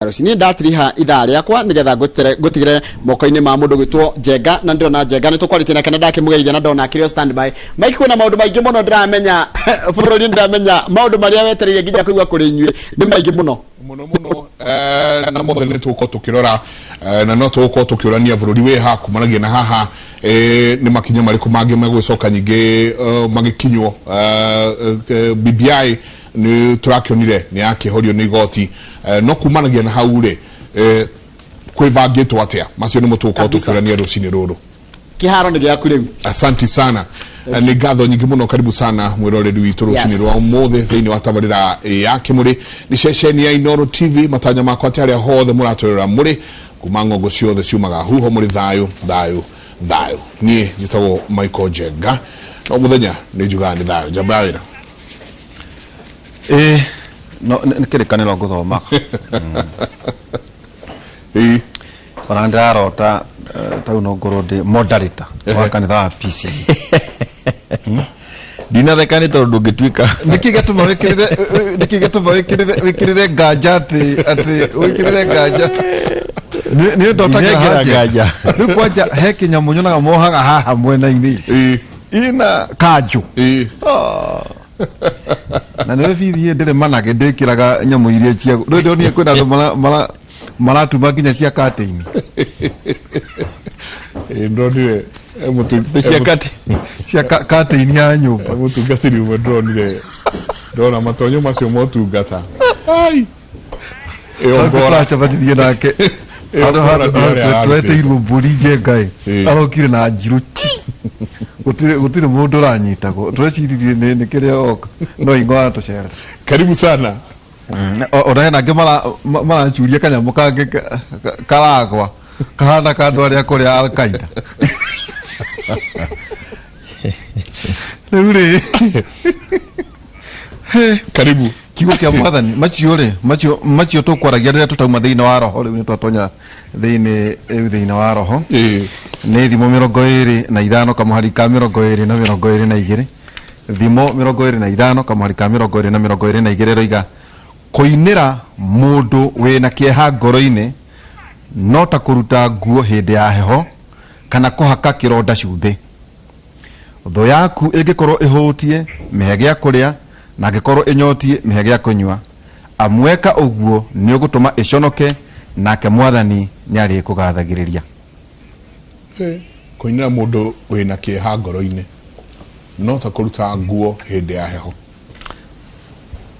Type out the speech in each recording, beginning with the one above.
Coronavirus. Niĩ ndatiriha ithaa rĩakwa nĩgetha ngũtigĩre moko-inĩ ma mũndũ gwĩtwo Njenga, na ndĩrona Njenga nĩ tũkwarĩtie nake na ndakĩmũgeithia na ndona akĩrĩ o standby. Mike, kwĩna maũndũ maingĩ mũno ndĩramenya bũrũri, ndĩramenya maũndũ marĩa wetereire nginya kũigua kũrĩ inyuĩ nĩ maingĩ mũno. Mũno mũno, na mothe nĩ tũgũkorwo tũkĩrora, na no tũgũkorwo tũkĩũrania bũrũri wĩ ha kumanagia na haha, nĩ makinya marĩkũ mangĩ megũgĩcoka nyingĩ magĩkinywo. BBI nĩ tũrakĩonire nĩ yakĩhorio nĩ igoti, no kumanagia na hau rĩ, kwĩbangĩtwo atĩa? Macio nĩmo tũgũkorwo tũkĩũrania rũcinĩ rũrũ. Kĩharo nĩ gĩaku rĩu. Asanti sana, nĩ ngatho nyingĩ mũno. Karibu sana mwĩroreri witũ rũcinĩ rwa ũmũthĩ thĩinĩ wa tabarĩra ya Kĩmũrĩ, nĩ ceceni ya Inooro TV. Matanya makwa atĩ harĩa hothe mũratwĩrora mũrĩ kuma ng'ongo ciothe ciumaga huho mũrĩ thayũ thayũ thayũ. Niĩ njĩtagwo Michael Njenga, no mũthenya nĩ njugaga nĩ thayũ. Njamba ya wĩra. Ĩĩ, no nĩ kĩrĩkanĩro ngũthomaga. Ona ndĩrarota, tau no ngorwo ndĩ moderator wa kanitha wa PCEA. Ndinatheka nĩ tondũ ndũngĩtuĩka. Nĩkĩ gĩatũma wĩkĩrĩre, nĩkĩ gĩatũma wĩkĩrĩre nganja atĩ wĩkĩrĩre nganja? Nĩ ndotaga Ndinekĩra haha. nganja. Rĩu kwanja he kĩnyamũ nyonaga mohaga haha mwena-inĩ. Ina kanjũ. Na nĩwe bithi ndĩrĩ manage ndĩkĩraga nyamũ iria cia rĩu ndonire kwĩna andũ maratuma nginya cia katĩini. Ĩĩ, ndonire cia kati. Cia katĩini ya nyũmba. Mũtungatĩri ũmwe ndĩronire ndona matonyo macio motungata. Ai. Ĩyo ngora. Tũracemanirie nake. Ĩyo Handũ ngora handũ ndio ĩrĩa ararutĩte. tweteirwo mbũri njenga ĩ. Arokire na njirũ ti. Gũtirĩ mũndũ ũranyitagwo. Tũreciririe nĩ kĩrĩa oka. No ingo atũcerera. Karibu sana. Ona hena angĩ maracuria kanyamũ kangĩ karagwa kahana ka andũ arĩa kũrĩa Al-Qaeda. Rĩu rĩ, Karibu. Kiugo kĩa Mwathani, macio rĩ, macio tũkwaragia rĩrĩa tũtauma thĩinĩ wa roho. Rĩu nĩ twatonya thĩinĩ rĩu thĩinĩ wa roho. Nĩ Thimo 25 kamũhari ka 20 na 22. Thimo 25 kamũhari ka 20 na 22 ĩroiga, kũinĩra mũndũ wĩna kĩeha ngoro-inĩ no ta kũruta nguo hĩndĩ ya heho kana kũhaka kĩronda cumbĩ. Thũ yaku ĩngĩkorwo ĩhũũtiĩ, mĩhe gĩa kũrĩa, na angĩkorwo ĩnyootiĩ, mĩhe gĩa kũnyua. Amu weka ũguo nĩũgũtũma ĩconoke, nake Mwathani nĩarĩkũgaathagĩrĩria. Kũinĩra mũndũ wĩ na kĩeha ngoro-inĩ no ta kũruta nguo hĩndĩ ya heho.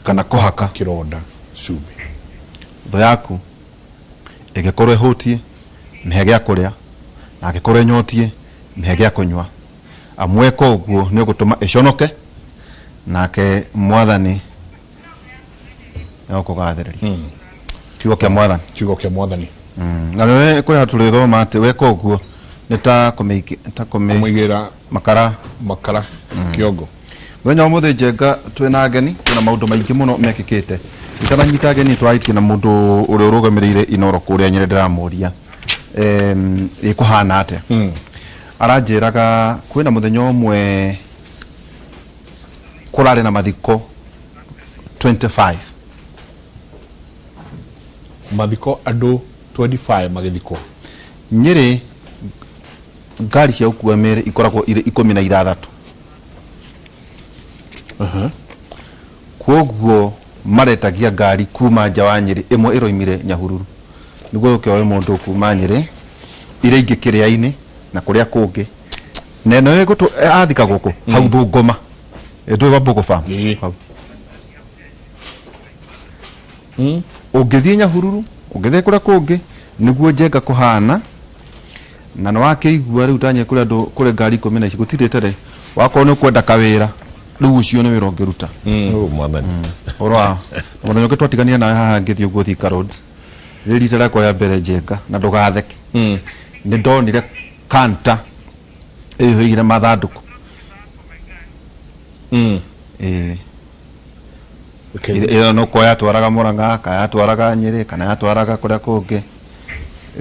Kana kũhaka kĩronda cumbĩ. Thũ yaku ĩngĩkorwo ĩhũtiĩ, mĩhe gĩa kũrĩa, na angĩkorwo ĩnyotiĩ, mĩhe gĩa kũnyua. Amu weka ũguo nĩũgũtũma ĩconoke, nake Mwathani nĩegũkũgathĩrĩria. Kiugo kĩa Mwathani. Kiugo kĩa Mwathani. Na nĩwe kũrĩ handũ tũrĩthoma atĩ weka ũguo nĩ ta kũmĩigĩra makara. Makara kĩongo. Mũthenya wa ũmũthĩ Njenga twĩna ageni, kwĩna maũndũ maingĩ mũno mekĩkĩte. Itananyita ageni twarĩtie na mũndũ ũrĩa ũrũgamĩrĩire Inooro kũrĩa Nyĩrĩ, ndĩramũria ĩ kũhana atĩa. Aranjĩraga kwĩna mũthenya ũmwe kũrarĩ na mathiko 25. Mathiko andũ 25 magĩthikwo. Nyĩrĩ ngari cia gũkua mĩĩrĩ ikoragwo irĩ 16. Kwoguo maretagia ngari kuma nja wa Nyĩrĩ, ĩmwe ĩroimire Nyahururu nĩguo yũke yoe mũndũ kuma Nyĩrĩ, iria ingĩ Kĩrĩa-inĩ na kũrĩa kũngĩ. Na ĩno ĩgũtũ athikagwo kũ? Hau Thũngoma. Ndũĩ Wambugu Farm? Hau. Ũngĩthiĩ Nyahururu, ũngĩthiĩ kũrĩa kũngĩ, nĩguo Njenga kũhana. Na nĩ wakĩigua rĩu tanye kũrĩ andũ kũrĩ ngari ikũmi na ici gũtirĩ tere wakorwo nĩ ũkwenda kawĩra rĩu ũcio nĩ wĩra ũngĩruta. Oh, Mwathani. Ũhoro wa na mũthenya ũngĩ twatiganire nawe haha ngĩthiĩ ũguo Thika Road rĩ rita rĩakwa rĩa mbere Njenga, na ndũgatheke, nĩ ndonire kanta ĩihũire mathandũkũ. Ĩĩ. Ĩyo no kwa yatwaraga Murang'a kana yatwaraga Nyĩrĩ kana yatwaraga kũrĩa kũngĩ.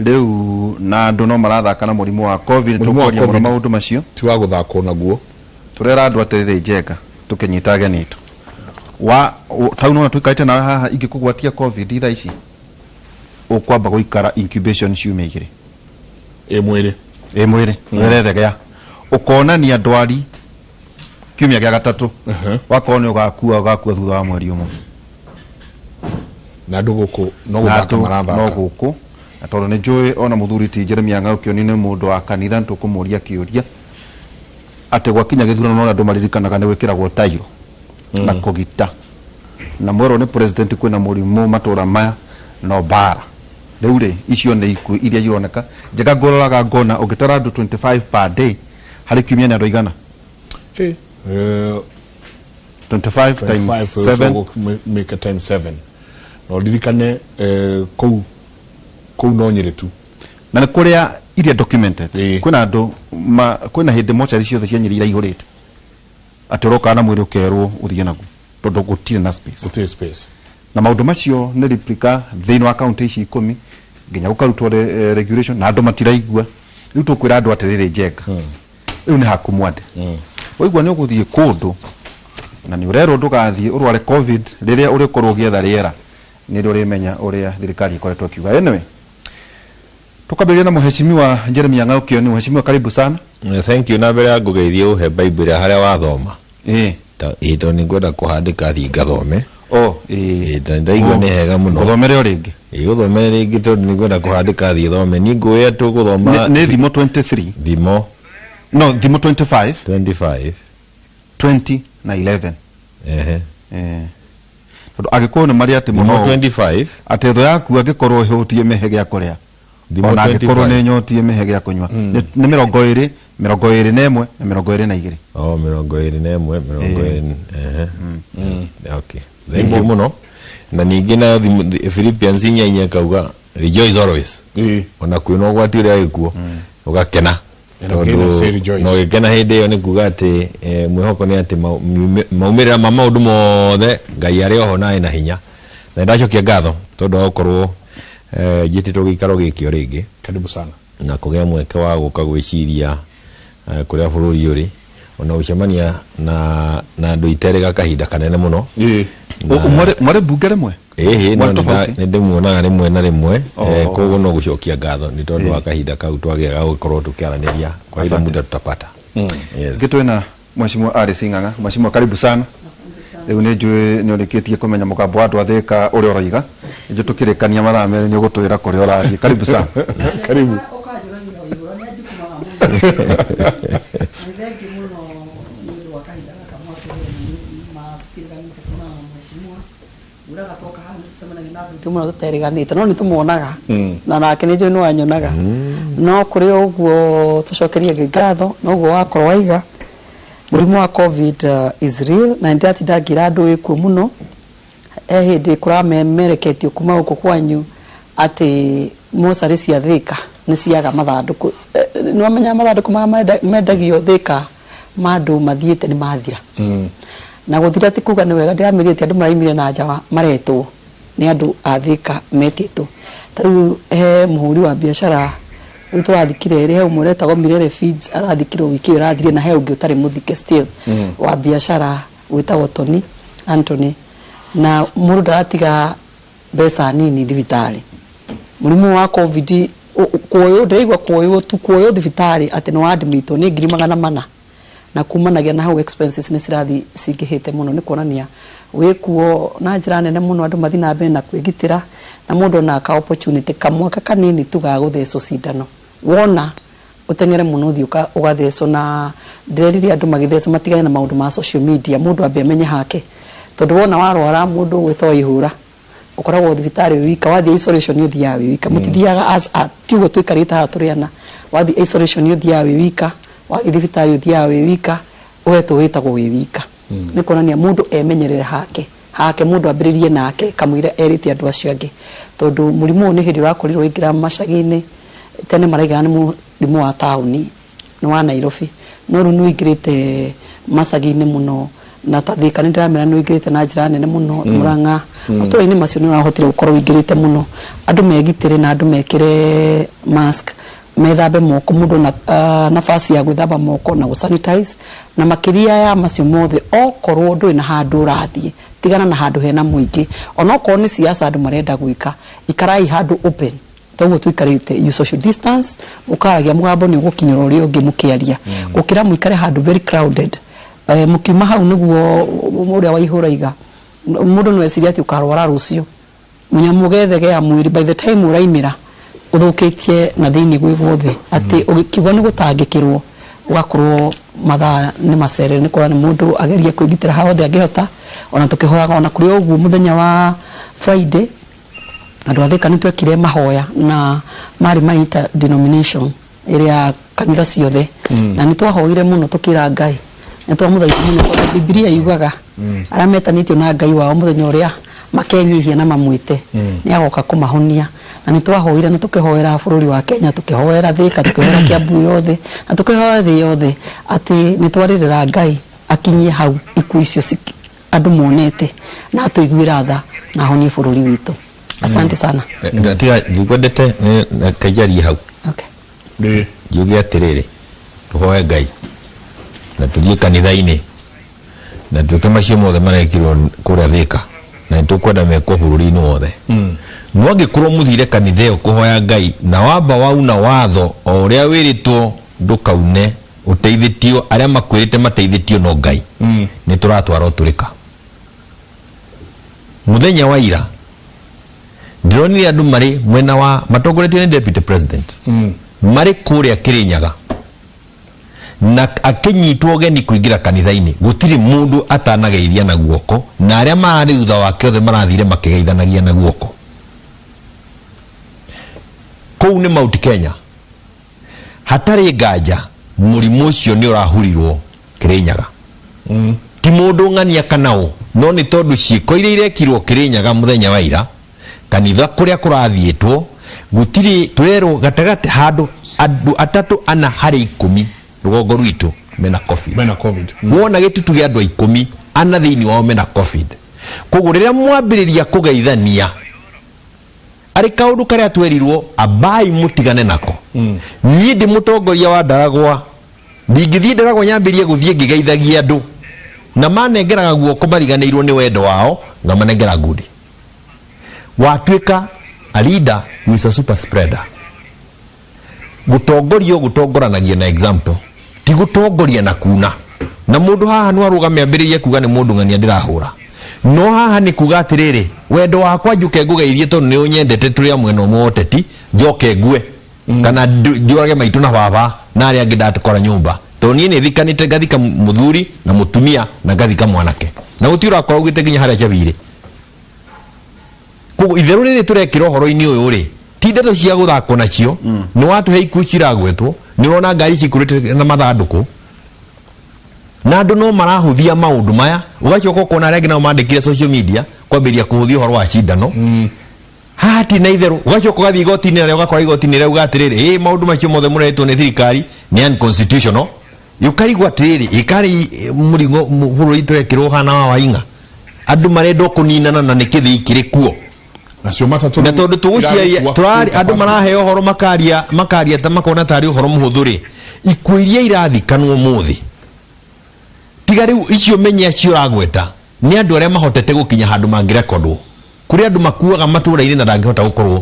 Rĩu na andũ no marathaka na mũrimũ wa Covid. Mũrimũ wa tũkwaria mũno Covid maũndũ macio. Ti wa gũthakwo naguo. Tũrera andũ atĩrĩrĩ Njenga tũkĩnyita ageni aitũ. Wa tau nĩwona tũikarĩte nawe haha ingĩkũgwatia Covid thaa ici? Ũkwamba gũikara incubation ciumia igĩrĩ. Ĩ mwĩrĩ. Ĩ mwĩrĩ ũrethegea, ũkonania ndwari kiumia gĩa gatatũ, wakorwo nĩ ũgakua, ũgakua thutha wa mweri ũmwe. Na andũ gũkũ no Na gũthaka andũ no marathaka. Gũkũ na tondũ nĩ njũĩ ona mũthuri ti Jeremia Ng'au Kĩoni nĩ mũndũ wa kanitha, nĩ tũkũmũria kĩũria atĩ gwakinya gĩthurano no andũ maririkanaga nĩ gwĩkĩragwo tairo na kũgita na mwerwo nĩ president kwĩna mũrimũ matũra maya no mbara. Rĩu rĩ, icio nĩ ikuũ iria ironeka njega. Ngũroraga ngona ũngĩtara andũ 25 per day harĩ kiumia nĩ andũ aigana? 25 times 7. Make times 7 na ũririkane kũu kũu no Nyĩrĩ tu. Na nĩ kũrĩa iria documented. Ĩĩ. Kwĩna andũ kwĩna hĩndĩ mocarĩ ciothe cia Nyĩrĩ iraihũrĩte atĩ ũroka na mwĩrĩ ũkerwo ũthiĩ naguo tondũ gũtirĩ na space. Gũtirĩ space. Na maũndũ macio nĩ replica thĩinĩ wa kaunti ici 10 nginya gũkarutwo regulation na andũ matiraigua. Rĩu tũkwĩra andũ atĩrĩrĩ, Njenga, rĩu nĩ haku mwande. Waigua nĩ ũgũthiĩ kũndũ na nĩ ũrerwo ndũgathiĩ ũrware COVID, rĩrĩa ũrĩkorwo ũgĩetha rĩera nĩrĩo ũrĩmenya ũrĩa thirikari ĩkoretwo ĩkiuga. Anyway, tukambĩrĩria na Mheshimiwa Jeremia Ng'au Kĩoni. Mheshimiwa, karibu sana. Thank you. Na mbere ya ngũgeithie, ũhe Bible harĩa wathoma. Ĩĩ. Ĩĩ, tondũ nĩ ngwenda kũhandĩka thiĩ ngathome. Oh, ĩĩ. Ĩĩ, tondũ ndaigua nĩ hega mũno. Gũthomere o rĩngĩ. Ĩĩ, ũthomere rĩngĩ tondũ nĩ ngwenda kũhandĩka thiĩ thome. Niĩ ngũĩ tũgũthoma. Nĩ Thimo 23. Thimo. No, Thimo 25. 25. 20 na 11. Ehe. Eh, tondũ agĩkũyũ nĩ marĩ atĩ Thimo mũno 25. Atĩ thũ yaku angĩkorwo ĩhũtiĩ mĩhe gĩa kũrĩa, Thimo ona angĩkorwo 25. nĩ nyotiĩ mĩhe gĩa kũnyua. Nĩ 20, 21 na 22. Oh, 21, 20, ehe. Okay, thank you mũno. Na ningĩ nayo Philippians 4:4 kauga, "Rejoice always." Ona kwĩna ũgwati ũrĩa wĩkuo, ũgakena. And again I say rejoice. Na ũgĩkena hĩndĩ ĩyo nĩ kuga atĩ mwĩhoko nĩ atĩ maumĩrĩra ma maũndũ mothe Ngai arĩ oho na ena hinya. Na nĩndacokia ngatho tondũ wa gũkorwo njĩtĩtwo gĩikaro gĩkĩ o rĩngĩ. Karibu sana. Na kũgĩa mweke wa gũka gwĩciria kũrĩa bũrũri ũrĩ, ona gũcemania na andũ iterĩga kahinda kanene mũno. Mwarĩ mbunge rĩmwe? Ĩhĩ, no Mwarĩ tofauti? Nĩ ndĩmuonaga rĩmwe na rĩmwe. Oh. Koguo no gũcokia ngatho nĩ tondũ wa kahinda kau twagĩa ga gũkorwo tũkĩaranĩria kwa ile Asante. muda tutapata. Yes. Ngĩ twĩna Mheshimiwa Alice Ng'ang'a. Mheshimiwa, karibu sana. Rĩu nĩ njũĩ nĩ ũrĩkĩtie kũmenya mũgambo wa andũ a Thĩka ũrĩa ũroiga. Nĩ tũkĩrĩkania mathaa 2 nĩ ũgũtwĩra kũrĩa ũrathiĩ. Karibu sana. Karibu. Ũkanjũragia o igũrũ nĩ anjukumaga mũno. Na nĩ thengiũ mũno nĩ ũndũ wa kahinda gaka mwatũhe makĩrĩganĩte kuonana na mheshimiwa. Ngwĩraga twoka haha nĩ tũcemanagia na andũ aingĩ mũno tũterĩganĩte, no nĩ tũmuonaga na nake nĩ njũĩ nĩ wanyonaga. No kũrĩ o ũguo, tũcokerie Ngai ngatho na ũguo wakorwo waiga mũrimũ wa COVID is real, na nĩ ndĩratinda ngĩra andũ wĩkuo mũno. He hĩndĩ kũramemereketio kuma gũkũ kwanyu atĩ mocarĩ cia Thĩka nĩ ciaga mathandũkũ. Nĩ wamenya mathandũkũ maya mendagio Thĩka ma andũ mathiĩte nĩ mathira. Na gũthira ti kuga nĩ wega. Ndĩramĩrire ti andũ maraimire na nja maretwo nĩ andũ a Thĩka metĩtwo. Ta rĩu he mũhũri wa biacara rĩu tũrathikire erĩ, he ũmwe ũretagwo Mirere Feeds arathikirwo wiki ĩyo ĩrathirire, na he ũngĩ ũtarĩ mũthike still wa biacara wĩtagwo Tony Anthony. Na mũndũ ndaratiga mbeca nini thibitarĩ. Mũrimũ wa COVID kuoywo, ndĩraigua kuoywo tu, kuoywo thibitarĩ atĩ nĩ wa-admitwo nĩ 400,000, na kumanagia na hau expenses nĩ cirathiĩ cingĩhĩte mũno. Nĩ kuonania wĩkuo na njĩra nene mũno. Andũ mathiĩ na mbere na kwĩgitĩra, na mũndũ ona ka opportunity kamwaka kanini tu ga gũthecwo cindano, wona ũteng'ere mũno ũthiĩ ũgathecwo. Na ndĩrerire andũ magĩthecwo matigane na maũndũ ma social media, mũndũ ambe amenye hake, tondũ wona warwara mũndũ ũgwĩtwo Waihũra ũkoragwo thibitarĩ wĩ wika, wathiĩ isolation ũthiaga wĩ wika. Mũtithiaga as a ti ũguo tũikarĩte haha tũrĩ ana. Wathiĩ isolation ũthiaga wĩ wika, wathiĩ thibitarĩ ũthiaga wĩ wika, ũhetwo wĩtagwo wĩ wika. Nĩ kuonania mũndũ emenyerere hake hake, mũndũ ambĩrĩrie nake kamũira erĩte andũ acio angĩ, tondũ mũrimũ ũyũ nĩ hĩndĩ ũrakorirwo waingĩra macagi-inĩ. Tene maraigaga nĩ mũrimũ wa taũni, nĩ wa Nairobi, no rĩu nĩ ũingĩrĩte macagi-inĩ mũno, na ta Thĩka nĩ ndĩramera nĩ ũingĩrĩte na njĩra nene mũno. Mũrang'a, matũra-inĩ macio nĩ ũrahotire gũkorwo ũingĩrĩte mũno. Andũ megitĩre na andũ mekĩre mask. Methambe moko mũndũ na nafasi ya gwĩthamba moko na gũ sanitize. Na makĩria ya macio mothe, okorwo ndũrĩ na handũ ũrathiĩ, tigana na handũ hena mũingĩ. Onokorwo nĩ siasa andũ marenda gwĩka, ikarai handũ open ta ũguo tũikarĩte, you social distance, mũkaragia mũgambo nĩ ũgũkinyĩra ũrĩa ũngĩ mũkĩaria, gũkĩra mũikare handũ very crowded. Mũkiuma hau nĩguo ũrĩa Waihũra aiga, mũndũ no ecirie atĩ ũkarwara rũciũ. Mũnyamũ ũgethegea mwĩrĩ, by the time ũraimĩra ũthũkĩtie na thĩinĩ gwĩ guothe, atĩ ũgĩkiuga nĩ gũtangĩkĩrwo ũgakorwo mathaa nĩ macerere, nĩ kuona nĩ mũndũ agerie kwĩgitĩra ha hothe angĩhota. Ona tũkĩhoyaga ona kũrĩ o ũguo, mũthenya wa Friday andũ a Thika nĩ twekire mahoya na marĩ ma inter denomination ĩrĩa kanitha ciothe, na nĩ twahoire mũno tũkĩra Ngai, nĩ twamũthaitha mũno, tondũ Bibilia yugaga arĩa metanĩtio na Ngai wao, mũthenya ũrĩa makenyihia na mamwĩte, nĩ agoka kũmahonia. Na nĩ twahoire na tũkĩhoera bũrũri wa Kenya, tũkĩhoera Thika, tũkĩhoera Kiambu yothe, na tũkĩhoera thĩ yothe, atĩ nĩ twarĩrĩra Ngai akinyie hau ikuũ icio andũ monete, na atũiguĩra tha na ahonie bũrũri witũ. Asante sana. Tiga ndikwendete reke njarie hau. Okay. Njuge atĩrĩrĩ, tũhoe Ngai na tũthiĩ kanitha-inĩ na twĩke macio mothe marekirwo kũrĩa Thĩka, na nĩtũkwenda mekwo bũrũri-inĩ wothe. No angĩkorwo mũthire kanitha ĩyo kũhoya Ngai na wamba wauna watho o ũrĩa wĩrĩtwo ndũkaune, ũteithĩtio arĩa makwĩrĩte mateithĩtio no Ngai, nĩ tũratwara ũtũrĩka. Mũthenya wa ira ndĩronire andũ marĩ mwena wa matongoretio nĩ deputy president marĩ kũrĩa Kĩrĩnyaga, na akĩnyitwo ũgeni kũingĩra kanitha-inĩ, gũtirĩ mũndũ atanageithia na guoko, na arĩa mararĩ thutha wake othe marathire makĩgeithanagia na guoko. Kũu nĩ Mount Kenya. Hatarĩ nganja mũrimũ ũcio nĩ ũrahurirwo Kĩrĩnyaga. Ti mũndũ ng'ania kana ũ, no nĩ tondũ ciĩko iria irekirwo Kĩrĩnyaga mũthenya wa ira, kanitha kũrĩa kũrathiĩtwo, gũtirĩ, tũrerwo gatagatĩ handũ andũ atatũ ana harĩ ikũmi rũgongo rwitũ mena Covid. Mena Covid. Wona gĩtutu gĩa andũ a ikũmi, ana thĩinĩ wao mena Covid. Koguo rĩrĩa mwambĩrĩria kũgeithania, arĩ kaũndũ karĩa twerirwo ambai mũtigane nako. Niĩ ndĩ mũtongoria wa Ndaragwa, ndingĩthiĩ Ndaragwa nyambĩrie gũthiĩ ngĩgeithagia andũ, na manengeraga guoko mariganĩirwo nĩ wendo wao, ngamanengera ngundi. Watuĩka a leader who is a super spreader. Gũtongorio gũtongoranagia na example, ti gũtongoria na kuna. Na mũndũ haha no arũgame ambĩrĩrie kuga nĩ mũndũ ng'ania ndĩrahũra, no haha nĩ kuga atĩrĩrĩ, wendo wakwa njũke ngũgeithie tondũ nĩ ũnyendete, tũrĩ a mwena ũmwe wa ũteti, njoke ngue kana njũrage maitũ na baba na arĩa angĩ ndakora nyũmba, tondũ niĩ nĩ thikanĩte, ngathika mũthuri na mũtumia na ngathika mwanake, na gũtirĩ ũrakora augĩte nginya harĩa cabi irĩ. Koguo itherũ rĩrĩ tũrekĩra ũhoro-inĩ ũyũ rĩ, ti ndeto cia gũthakwo nacio. Nĩ watũhe ikuũ ciragwetwo, nĩ ũrona ngari cikũrĩte na mathandũkũ, na andũ no marahũthia maũndũ maya. Ũgacoka ũkona arĩa angĩ nao mandĩkire social media kwambĩrĩria kũhũthia ũhoro wa cindano. Haha ti na itherũ. Ũgacoka ũgathiĩ igoti-inĩ, narĩo ũgakora igoti-inĩ rĩauga atĩrĩrĩ, ĩ maũndũ macio mothe mũretwo nĩ thirikari nĩ unconstitutional. Ũkarigwo atĩrĩrĩ, ĩkarĩ mũrigo bũrũri tũrekĩrwo ũhana wa waing'a, andũ marenda kũninana na nĩ kĩthii kĩrĩ kuo. Nacio matatũ Na rĩu tondũ tũgũciaria iragĩkua tũrari full andũ capacity. maraheo ũhoro, makaria makaria ta makona tarĩ ũhoro mũhũthũ rĩ, ikuũ iria irathikanwo ũmũthĩ, tiga rĩu icio menye acio ũragweta nĩ andũ arĩa mahotete gũkinya handũ mangĩrekondwo. Kũrĩ andũ makuaga matũra-inĩ na ndangĩhota gũkorwo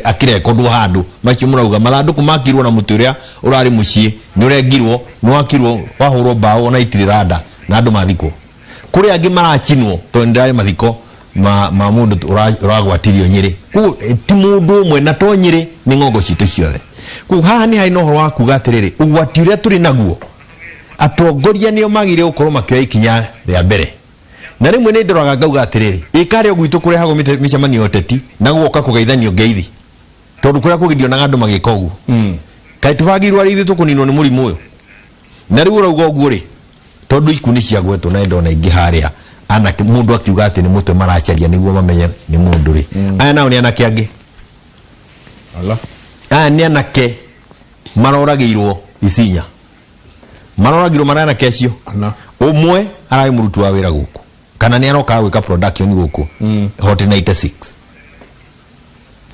akĩrekondwo handũ. Macio mũrauga mathandũkũ makirwo na mũtĩ ũrĩa ũrarĩ mũciĩ nĩ ũrengirwo, nĩ wakirwo, wahũrwo mbaũ ona itirĩ randa, na andũ mathikwo. Kũrĩ angĩ maracinwo tondũ nĩ ndĩrarĩ mathiko ma mũndũ ũragwatirio Nyĩrĩ. Koguo ti mũndũ ũmwe, na to Nyĩrĩ, nĩ ng'ongo citũ ciothe. Koguo haha nĩ harĩ na ũhoro wa kuga atĩrĩrĩ, ũgwati ũrĩa tũrĩ naguo, atongoria nĩo magĩrĩire gũkorwo makĩoya ikinya rĩa mbere. Na rĩmwe nĩ ndoraga ngauga atĩrĩrĩ, ĩ karĩ o gwitũ kũrehagwo mĩcemanio ya ũteti na gũgoka kũgeithanio ngeithi, tondũ kũrĩa kũngĩ ndionaga andũ magĩka ũguo. Kaĩ tũbangĩirwo arĩ ithuĩ tũkũninwo nĩ mũrimũ ũyũ? Na rĩu ũrauga ũguo rĩ, tondũ ikuũ nĩ ciagwetwo na nĩ ndona ingĩ harĩa anake, mũndũ akiuga atĩ nĩ mũtwe maracaria nĩguo mamenye nĩ mũndũ rĩ, aya nao nĩ anake angĩ. Ala. Aya nĩ anake maroragĩirwo Isinya, maroragirwo marĩ anake acio. Ana. Ũmwe ararĩ mũruti wa wĩra gũkũ, kana nĩ arokaga gwĩka production gũkũ Hot 96.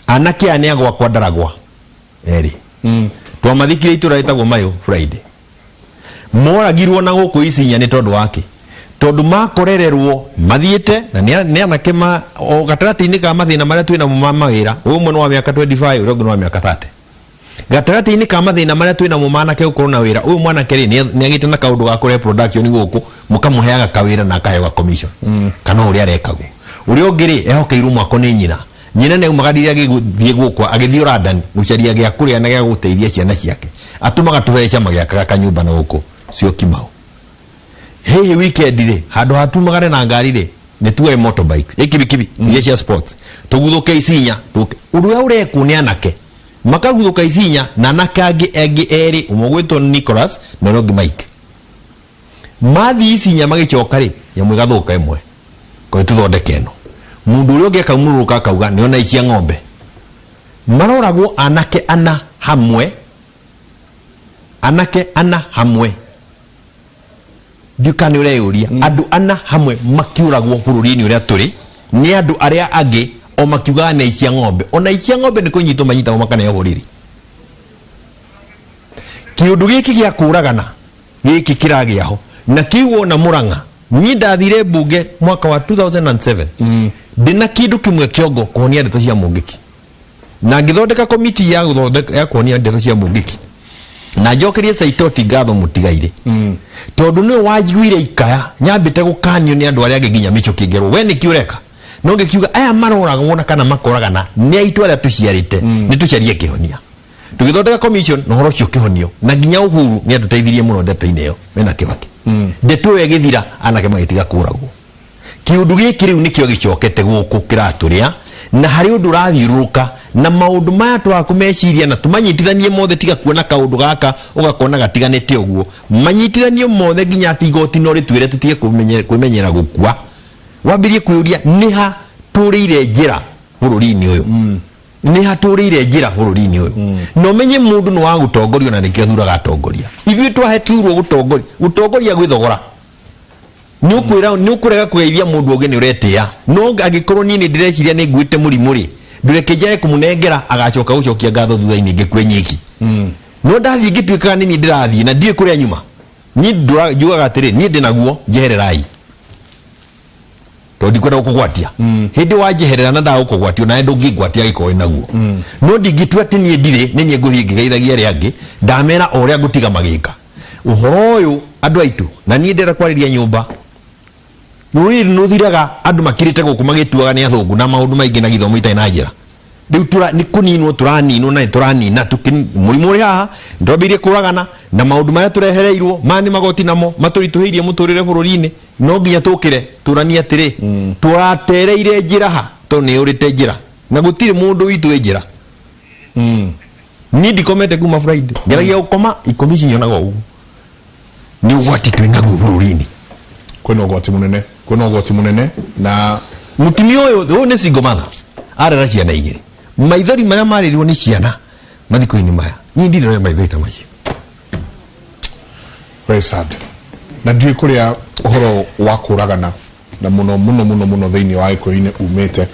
Anake aya nĩ a gwakwa Ndaragwa erĩ. Twamathikire itũra rĩtagwo Mayũ Friday. Moragirwo na gũkũ Isinya nĩ tondũ wa kĩ? Tondũ makorererwo mathiĩte na nĩ anake ma o gatagatĩ-inĩ ka mathĩna marĩa twĩ namo ma mawĩra. Ũyũ ũmwe nĩ wa mĩaka 25, ũrĩa ũngĩ nĩ wa mĩaka 30. Gatagatĩ-inĩ ka mathĩna marĩa twĩ namo ma anake gũkorwo na wĩra, ũyũ mwanake rĩ nĩ agĩte na kaũndũ ga kũrehe production gũkũ, mũkamũheaga kawĩra na akaheo ga commission kana ũrĩa arekagwo. Ũrĩa ũngĩ rĩ ehokeirwo mwako nĩ nyina. Nyina nĩ aumagarire agĩthiĩ gũkũ agĩthiĩ London gũcaria gĩa kũrĩa na gĩa gũteithia ciana ciake. Atũmaga tũbeca magĩakaga kanyũmba na gũkũ Syokimau. Hihi weekend rĩ handũ ha tumagare na ngari rĩ nĩ tuoe motorbike ĩ kibikibi iria cia sports tũguthũke Isinya tũke. Ũndũ ũrĩa ũrekwo nĩ anake makaguthũka Isinya na anake angĩ angĩ erĩ ũmwe ũgwĩtwo Nicholas na ũrĩa ũngĩ Mike. Mathiĩ Isinya magĩcoka rĩ nyamũ ĩgathũka ĩmwe koĩ tũthondeke ĩno. Mũndũ ũrĩa ũngĩ akaumũrũrũka akauga nĩ ona icia ng'ombe. Maroragwo anake ana hamwe anake ana hamwe ndiũ kana nĩ ũreyũria andũ ana hamwe makiũragwo bũrũri-inĩ ũrĩa tũrĩ nĩ andũ arĩa angĩ o makiugaga nĩ aici a ng'ombe ona aici a ng'ombe nĩ kũnyitwo manyitagwo makaneo borithi kĩũndũ gĩkĩ gĩa kũragana gĩkĩ kĩragĩa ho na kĩu wona Mũrang'a niĩ ndathire mbunge mwaka wa 2007 ndĩna kĩndũ kĩmwe kĩongo kũhonia ndeto cia mũngĩki na ngĩthondeka komiti ya gũthondeka ya kũhonia ndeto cia mũngĩki na njokerie Saitoti ngatho mũtigaire tondũ nĩwe wanjiguire ikaya nyambĩte gũkanio nĩ andũ arĩa angĩ nginya mĩcũkĩ ngerwo we nĩkĩ ũreka no ngĩkiuga aya maroragwo na kana makoragana nĩ aitũ arĩa tũciarĩte nĩ tũcarie kĩhonia tũgĩthondeka commission na ũhoro ũcio ũkĩhonio na nginya Uhuru nĩ atũteithirie mũno ndeto-inĩ ĩyo mena Kibaki ndeto ĩyo ĩgĩthira anake magĩtiga kũragwo kĩũndũ gĩkĩ rĩu nĩkĩo gĩcokete gũkũ kĩratũrĩa na harĩ ũndũ ũrathiũrũrũka na maũndũ maya twaga kũmeciria na tũmanyitithanie mothe tiga kuona kaũndũ gaka ũgakona gatiganĩte ũguo manyitithanio mothe nginya atĩ igoti no rĩtwĩre tũtige kwĩmenyera gũkua wambĩrie kwĩyũria nĩ ha tũrĩire njĩra bũrũri-inĩ ũyũ nĩ hatũrĩire njĩra bũrũri-inĩ ũyũ na ũmenye mũndũ nĩ wa gũtongorio na nĩkĩo athuraga atongoria ithuĩ twaheturwo gũtongoria gũtongoria gwĩ thogora nĩ ũkwĩra nĩ ũkũrega kũgeithia mũndũ ũngĩ nĩ ũretĩa no angĩkorwo niĩ nĩ ndĩreciria nĩ nguĩte mũrimũ rĩ ndũreke njage kũmũnengera agacoka gũcokia ngatho thutha-inĩ ngĩkue nyiki no ndathiĩ ngĩtuĩkaga nĩ niĩ ndĩrathiĩ na ndiũĩ kũrĩa nyuma niĩ njugaga atĩrĩ niĩ ndĩ naguo njehererai tondũ ndikwenda gũkũgwatia hĩndĩ wanjeherera na ndagũkũgwatia nawe ndũngĩngwatia angĩkorwo wĩ naguo no ndingĩtua atĩ niĩ ndirĩ nĩ niĩ ngũthiĩ ngĩgeithagia arĩa angĩ ndamera o ũrĩa ngũtiga magĩka ũhoro ũyũ andũ aitũ na niĩ ndĩrenda kwarĩria nyũmba rũrĩrĩ nĩ rũthiraga andũ makirĩte gũkũ magĩtuaga nĩ athũngũ na maũndũ maingĩ na gĩthomo itarĩ na njĩra rĩu tũra nĩ kũninwo tũraninwo na nĩ tũranina mũrimũ ũrĩ haha nĩ twambĩrĩirie kũragana na maũndũ marĩa tũrehereirwo maya nĩ magoti namo matũritũhĩirie mũtũrĩre bũrũri-inĩ no nginya tũkĩre tũranie atĩrĩ tũratereire njĩra ha tondũ nĩ yũrĩte njĩra na gũtirĩ mũndũ witũ wĩ njĩra niĩ ndikomete kuma Friday ngeragia gũkoma ikũmi cinyonaga ũguo nĩ ũgwati twĩ naguo bũrũri-inĩ kwĩna ũgwati mũnene kwĩna ũgwati mũnene na mũtumia ũyũ ũyũ nĩ single mother arera ciana igĩrĩ maithori marĩa marĩrirwo nĩ ciana mathiko-inĩ maya niĩ ndirĩ ndona maithori ta macio very sad na ndiũĩ kũrĩa ũhoro wa kũragana na mũno mũno mũno mũno thĩinĩ wa gĩkũyũ-inĩ umĩte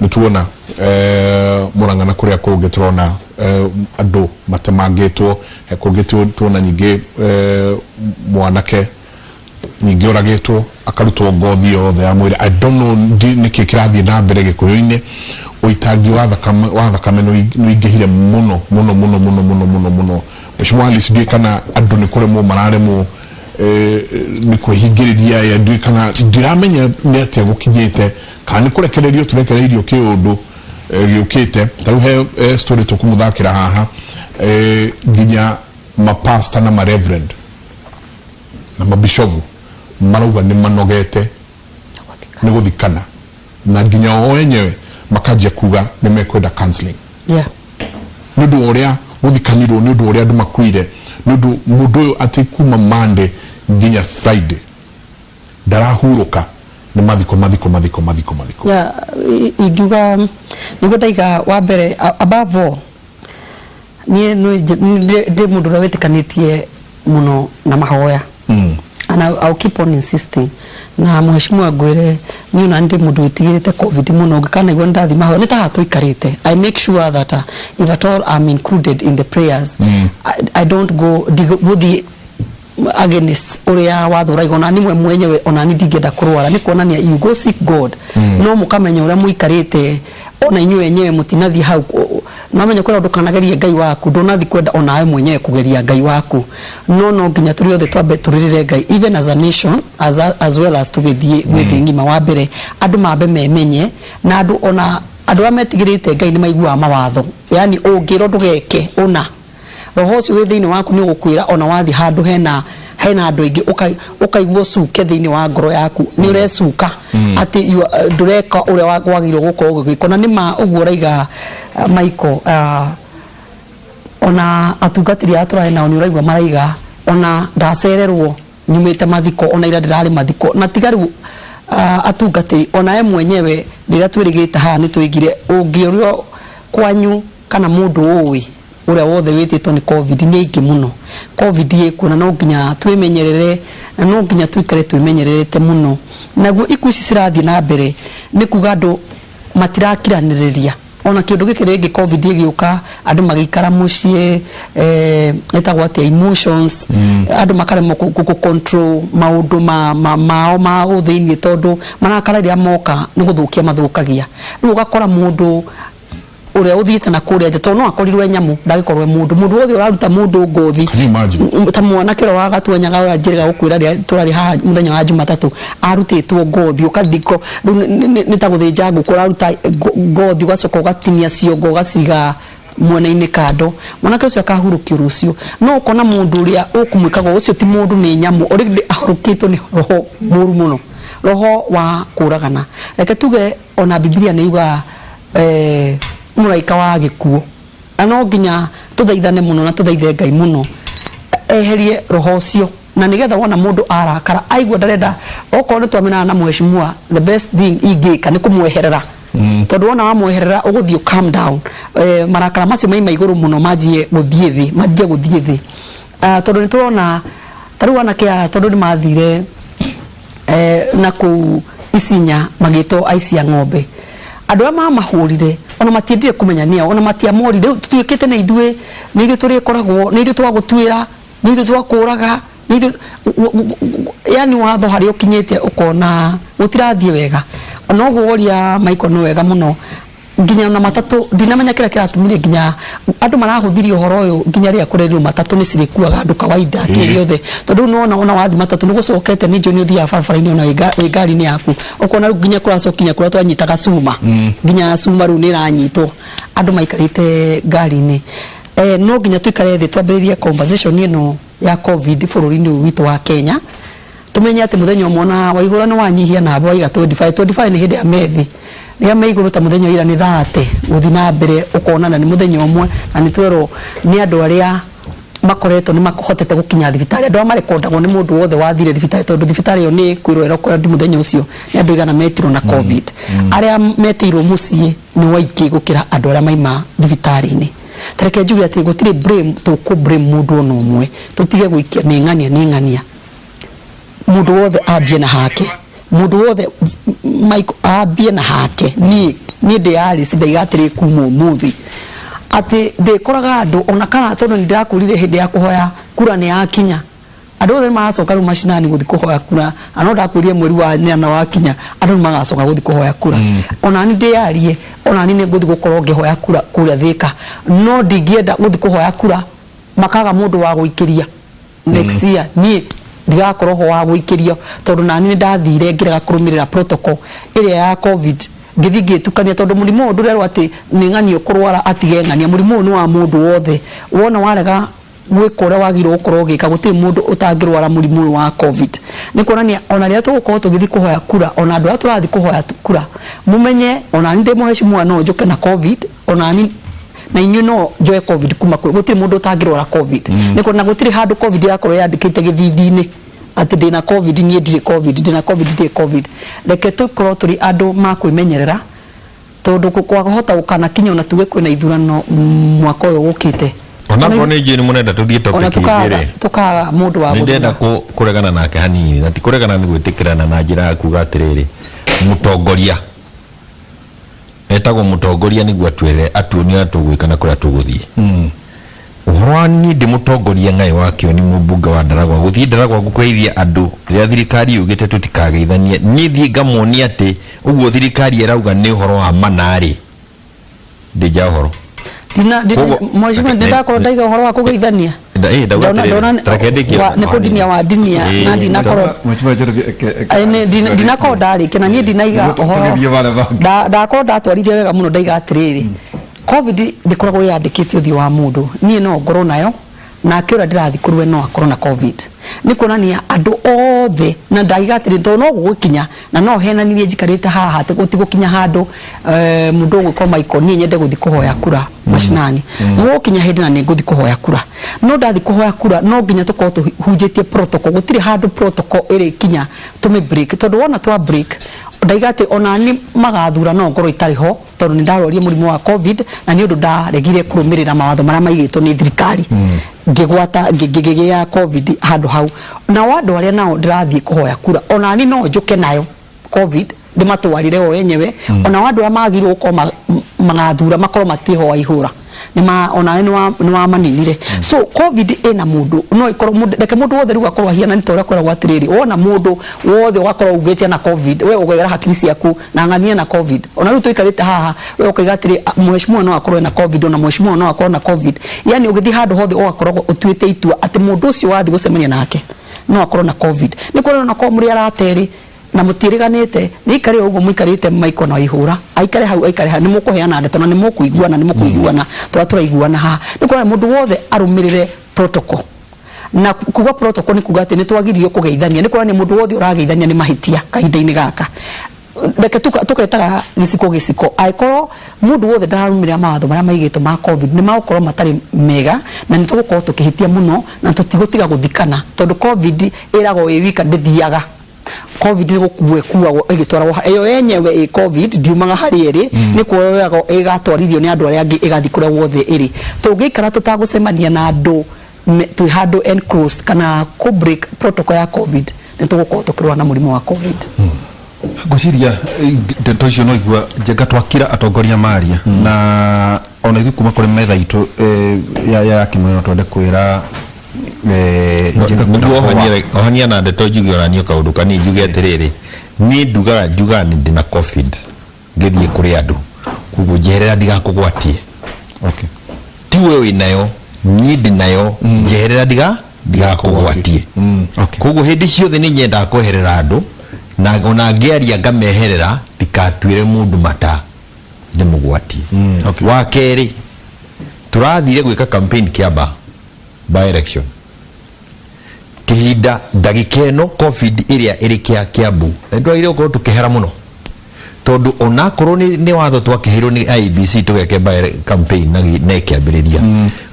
nĩ tuona eh, Mũrang'a na kũrĩa kũngĩ tũrona eh, andũ matemangĩtwo he kũngĩ tuona nyingĩ eh, mwanake ningĩ oragĩtwo akarutwo ngothi yothe ya mwĩrĩ I don't know nĩkĩ kĩrathiĩ na mbere gĩkũyũ-inĩ ũitangi wa thakame wa thakame nĩ ũingĩhire mũno mũno mũno mũno mũno mũno mũno Mheshimiwa Alice ndiũĩ kana andũ nĩ kũremwo mararemwo eh, nĩ kwĩhingĩrĩria ĩ ndiũĩ kana ndiramenya nĩ atĩa gũkinyĩte kana nĩ kũrekererio tũrekereirio kĩũndũ eh, gĩũkĩte ta rĩu he eh, story tũkũmũthakĩra haha eh, nginya mapasta na mareverend na mabishovu marauga nĩ manogete nĩ gũthikana na nginya o enyewe makanjia kuga nĩ mekwenda counseling nĩ ũndũ wa ũrĩa gũthikanirwo nĩ ũndũ wa ũrĩa andũ makuire nĩ ũndũ mũndũ ũyũ atĩ kuma Monday nginya Friday ndarahurũka nĩ mathiko mathiko mathiko mathiko mathiko Yeah, ingiuga nĩguo ndaiga wa mbere above all niĩ ndĩ mũndũ ũrĩa wĩtĩkanĩtie mũno na mahoya. And I'll keep on insisting. Na mheshimiwa ngwĩre niĩ ona ndĩ mũndũ wĩtigĩrĩte COVID mũno, ngĩkanaigua nĩ ndathiĩ mahoya nĩ ta haha tũikarĩte. I make sure that if at all I'm included in the prayers, I don't go ndigũthiĩ against ũrĩa watho ũraiga. Ona ni mwe mwenyewe, ona ni ndingĩenda kũrwara. Nĩ kuonania you go seek God, no mũkamenya ũrĩa mũikarĩte, ona inyuĩ enyewe mũtinathiĩ hau. Namenya kwĩra ndũkanagerie Ngai waku, ndũnathiĩ kwenda onawe mwenyewe kũgeria Ngai waku. No nginya tũrĩ othe twambe tũrĩrĩre Ngai, even as a nation, as well as tũgĩthiĩ gwĩ thĩ ng'ima. Wa mbere andũ mambe memenye, na andũ ona andũ arĩa metigĩrĩte Ngai nĩ maiguaga mawatho, yani ũngĩrwo ndũgeke ũna, roho ũcio wĩ thĩinĩ waku nĩ ũgũkwĩra. Ona wathiĩ handũ hena andũ aingĩ, ũkaigua ũcuke thĩinĩ wa ngoro yaku, nĩ ũrecuka atĩ ndũreka ũrĩa wagĩrĩirwo gũkorwo ũgĩka. Na nĩ ma ũguo ũraiga, Michael, ona atungatĩri aya tũrarĩ nao nĩ ũraigua maraiga ona ndacererwo nyumĩte mathiko, ona ira ndĩrarĩ mathiko. Na tiga rĩu atungatĩri, ona we mwenyewe rĩrĩa twĩrĩgĩte haha nĩ tũigire ũngĩũrio kwanyu kana mũndũ ũĩ ũrĩa wothe wĩtĩtwo nĩ COVID, nĩ aingĩ mũno. COVID ĩkuo na no nginya twĩmenyerere, na no nginya tũikare twĩmenyererete mũno. Naguo ikuũ ici cirathiĩ na mbere nĩ kuga andũ matirakiranĩrĩria. Ona kĩndũ gĩkĩ rĩngĩ COVID ĩgĩũka, andũ magĩikara mũciĩ, ĩtagwo atĩa, emotions, andũ makaremwo kũ control maũndũ mao ma ũthĩiniĩ, tondũ marakara rĩrĩa moka nĩ gũthũkia mathũkagia. Rĩu ũgakora mũndũ ũrĩa ũthiĩte na kũrĩa nja, tondũ no akorirwo e nyamũ, ndagĩkorwo e mũndũ. Mũndũ wothe ũraruta mũndũ ngothi. Can you imagine? Ta mwanake ũrĩa wa Gatuanyaga ũrĩa njĩrĩga gũkwĩra rĩrĩa tũrarĩ haha mũthenya wa Jumatatũ arutĩtwo ngothi, ũkathiko rĩu nĩ ta gũthĩnja ngũkũ, ũraruta ngothi ũgacoka ũgatinia ciongo ũgaciga mwena-inĩ kando. Mwanake ũcio akahurũkio rũciũ, no ũkona mũndũ ũrĩa ũkũmwĩkaga ũcio ti mũndũ, nĩ nyamũ already ahurũkĩtwo nĩ roho mũru mũno, roho wa kũragana. Reke tuge ona Bibilia nĩ yugaga mũraika wa gĩkuũ, na no nginya tũthaithane mũno na tũthaithe Ngai mũno eherie roho ũcio, na nĩgetha wona mũndũ arakara aigua ndarenda, okorwo nĩ twamenana na mheshimiwa, the best thing ingĩka nĩ kũmweherera, tondũ wona wamweherera ũgũthiĩ calm down, marakara macio maima igũrũ mũno manjie gũthiĩ thĩ, manjie gũthiĩ thĩ. Tondũ nĩ tũrona ta rĩu anake aya, tondũ nĩ mathire na kũu Isinya magĩtwo aici a ng'ombe, andũ arĩa mamahũrire ona matiendire kũmenya nĩao, ona matiamorire. Rĩu tũtuĩkĩte nĩ ithuĩ, nĩ ithuĩ tũrĩkoragwo, nĩ ithuĩ twagũtuĩra, nĩ ithuĩ twakũraga, nĩ ithuĩ. Yani watho harĩa ũkinyĩte ũkona gũtirathiĩ wega. Ona ũguo woria Michael nĩ wega mũno. Nginya ona matatũ ndinamenya kĩrĩa kĩratũmire nginya andũ marahũthirie ũhoro ũyũ, nginya rĩrĩa kũrerirwo matatũ nĩ cirĩkuaga andũ kawaida kĩ gĩothe, tondũ rĩu nĩwona ona wathi matatũ nĩ gũcokete nĩ njũĩ nĩ ũthiaga barabara-inĩ, ona wĩ ngari-inĩ yaku ũkona rĩu nginya kũracokinya kũrĩa twanyitaga cuma, nginya cuma rĩu nĩ ĩranyitwo andũ maikarĩte ngari-inĩ. No nginya tũikare thĩ twambĩrĩrie conversation ĩno ya COVID bũrũri-inĩ ũyũ witũ wa Kenya, tumenye atĩ mũthenya ũmwe ona waihũra nĩ wanyihia namba waiga 25, 25 nĩ hĩndĩ ya methi rĩrĩa me igũrũ, ta mũthenya wa ira nĩ 30 gũthiĩ na mbere, ũkona na nĩ mũthenya ũmwe, na nĩ twerwo nĩ andũ arĩa makoretwo nĩ mahotete gũkinya thibitarĩ, andũ arĩa marekondagwo nĩ mũndũ wothe wathire thibitarĩ, tondũ thibitarĩ ĩyo nĩ kwĩrwo ĩrekondi mũthenya ũcio nĩ andũ igana metirwo na COVID, arĩa metĩirwo mũciĩ nĩ waingĩ gũkĩra andũ arĩa maima thibitarĩ-inĩ. Tareke njuge atĩ gũtirĩ blame, tũkũ blame mũndũ ona ũmwe, tũtige gũikia nĩ ng'ania nĩ ng'ania. Mũndũ wothe ambie na hake, mũndũ wothe Michael ambie na hake. Niĩ ndĩ Alice ndaiga atĩrĩ kuma ũmũthĩ atĩ ndĩkoraga andũ ona kana, tondũ nĩ ndĩrakũrire hĩndĩ ya kũhoya kura nĩ yakinya, andũ othe nĩ maracoka rĩu macinani gũthiĩ kũhoya kura, na no ndakwĩrire mweri wa 8 wakinya andũ nĩ magacoka gũthiĩ kũhoya kura. Ona ni ndĩyarie, ona ni nĩ ngũthiĩ gũkorwo ngĩhoya kura kũrĩa Thĩka, no ndingĩenda gũthiĩ kũhoya kura makaga mũndũ wa gũikĩria next year. Niĩ ndigakorwo ho wa gũikĩrio, tondũ nani nĩ ndathire ngĩrega kũrũmĩrĩra protocol ĩrĩa ya COVID, ngĩthiĩ ngĩtukania, tondũ mũrimũ ũyũ ndũrerwo atĩ nĩ ng'ania ũkũrwara atige ng'ania. Mũrimũ ũyũ nĩ wa mũndũ wothe. Wona warega gwĩka ũrĩa wagĩrĩirwo gũkorwo ũgĩka, gũtirĩ mũndũ ũtangĩrwara mũrimũ ũyũ wa COVID. Nĩ kuonania ona rĩrĩa tũgũkorwo tũgĩthiĩ kũhoya kura, ona andũ arĩa tũrathiĩ kũhoya kura, mũmenye ona ni ndĩ mũheshimiwa no njũke na COVID, ona ni na inyuĩ no njoe COVID kuma kũrĩ. Gũtirĩ mũndũ ũtangĩrwara COVID. Nĩ kuona gũtirĩ handũ COVID yakorwo yandĩkĩte gĩthithi-inĩ atĩ ndĩna COVID, niĩ ndirĩ COVID, ndĩna COVID, ndirĩ COVID. Reke tũkorwo tũrĩ andũ ma kwĩmenyerera, tondũ kwahota gũkanakinya ona tuge kwĩna ithurano mwaka ũyũ ũkĩte. Onakorwo nĩ njũĩ nĩ mũrenda tũthiĩ ona topic ĩngĩ tukaga rĩ, tukaga mũndũ wa nĩ ndĩrenda gũthura. kũregana nake hanini, na ti kũregana, nĩ gwĩtĩkĩrana na njĩra ya kuga atĩrĩrĩ, mũtongoria etagwo mũtongoria nĩguo atwĩre, atuonie ũrĩa tũgwĩka na kũrĩa tũgũthiĩ. Ũhoro wa niĩ ndĩ mũtongoria ng'aĩ wa kĩoni, mũmbunge wa Ndaragwa, gũthiĩ Ndaragwa gũkeithia andũ rĩrĩa thirikari yugĩte tũtikageithanie, niĩ thiĩ ngamonia atĩ ũguo thirikari ĩrauga nĩ ũhoro wa mana-rĩ, ndĩ nja ũhoro. Ndina mheshimiwa, ndindakorwo ndaiga ũhoro wa kũgeithania. Ndauga Ndona atĩrĩrĩ, ndona ta reke ndĩkie nĩ kũndinia wa ndinia na ndinakorwo Mheshimiwa Njoroge, ndinakorwo ndarĩkia na niĩ ndinaiga Nĩguo ũhoro. tũgĩthiĩ barĩa bangĩ. Ndakorwo ndatwarithia wega mũno, ndaiga atĩrĩrĩ, COVID ndĩkoragwo ĩyandĩkĩte ũthiũ wa mũndũ. Niĩ no ngorwo nayo, nake ũrĩa ndĩrathiĩ kũrĩ we no akorwo na COVID. Nĩ kuonania andũ othe, na ndaiga atĩrĩ, tondũ no gũgũkinya na no henanirie njikarĩte haha atĩ gũtigũkinya handũ mũndũ ũgwĩkwo Michael niĩ nyende gũthiĩ kũhoya kura macinani. Nĩ gũgũkinya hĩndĩ na nĩ ngũthiĩ kũhoya kura, no ndathiĩ kũhoya kura no nginya tũkorwo tũhunjĩtie protocol. Gũtirĩ handũ protocol ĩrĩkinya tũmĩ break, tondũ wona twa break, ndaiga atĩ ona niĩ magathura no ngorwo itarĩ ho, tondũ nĩ ndarwarire mũrimũ wa COVID na nĩ ũndũ ndaregire kũrũmĩrĩra mawatho marĩa maigĩtwo nĩ thirikari, ngĩgwata ngĩgĩa COVID handũ hau. Nao andũ arĩa nao ndĩrathiĩ kũhoya kura, ona niĩ no njũke nayo COVID ndĩmatwarĩre o enyewe. Ona andũ arĩa magĩrĩirwo gũkorwo magathura makorwo matiho wa ihũra nĩma onawe nĩwamaninire. So COVID ĩna mũndũ no ĩkorwo mũndũ, reke mũndũ wothe rĩu akorwo ahiana nĩ ta ũrĩa kwĩragwo atĩrĩrĩ, wona mũndũ wothe ũgakorwo ugĩte na COVID, we ũgera hakiri ciaku na ng'ania na COVID. Ona rĩu tũikarĩte haha, we ũkaiga atĩrĩ, "Ah, mheshimiwa no akorwo ena COVID, ona mheshimiwa no akorwo na COVID." Yani ũgĩthiĩ handũ hothe ũgakoragwo ũtuĩte itua atĩ mũndũ ũcio wathiĩ gũcemania nake no akorwo na COVID. Nĩ kuonania onakorwo mũrĩ arata erĩ na mũtiĩrĩganĩte, nĩ ikare o ũguo mũikarĩte, Michael na Waihũra aikare hau, aikare hau, nĩ mũkũheana ndeto na nĩ mũkũiguana, nĩ mũkũiguana tũrĩa tũraiguana haha. Nĩ kuonania mũndũ wothe arũmĩrĩre protocol, na kuga protocol nĩ kuga atĩ nĩ twagiririo kũgeithania. Nĩ kuonania mũndũ wothe ũrageithania nĩ mahĩtia kahinda-inĩ gaka. Reke tũketaga gĩciko gĩciko, angĩkorwo mũndũ wothe ndararũmĩrĩra mawatho marĩa maigĩtwo ma COVID, nĩ magũkorwo matarĩ mega na nĩ tũgũkorwo tũkĩhĩtia mũno na tũtigũtiga gũthikana, tondũ COVID ĩragwo ĩ wika ndĩthiaga. COVID nĩ gũkuo ĩkuagwo ĩgĩtwaragwo ĩyo yenyewe ĩ COVID ndiumaga harĩa ĩrĩ, nĩ kuoyagwo ĩgatwarithio nĩ andũ arĩa angĩ ĩgathiĩ kũrĩa guothe ĩrĩ. Tũngĩikara tũtagũcemania na andũ twĩ handũ enclosed kana kũ break protocol ya COVID, nĩ tũgũkorwo tũkĩrũa na mũrimũ wa COVID. Ngwĩciria ndeto icio no igua njenga twakira atongoria maria, na ona ithuĩ kuma kũrĩ metha itũ ya kĩmwe no twende kwĩra Njenga kwĩna nĩguo ũhoro wa- ohania na ndeto njuge onaniĩ kaũndũ kanini, njuge atĩrĩrĩ, niĩ njugaga nĩ ndĩna COVID ngĩthiĩ kũrĩ andũ, koguo njeherera ndigakũgwatie. Ti we wĩ nayo, niĩ ndĩ nayo, njeherera ndigakũgwatie. Koguo hĩndĩ ciothe nĩ nyendaga kweherera andũ, na ona ngĩaria ngameherera ndikatuĩre mũndũ mata ndĩmũgwatie. Wa kerĩ, tũrathire gwĩka campaign Kiambaa by election kihinda ndagĩka ĩno COVID ĩrĩa ĩrĩ kĩa Kiambu, na nĩtwagĩrĩirwo gũkorwo tũkĩhera mũno, tondũ onakorwo nĩ watho twakĩheirwo nĩ IEBC tũgeke by campaign na ĩkĩambĩrĩria,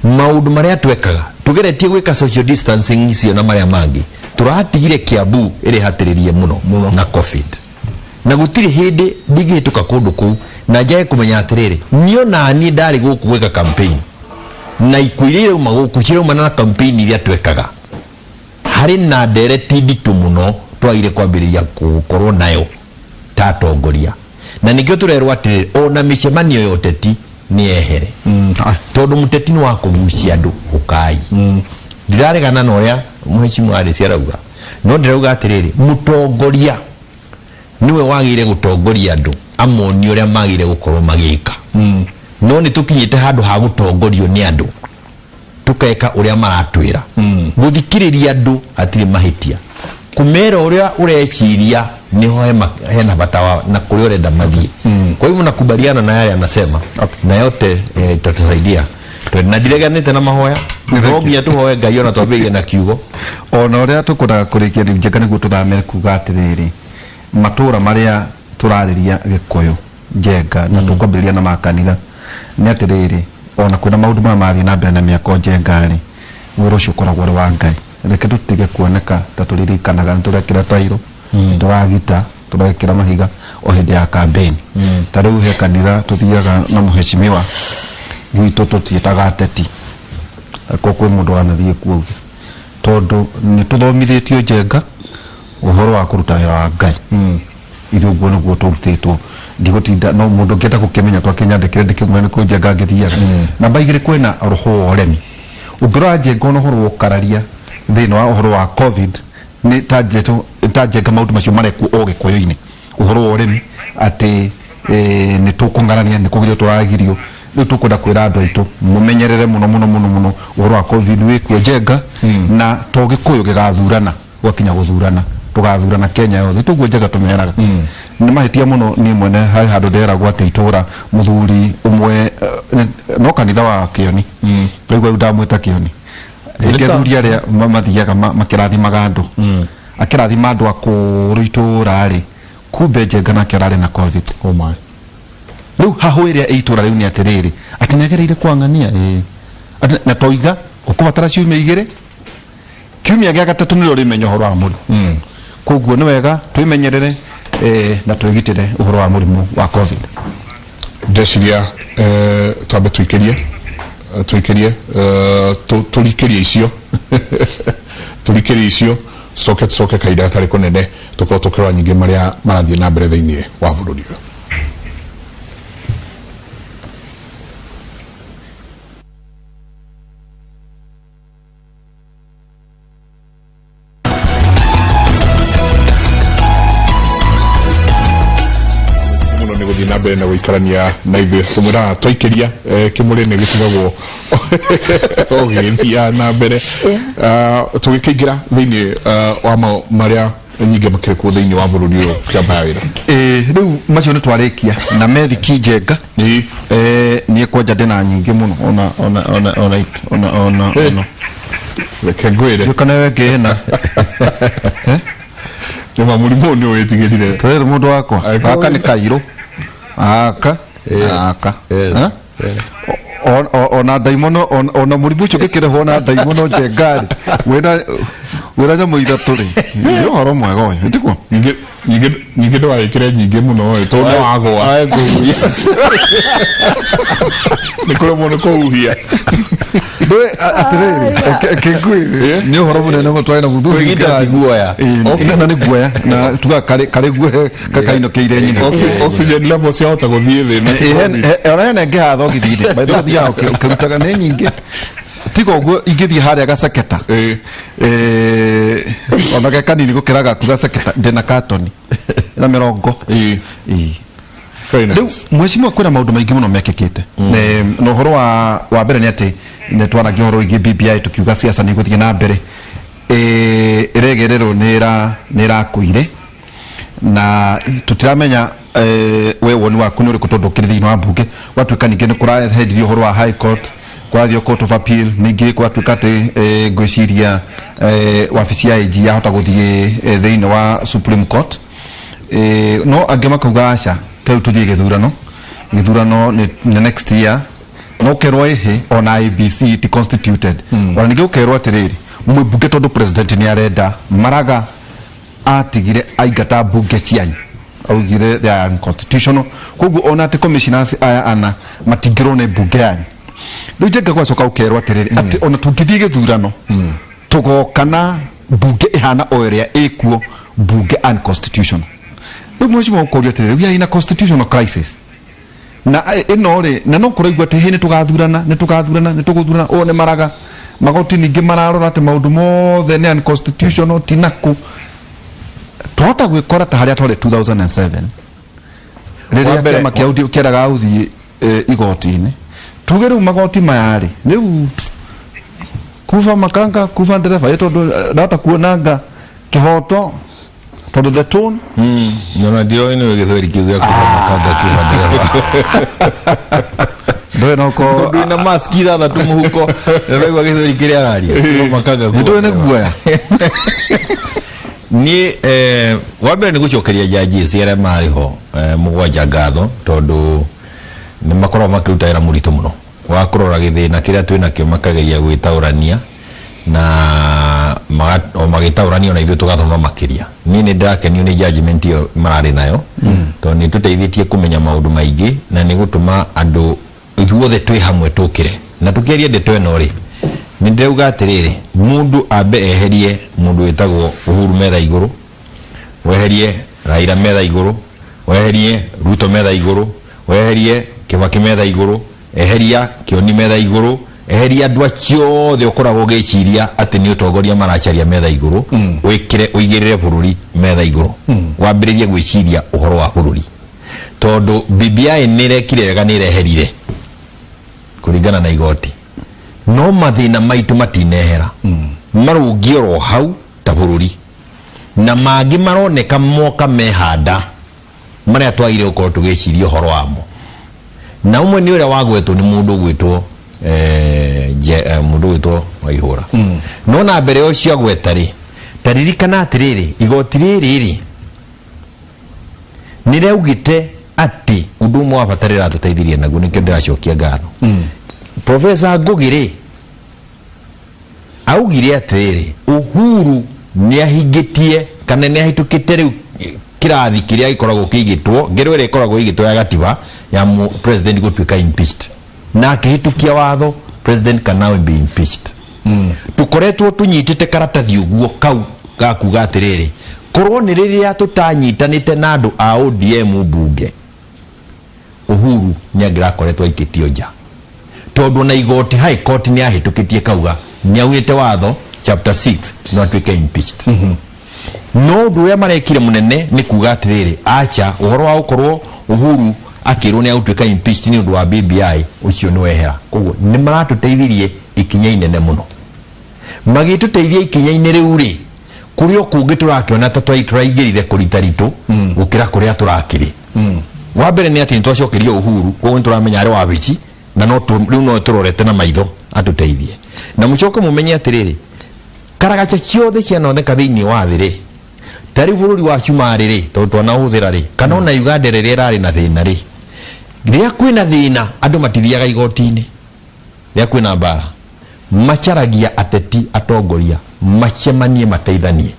maũndũ marĩa twekaga tũgeretie gwĩka social distancing icio na marĩa mangĩ, tũratigire Kiambu ĩrĩ hatĩrĩrie mũno na COVID, na gũtirĩ hĩndĩ ndingĩhĩtũka kũndũ kũu na njage kũmenya atĩrĩrĩ, niĩ ona niĩ ndarĩ gũkũ gwĩka campaign, na ikuũ iria irauma gũkũ ciraumana na campaign iria twekaga. Harĩ na ndereti nditũ mũno twagire kwambĩrĩria gũkorwo nayo ta atongoria, na nĩkĩo tũrerwo atĩrĩrĩ, ona mĩcemanio ya ũteti nĩ yehere, tondũ mũteti nĩ wa kũgucia andũ ũkai. Ndiraregana na ũrĩa mheshimiwa Alice arauga, no ndĩrauga atĩrĩrĩ, mũtongoria nĩwe wagĩrĩire gũtongoria andũ, amonie ũrĩa magĩrĩire gũkorwo magĩka. No nĩ tũkinyĩte handũ ha gũtongorio nĩ andũ, tũkeka ũrĩa maratwĩra. Gũthikĩrĩria andũ hatirĩ mahĩtia, kũmera ũrĩa ũreciria nĩho hena bata wa na kũrĩa ũrenda mathiĩ. Kwa hivyo nakubaliana na yale anasema na yote itatusaidia, na ndireganĩte na mahoya. No nginya tũhoe Ngai ona twambĩrĩrie na kiugo. Ona ũrĩa tũkwendaga kũrĩkia rĩu njenga nĩguo tũthamĩre kuga atĩrĩrĩ, matũra marĩa tũrarĩria Gĩkũyũ, njenga, na tũkwambĩrĩria na makanitha, nĩ atĩrĩrĩ, ona kwĩna maũndũ marĩa marathiĩ na mbere na mĩako, njenga rĩ, wĩra ũcio ũkoragwo ũrĩ wa Ngai. Reke tũtige kuoneka ta tũririkanaga nĩ tũrekĩra tairo, tũragita, tũrekĩra mahiga o hĩndĩ ya campaign. Ta rĩu he kanitha tũthiaga na mũhecimiwa gwitũ, tũtiĩtaga ateti. Angĩkorwo kwĩ mũndũ wanathiĩ kuo auge, tondũ nĩ tũthomithĩtio Njenga ũhoro wa kũruta wĩra wa Ngai. Ithuĩ ũguo nĩguo tũrutĩtwo. Ndigũtinda, no mũndũ ũngĩenda gũkĩmenya twakĩnyandĩkĩre ndĩkĩmwĩre nĩ kũ Njenga ngĩthiaga. Namba igĩrĩ, kwĩna roho wa ũremi. Ũngĩrora Njenga ona ũhoro wa ũkararia thĩinĩ wa ũhoro wa Covid nĩ ta njeto ta Njenga maũndũ macio marekwo o Gĩkũyũ-inĩ. Ũhoro wa ũremi atĩ nĩ tũkũng'arania, nĩ kũgirio tũragirio. Rĩu tũkwenda kwĩra andũ aitũ mũmenyerere mũno mũno mũno mũno ũhoro wa Covid wĩkuo Njenga, na to Gĩkũyũ gĩgathurana. Gwakinya gũthurana tũgathurana Kenya yothe tũguo Njenga tũmeraga. Nĩ mahĩtia mũno. Niĩ mwene harĩ handũ nderagwo atĩ itũra mũthuri ũmwe, no kanitha wa Kĩoni, rĩu rĩu ndamwĩta Kĩoni rĩngĩ, athuri arĩa mathiaga makĩrathimaga andũ, akĩrathima andũ akũrũ itũra rĩ, kumbe Njenga nake ararĩ na Covid. Oh my. Rĩu hahũ ĩrĩa ĩ itũra rĩu nĩ atĩrĩrĩ, atĩ nĩagereire kwang'ania ĩĩ. Atĩ na toiga ũkũbatara ciumia igĩrĩ, kiumia gĩa gatatũ nĩrĩo ũrĩmenya ũhoro wa mũrimũ. Koguo nĩ wega twĩmenyerere na twĩgitĩre ũhoro wa mũrimũ wa Covid. Ndeciria twambe tũikĩrie tũikĩrie tũrikĩrie icio, tũrikĩrie icio, coke tũcoke kahinda gatarĩ kũnene tũkorwo tũkĩrora nyingĩ marĩa marathiĩ na mbere thĩinĩ wa bũrũri ũyũ. Mũno nĩ gũthiĩ na mbere na gũikarania na ithuĩ. Tũmwĩraga twaikĩria kĩmũrĩ nĩ gĩtigagwo o gĩgĩthiaga na mbere. Ah, tũgĩkĩingĩra thĩinĩ wa marĩa nyingĩ makĩrĩ kuo thĩinĩ wa bũrũri ũyũ kĩamba ya wĩra. Rĩu macio nĩ twarĩkia na methiki Njenga. Niĩ kwanja ndĩna nyingĩ mũno ona ona ona ona ona ona ona Reke ngwĩre. Ndiũ kana we ngĩna. Nĩ ma mũrimũ ũyũ nĩ ũwĩtigĩrire. Tũrĩrĩ mũndũ wakwa. Angĩkorwo Gaka nĩ kairũ gaka gaka. Yes. Eh? Ona ndaimono, ona mũrimũ ũcio ũngĩkĩrehwo na ndaimono Njenga-rĩ, wĩna nyamũ ithatũ rĩ, nĩ ũhoro mwega ũyũ, tiguo? Ningĩ ningĩ ningĩ ndũgagĩkĩre nyingĩ mũno ĩ, tondũ nĩ wagũa. Wae kũhuhia. Nĩ kũremwo nĩ kũhuhia. Ndũĩ, atĩrĩrĩ, kĩngui nĩ ũhoro mũnene mũno twarĩ na mũthuri Kwĩgita ti guoya. Ĩĩ, na nĩ guoya na tugaga karĩ guoya kakainũkĩire nyina. Oxygen level ciahota gũthiĩ thĩ na Ĩĩ, ona hena ĩngĩ haha thogithi-inĩ. By the way, ũthiaga ũkĩrutaga nĩ nyingĩ, tiga ũguo ingĩthiĩ harĩa gaceketa. Ona ge kanini gũkĩra gaku gaceketa, ndĩna katoni na 40. Ĩĩ. Very nice. Rĩu mheshimiwa, kwĩna maũndũ maingĩ mũno mekĩkĩte. Na ũhoro wa mbere nĩ atĩ nĩ twaragia ũhoro wĩgiĩ BBI, tũkiuga siasa nĩ igũthiĩ na mbere. Ĩregererwo nĩ ĩrakuire na tũtiramenya we woni waku nĩ ũrĩkũ, tondũ ũkĩrĩ thĩinĩ wa mbunge. Gwatuĩka ningĩ nĩ kũrahendirio ũhoro wa High Court, kũrathiĩ Court of Appeal, ningĩ gwatuĩka atĩ ngwĩciria wabici ya AG yahota gũthiĩ thĩinĩ wa Supreme Court. No angĩ makauga aca, rĩu tũthiĩ gĩthurano, gĩthurano nĩ next year. No ũkerwo ĩhĩ ona IEBC ti constituted. Ona ningĩ ũkerwo atĩrĩrĩ, mwĩ mbunge, tondũ president nĩ arenda Maraga atigire aingata mbunge cianyu, augire they are unconstitutional, koguo ona atĩ commissioners aya ana matingĩrwo nĩ mbunge yanyu. Rĩu Njenga, gwacoka ũkerwo atĩrĩrĩ, atĩ ona tũngĩthiĩ gĩthurano tũgoka na mbunge ĩhana o ĩrĩa ĩkuo, mbunge unconstitutional. Rĩu mheshimiwa, ũkoria atĩrĩrĩ, we are in a constitutional crisis na ĩno rĩ, na no kũraigua atĩ hĩ, nĩ tũgathurana, nĩ tũgathurana, nĩ tũgũthurana. Ũũ nĩ Maraga magoti ningĩ mararora atĩ maũndũ mothe nĩ unconstitutional. Tinakũ twahota gwĩkora ta harĩa twarĩ 2007 rĩrĩa Wa mbere- kĩama kĩa UDA kĩeraga gũthiĩ igoti-inĩ, tuge rĩu magoti maya rĩ, rĩu kuba makanga kuba ndereba ĩ, tondũ ndahota kuonanga kĩhoto, tondũ the tone Nona ndiroĩ nĩ gĩthweri kĩu gĩa kuba makanga kuba ndereba. Ndũĩ noko Mũndũ wĩna mask ithathatũ mũhuko na ũraigua gĩthweri kĩrĩa araria, kuba makanga kuba ndũĩ nĩ ndereba. guoya. Niĩ wa mbere nĩ gũcokeria judges arĩa marĩ ho mũgwanja ngatho, tondũ nĩ makoragwo makĩruta wĩra mũritũ mũno wa kũrora gĩthĩna kĩrĩa twĩ nakĩo, makageria gwĩtaũrania na o magĩtaũrania ona ithuĩ tũgathoma makĩria. Niĩ nĩ ndĩrakenio nĩ judgment ĩyo mararĩ nayo, tondũ nĩ tũteithĩtie kũmenya maũndũ maingĩ na nĩ gũtũma andũ ithuothe twĩ hamwe tũkĩre na tũkĩaria ndeto ĩno rĩ. Nĩ ndĩrauga atĩrĩrĩ, mũndũ ambe eherie mũndũ wĩtagwo Uhuru metha igũrũ, weherie Raila metha igũrũ, weherie Ruto metha igũrũ, weherie Kibaki metha igũrũ, eheria Kĩoni metha igũrũ, eheria andũ acio othe ũkoragwo ũgĩciria atĩ nĩ ũtongoria maracaria metha igũrũ, wĩkĩre ũigĩrĩre bũrũri metha igũrũ, wambĩrĩrie gwĩciria ũhoro wa bũrũri, tondũ BBI nĩ ĩrekire wega, nĩ ĩreherire kũringana na igoti, no mathĩna maitũ matinehera, marũngiĩ oro hau ta bũrũri, na mangĩ maroneka moka mehanda marĩa twagire gũkorwo tũgĩciria ũhoro wamo. Na ũmwe nĩ ũrĩa wagwetwo nĩ mũndũ ũgwĩtwo mũndũ ũgwĩtwo Waihũra. No na mbere ũcio agweta rĩ, ta ririkana atĩrĩrĩ, igoti rĩrĩ rĩ nĩ rĩaugĩte atĩ ũndũ ũmwe wa bata rĩratũteithirie naguo, nĩkĩo ndĩracokia ngatho. Professor Ngũgĩ rĩ augire atĩrĩrĩ, Uhuru nĩ ahingĩtie kana nĩ ahĩtũkĩte rĩu kĩrathi kĩrĩa gĩkoragwo kĩigĩtwo, ngero ĩrĩa ĩkoragwo ĩigĩtwo ya gatiba ya president gũtuĩka impeached, na akĩhĩtũkia watho president can now be impeached. Tũkoretwo tũnyitĩte karatathi ũguo kau ga kuga atĩrĩrĩ, korwo nĩ rĩrĩa tũtanyitanĩte na andũ a ODM mbunge, Uhuru nĩ angĩrakoretwo aikĩtio nja, tondũ ona igoti High Court nĩ yahĩtũkĩtie kauga nĩ aunĩte watho chapter 6 no atuĩke impeached. No ũndũ ũrĩa marekire mũnene nĩ kuga atĩrĩrĩ, acha ũhoro wa gũkorwo Uhuru akĩrwo nĩ agũtuĩka impeached nĩ ũndũ wa BBI, ũcio nĩ wehera. Koguo nĩ maratũteithirie ikinya inene mũno. Magĩtũteithia ikinya-inĩ rĩu rĩ, kũrĩ o kũngĩ tũrakĩona ta tũraingĩrire kũritaritũ gũkĩra kũrĩa tũrakĩrĩ. Wa mbere nĩ atĩ nĩ twacokerio Uhuru, koguo nĩ tũramenya arĩ wabici na no rĩu no tũrorete na maitho atũteithie. Na mũcoke mũmenye atĩrĩrĩ, karagaca ciothe cianaoneka thĩinĩ wa thĩ rĩ, ta rĩu bũrũri wa Cumarĩ rĩ, tondũ twanaũhũthĩra rĩ, kana ona Uganda rĩrĩa ĩrarĩ na thĩna rĩ, rĩrĩa kwĩna thĩna andũ matithiaga igoti-inĩ, rĩrĩa kwĩna mbara macaragia ateti atongoria macemanie mateithanie.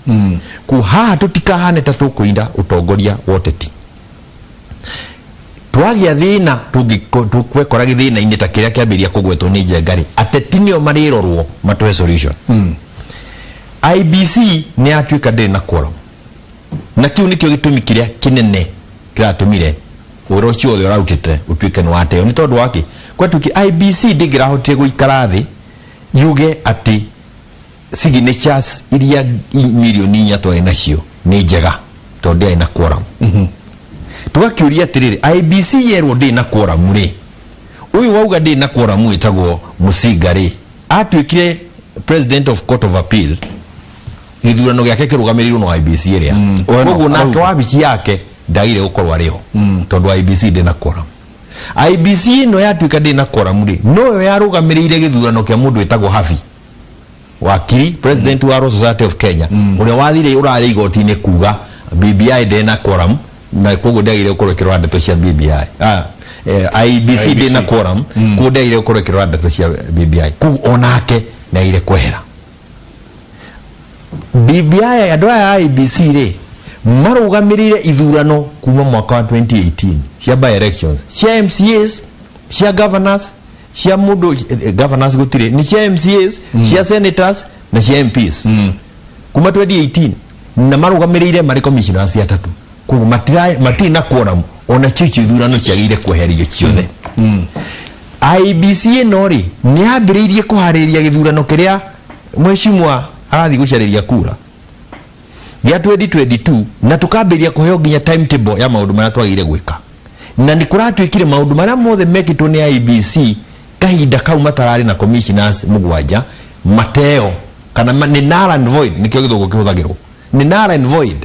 Ku haha tũtikahane ta tũkũinda ũtongoria wa ũteti. Twagĩa thĩna tũkwekora gĩthĩna-inĩ ta kĩrĩa kĩambĩrĩria kũgwetwo nĩ Njenga rĩ, ateti nĩo marĩrorwo matũhe solution. IEBC nĩ yatuĩka ndĩrĩ na quorum, na kĩu nĩkĩo gĩtũmi kĩrĩa kĩnene kĩratũmire wĩra ũcio wothe ũrarutĩte ũtuĩke nĩ wateo. Nĩ tondũ wa kĩ? Gwatuĩkire IEBC ndĩngĩrahotire gũikara thĩ yuge atĩ signatures iria mirioni inya twarĩ nacio nĩ njega, tondũ ndĩarĩ na quorum. Tũgakĩũria atĩrĩrĩ, IEBC yerwo ndĩrĩ na quorum rĩ, ũyũ wauga ndĩrĩ na quorum wĩtagwo Musinga rĩ, atuĩkire president of court of appeal, gĩthurano gĩake kĩrũgamĩrĩirwo no IEBC ĩrĩa. Koguo nake wabici yake ndagire gũkorwo arĩ ho, tondũ IEBC ndĩ na quorum. IEBC ĩno yatuĩka ndĩ na quorum rĩ, noyo yarũgamĩrĩire gĩthurano kĩa mũndũ wĩtagwo Havi wakiri, president wa Law Society of Kenya, ũrĩa wathire ũrarĩ igoti-inĩ kuga BBI ndĩ na quorum na koguo ndagire gũkorwo ĩkĩrora ndeto cia BBI. IEBC ndĩ na quorum, koguo ndagire gũkorwo ĩkĩrora ndeto cia BBI, koguo onake ndagire kwehera BBI. Andũ aya a IEBC rĩ, marũgamĩrĩire ithurano kuma mwaka wa 2018 cia by elections, cia MCAs, cia governors, cia mũndũ governors gũtirĩ, nĩ cia MCAs, cia senators na cia MPs kuma 2018, na marũgamĩrĩire marĩ commissioners atatũ. Koguo matirĩ na quorum, ona cio icio ithurano ciagĩrĩire kweherio ciothe. IEBC ĩno rĩ, nĩ yambĩrĩirie kũharĩrĩria gĩthurano kĩrĩa mheshimiwa arathiĩ gũcarĩria kura gĩa 2022, na tũkambĩrĩria kũheo nginya timetable ya maũndũ marĩa twagĩrĩire gwĩka, na nĩ kũratuĩkire maũndũ marĩa mothe mekĩtwo nĩ IEBC kahinda kau matararĩ na commissioners mũgwanja mateo kana nĩ null and void. Nĩkĩo gĩthũngũ kĩhũthagĩrwo nĩ null and void,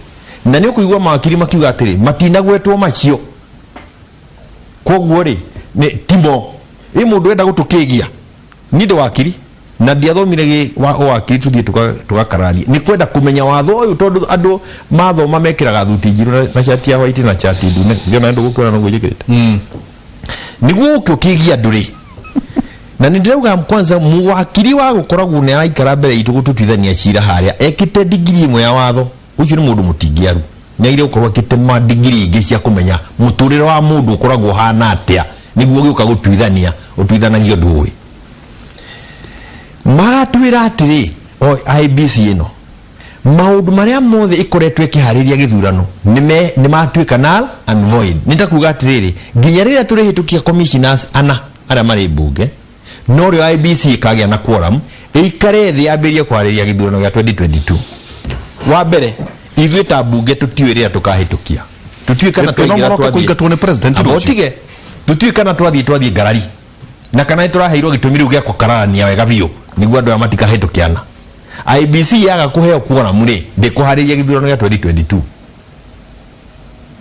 na nĩ ũkũigua mawakiri makiuga atĩrĩ matinagwetwo macio, koguo rĩ nĩ timo ĩ mũndũ enda gũtũkĩgia. Niĩ ndĩ wakiri na ndiathomire gĩ wa ũwakiri, tuthiĩ tũgakararania nĩ kwenda kũmenya watho ũyũ, tondũ andũ mathoma mekĩraga thuti njirũ na cati ya white na cati ndune, ndiona ndũgũkĩona noguo njĩkĩrĩte nĩguo ũke ũkĩgia andũ rĩ. Na nĩ ndĩrauga kwanza mũwakiri wa gũkoragwo nĩ araikara mbere itũ gũtũtuithania cira harĩa ekĩte digiri ĩmwe ya watho, ũcio nĩ mũndũ mũtingiaru, nĩ agĩrĩire gũkorwo akĩte ma digiri ingĩ cia kũmenya mũtũrĩre wa mũndũ ũkoragwo ũhana atĩa, nĩguo ũgĩũka gũtuithania ũtuithanagia ũndũ ũĩ. Matwĩra atĩrĩ, o IEBC ĩno maũndũ marĩa mothe ĩkoretwo ĩkĩharĩria gĩthurano nĩ matuĩka null and void. Nĩ ta kuga atĩrĩrĩ, nginya rĩrĩa tũrĩhĩtũkia commissioners ana arĩa marĩ mbunge, norĩo IEBC ĩkagĩa na quorum, ĩikare thĩ yambĩrĩrie kwarĩria gĩthurano gĩa 2022. Wa mbere, ithuĩ ta mbunge tũtiũĩ rĩrĩa tũkahĩtũkia, tũtiũĩ kana Ĩno twaingĩra mũroka twathiĩ. kũingatwo nĩ president Amba rũciũ. ũtige, tũtiũĩ kana twathiĩ ngarari na kana nĩ tũraheirwo gĩtũmi rĩu gĩa kũkararania wega biũ nĩguo andũ aya matikahĩtũkiana. IEBC yaga kũheo quorum rĩ, ndĩkũharĩria gĩthurano gĩa 2022.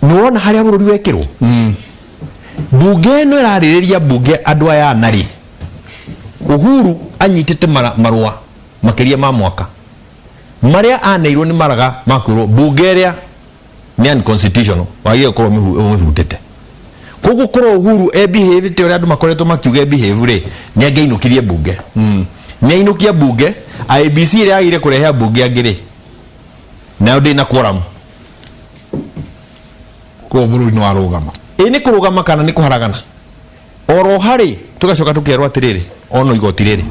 Nĩwona harĩa bũrũri wekĩrwo? Mbunge ĩno ĩrarĩrĩria mbunge andũ aya ana rĩ, Uhuru anyitĩte marũa makĩria ma mwaka marĩa aneirwo nĩ Maraga makwĩrwo mbunge ĩrĩa nĩ unconstitutional, wagĩrĩire gũkorwo ũmĩhutĩte. Koguo korwo Uhuru e behave te ũrĩa andũ makoretwo makiuga e behave rĩ, nĩ angĩainũkirie mbunge. Nĩ ainũkia mbunge, IEBC ĩrĩa yagĩrĩire kũrehe ambunge angĩ rĩ, nayo ndĩrĩ na quorum. Koguo bũrũri nĩ warũgama. Ĩ nĩ kũrũgama kana nĩ kũharagana? Oro harĩ tũgacoka tũkerwo atĩrĩrĩ, ono igoti rĩrĩ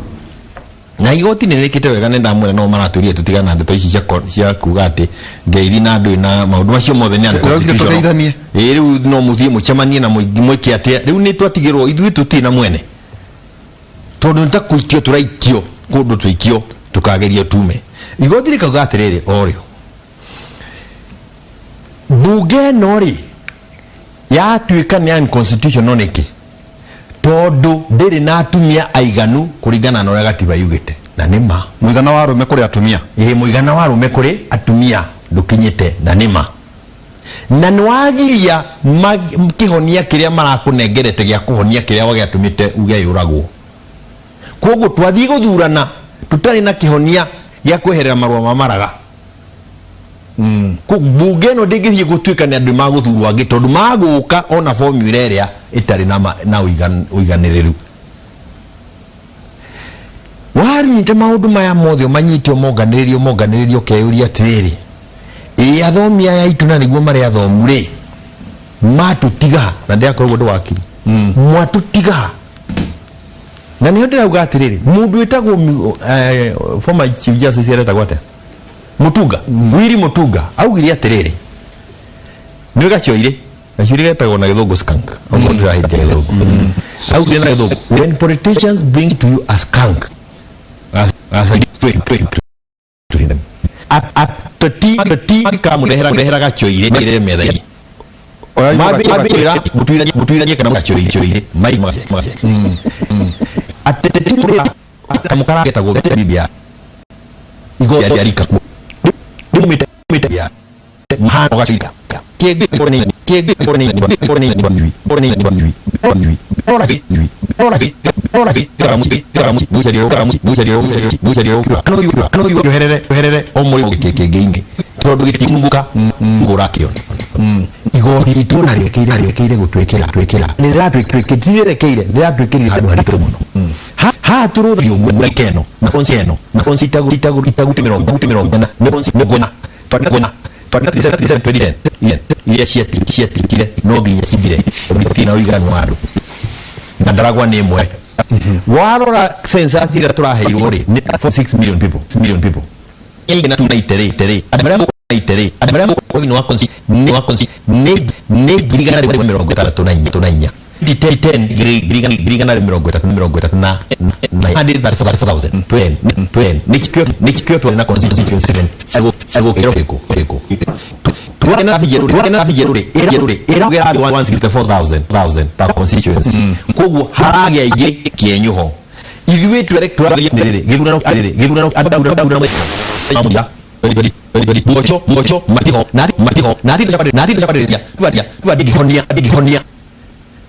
na igoti nĩ rĩkĩte wega, nĩ ndamwĩra no maratwĩrire tũtigane na ndeto ici cia kuga atĩ ngeithi na ndũĩ na maũndũ macio mothe nĩ Rĩu unconstitutional. tũgeithanie. Ĩ rĩu no mũthiĩ mũcemanie na mwĩke atĩa? Rĩu nĩ twatigĩrwo ithuĩ tũtirĩ na mwene, tondũ nĩ ta kũikio tũraikio kũndũ, tũikio tũkagerio tume. Igoti rĩkauga atĩrĩrĩ, o rĩo mbunge ĩno rĩ yatuĩka nĩ unconstitutional nĩkĩ? Tondũ ndĩrĩ na atumia aiganu kũringana na ũrĩa gatiba yugĩte, na nĩ ma. Mũigana wa arũme kũrĩ atumia. Ĩĩ, mũigana wa arũme kũrĩ atumia ndũkinyĩte, na nĩ ma. Na nĩ wagiria kĩhonia kĩrĩa marakũnengerete gĩa kũhonia kĩrĩa gĩatũmĩte uge yũragwo. Koguo twathiĩ gũthurana tũtarĩ na kĩhonia gĩa kweherera marũa ma Maraga. Mbunge ĩno ndĩngĩthiĩ gũtuĩka nĩ andũ magũthurwo angĩ, tondũ magũka ona formula ĩrĩa ĩtarĩ na ũiganĩrĩru. Wanyita maũndũ maya mothe, ũmanyite, ũmonganĩrĩrie, ũmonganĩrĩrie, ũkeyũria atĩrĩrĩ, ĩ athomi aya aitũ na nĩguo marĩ athomu rĩ, matũtiga na ndĩrakorwo ndĩ wakiri, mwatũtiga. Na nĩho ndĩrauga atĩrĩrĩ, mũndũ wĩtagwo former chief justice aretagwo atĩa, Mutunga, Willy Mutunga, augire atĩrĩrĩ, nĩ gacoirĩ, gacoirĩ getagwo na gĩthũngũ skunk, okorwo ndĩrahĩtia gĩthũngũ. Augire na gĩthũngũ, "When politicians bring to you a skunk, to them." Ateti kamũrehera rehera gacoirĩ maigĩrĩre metha-inĩ, mambĩra mũtuithanie kana gacoirĩ mai ateti kamũkara getagwo BBI igoti rĩa rika kuo rĩumĩte mĩte ya mahano gacoirĩ kĩngĩ yoherere o mũrĩmo kĩngĩ-inĩ tondũ gĩtikunguka ngũrakĩona igoti ritũ na rĩekeire gũtwĩkĩra twĩkĩra nĩ rĩratwĩkĩrire rĩratwĩkĩrire handũ haritũ mũno. Haha tũrũthagio ũguo keno na konsi eno na konsi itagu itagu itagu 40 na nĩ konsi 40 twana twana 2010 iria ciatikire no nginya cithire tondũ gũtirĩ na ũiganu wa andũ na Ndaragwa nĩ ĩmwe. Warora census ĩrĩa tũraheirwo rĩ, nĩ 46 million people, million people na tu na iterĩ iterĩ andũ arĩa na iterĩ andũ arĩa thĩinĩ wa konsi nĩ wa konsi nĩ 164 tuna inya 10 130 na 134,000 20 20 nĩkĩo twarĩ na constituency 7 sago kĩro kĩkũ kĩkũ twarĩ na twarĩ na rĩ rĩ ĩragera 164,000 thousand per constituency. Koguo haragĩa ingĩ kĩenyũho ithuĩ twere tũrageria rĩrĩ gĩthurano rĩrĩ gĩthurano andũ mocho mocho matiho na matiho na ti na ti tubadia tubadia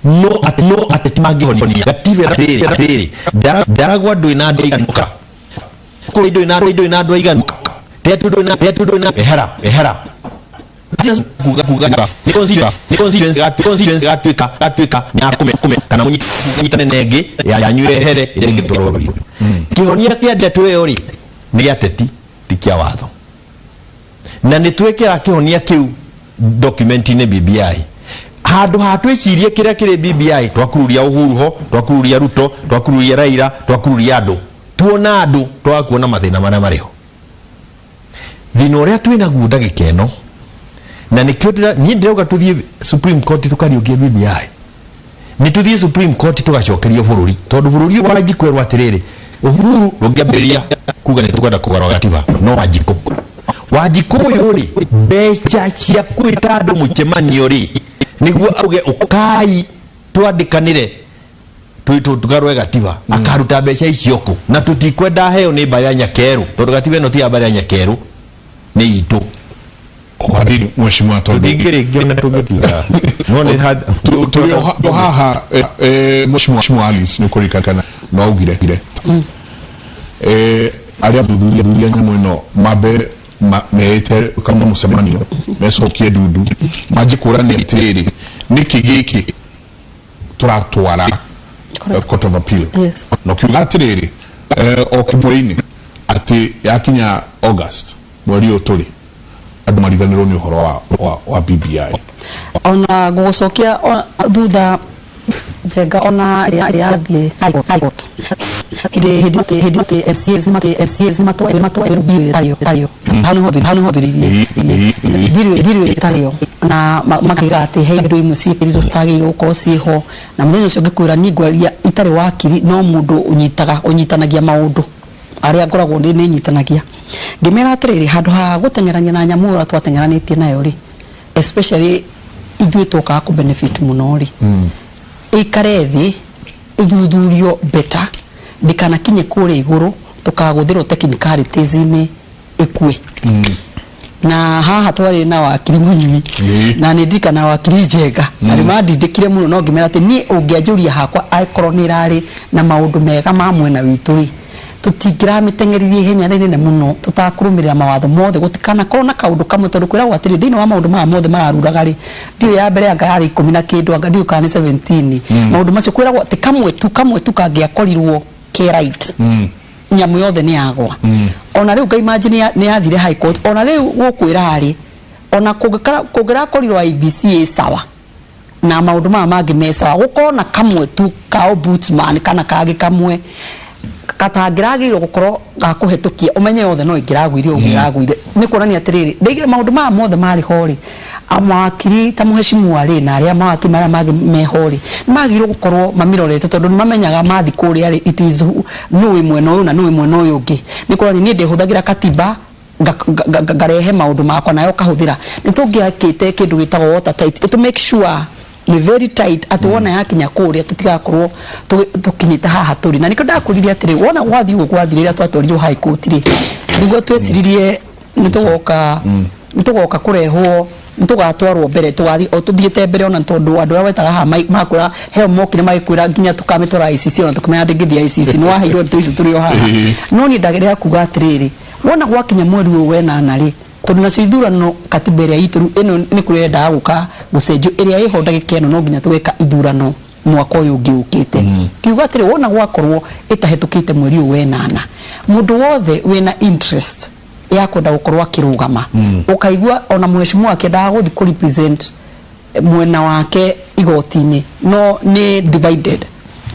no at no ateti mangĩhonia gatibe rĩrĩ rĩrĩ Ndaragwa ndũĩ na andũ aiganu kũrĩ ndũĩ na ndũĩ na andũ aiganu tetu ndũĩ na tetu ndũĩ na ehera ehera kuga kuga nĩ constituency constituency gatuĩka gatuĩka nĩ akũme kũme kana mũnyitane na ĩngĩ ya yanyu ehere ĩrĩa ĩngĩtwarwo Ruiru. Kĩhonia kĩa ndeto ĩyo rĩ, nĩ gĩa teti, ti kĩa watho, na nĩ twekĩra kĩhonia kĩu document-inĩ BBI handũ ha twĩcirie kĩrĩa kĩrĩ BBI. Twakururia Uhuru ho, twakururia Ruto, twakururia Raila, twakururia andũ. Tuona andũ twaga kuona mathĩna marĩa marĩ ho. Thĩna ũrĩa twĩ naguo ndagĩka ĩno, na nĩkĩo niĩ ndĩrauga tũthiĩ Supreme Court tũkariũkie BBI. Nĩ tũthiĩ Supreme Court tũgacokerio bũrũri, tondũ bũrũri ũyũ Wanjikũ erwo atĩrĩrĩ, Uhuru ndũngĩambĩrĩria kuga nĩ tũkwenda kũgarũra gatiba, no Wanjikũ. Wanjikũ ũyũ rĩ, mbeca cia kwĩta andũ mũcemanio rĩ, nĩguo auge ũkai twandĩkanĩre tũgarũre gatiba, akaruta mbeca icio kũ? Na tũtikwenda heo nĩ mbarĩ ya Nyakerũ, tondũ gatiba ĩno ti ya mbarĩ ya Nyakerũ, nĩ itũ. Hanini mheshimiwa, tondũ Tũtingĩrĩkia ona tũngĩtinda. No nĩ tũrĩ o haha, mheshimiwa Alice, nĩ kũririkana no augire arĩa thuthuria thuthuria nyamũ ĩno mambe meĩte kama mũcemanio mecokie ndundu manjie kũrania atĩrĩrĩ, nĩkĩ gĩkĩ tũratwara Court of Appeal? Na ũkiuga atĩrĩrĩ, o kĩmwe-inĩ atĩ yakinya August mweri ũyũ tũrĩ, andũ mariganĩrwo nĩ ũhoro wa BBI. Ona ngũgũcokia thutha, Njenga, ona yathiĩ High Court hĩndĩ hĩndĩ hĩndĩ MCAs nĩ MCAs nĩ matwarire bill ĩtarĩ yo hau nĩho ambĩrĩirie bill ĩtarĩ yo na makiuga atĩ he indo imwe ciĩkĩrirwo citagĩrĩirwo gũkorwo ciĩho. Na mũthenya ũcio ngĩkwĩra niĩ ngwaria itarĩ wakiri, no mũndũ ũnyitaga ũnyitanagia maũndũ arĩa ngoragwo nĩ nyitanagia, ngĩmera atĩrĩrĩ, handũ ha gũteng'erania na nyamũ ũrĩa twateng'eranĩtie nayo rĩ, especially ithuĩ twokaga kũ benefit mũno rĩ, ĩikare thĩ ĩthuthurio better, ndĩkanakinye kũrĩa igũrũ tũkagũthĩrwo technicalities-inĩ ĩkue. Na haha twarĩ na wakiri Mũnyui na nĩ ndirikana wakiri Njenga na nĩ mandindĩkire mũno, no ngĩmera atĩ niĩ ũngĩanjũria hakwa, angĩkorwo nĩ ĩrarĩ na maũndũ mega ma mwena witũ rĩ, tũtingĩramĩteng'eririe ihenya rĩnene mũno tũtakũrũmĩrĩra mawatho mothe, gũtikanakorwo na kaũndũ kamwe, tondũ kwĩragwo atĩrĩ, thĩinĩ wa maũndũ maya mothe mararuraga rĩ, ndiũĩ ya mbere anga yarĩ 10 na kĩndũ, anga ndiũĩ kana nĩ 17 maũndũ macio, kwĩragwo atĩ kamwe tu kangĩakorirwo ke right, nyamũ yothe nĩ yagwa. Ona rĩu nga imagine nĩ yathire High Court, ona rĩu gũkũ ĩrarĩ, ona kũngĩrakorirwo IEBC ĩ sawa na maũndũ maya mangĩ me sawa, gũkorwo na kamwe tu ka ombudsman kana kangĩ kamwe katangĩragĩrĩirwo gũkorwo ga kũhetũkia, ũmenye yothe no ĩngĩragũire ũguo ĩragũire. Nĩ kuonania atĩrĩrĩ, ndaigire maũndũ maya mothe marĩ ho rĩ, mawakiri ta mũheshimiwa rĩ, na arĩa mawakiri marĩa mangĩ meho rĩ, nĩ magĩrĩirwo gũkorwo mamĩrorete, tondũ nĩ mamenyaga mathi kũrĩa rĩ, it is nũ wĩ mwena ũyũ na nũ wĩ mwena ũyũ ũngĩ. Nĩ kuonania niĩ ndĩhũthagĩra katiba ngarehe maũndũ makwa nayo ũkahũthĩra. Nĩ tũngĩakĩte kĩndũ gĩtagwo water tight to make sure nĩ very tight atĩ wona yakinya kũrĩa tũtigakorwo tũkinyĩte haha tũrĩ. Na nĩkĩo ndakwĩrire atĩrĩ, wona gwathiĩ ũguo gwathiĩ rĩrĩa twatwarirwo High Court rĩ, nĩguo tweciririe nĩ tũgoka kũrehwo, nĩ tũgatwarwo mbere, tũgathiĩ o tũthiĩte mbere, ona tondũ andũ arĩa wetaga haha makwĩra heo mokire magĩkwĩra nginya tũkamĩtwara ICC, ona tũkĩmenya ndĩngĩthiĩ ICC, nĩ waheirwo ndeto icio tũrĩ o haha. No niĩ ndagerera kuga atĩrĩrĩ, wona gwakinya mweri ũyũ wenana rĩ, tondũ nacio ithurano katiba ĩrĩa itũ rĩu ĩno nĩ kũrĩa yendaga gũka gũcenjio, ĩrĩa ĩho ndagĩka ĩno no nginya tũgeka ithurano mwaka ũyũ ũngĩ ũkĩte, kiuga atĩrĩ, wona gwakorwo ĩtahĩtũkĩte mweri ũyũ wenana, mũndũ wothe wĩna interest ya kwenda gũkorwo akĩrũgama, ũkaigua ona mheshimiwa akĩendaga gũthiĩ kũ represent mwena wake igoti-inĩ, no nĩ divided,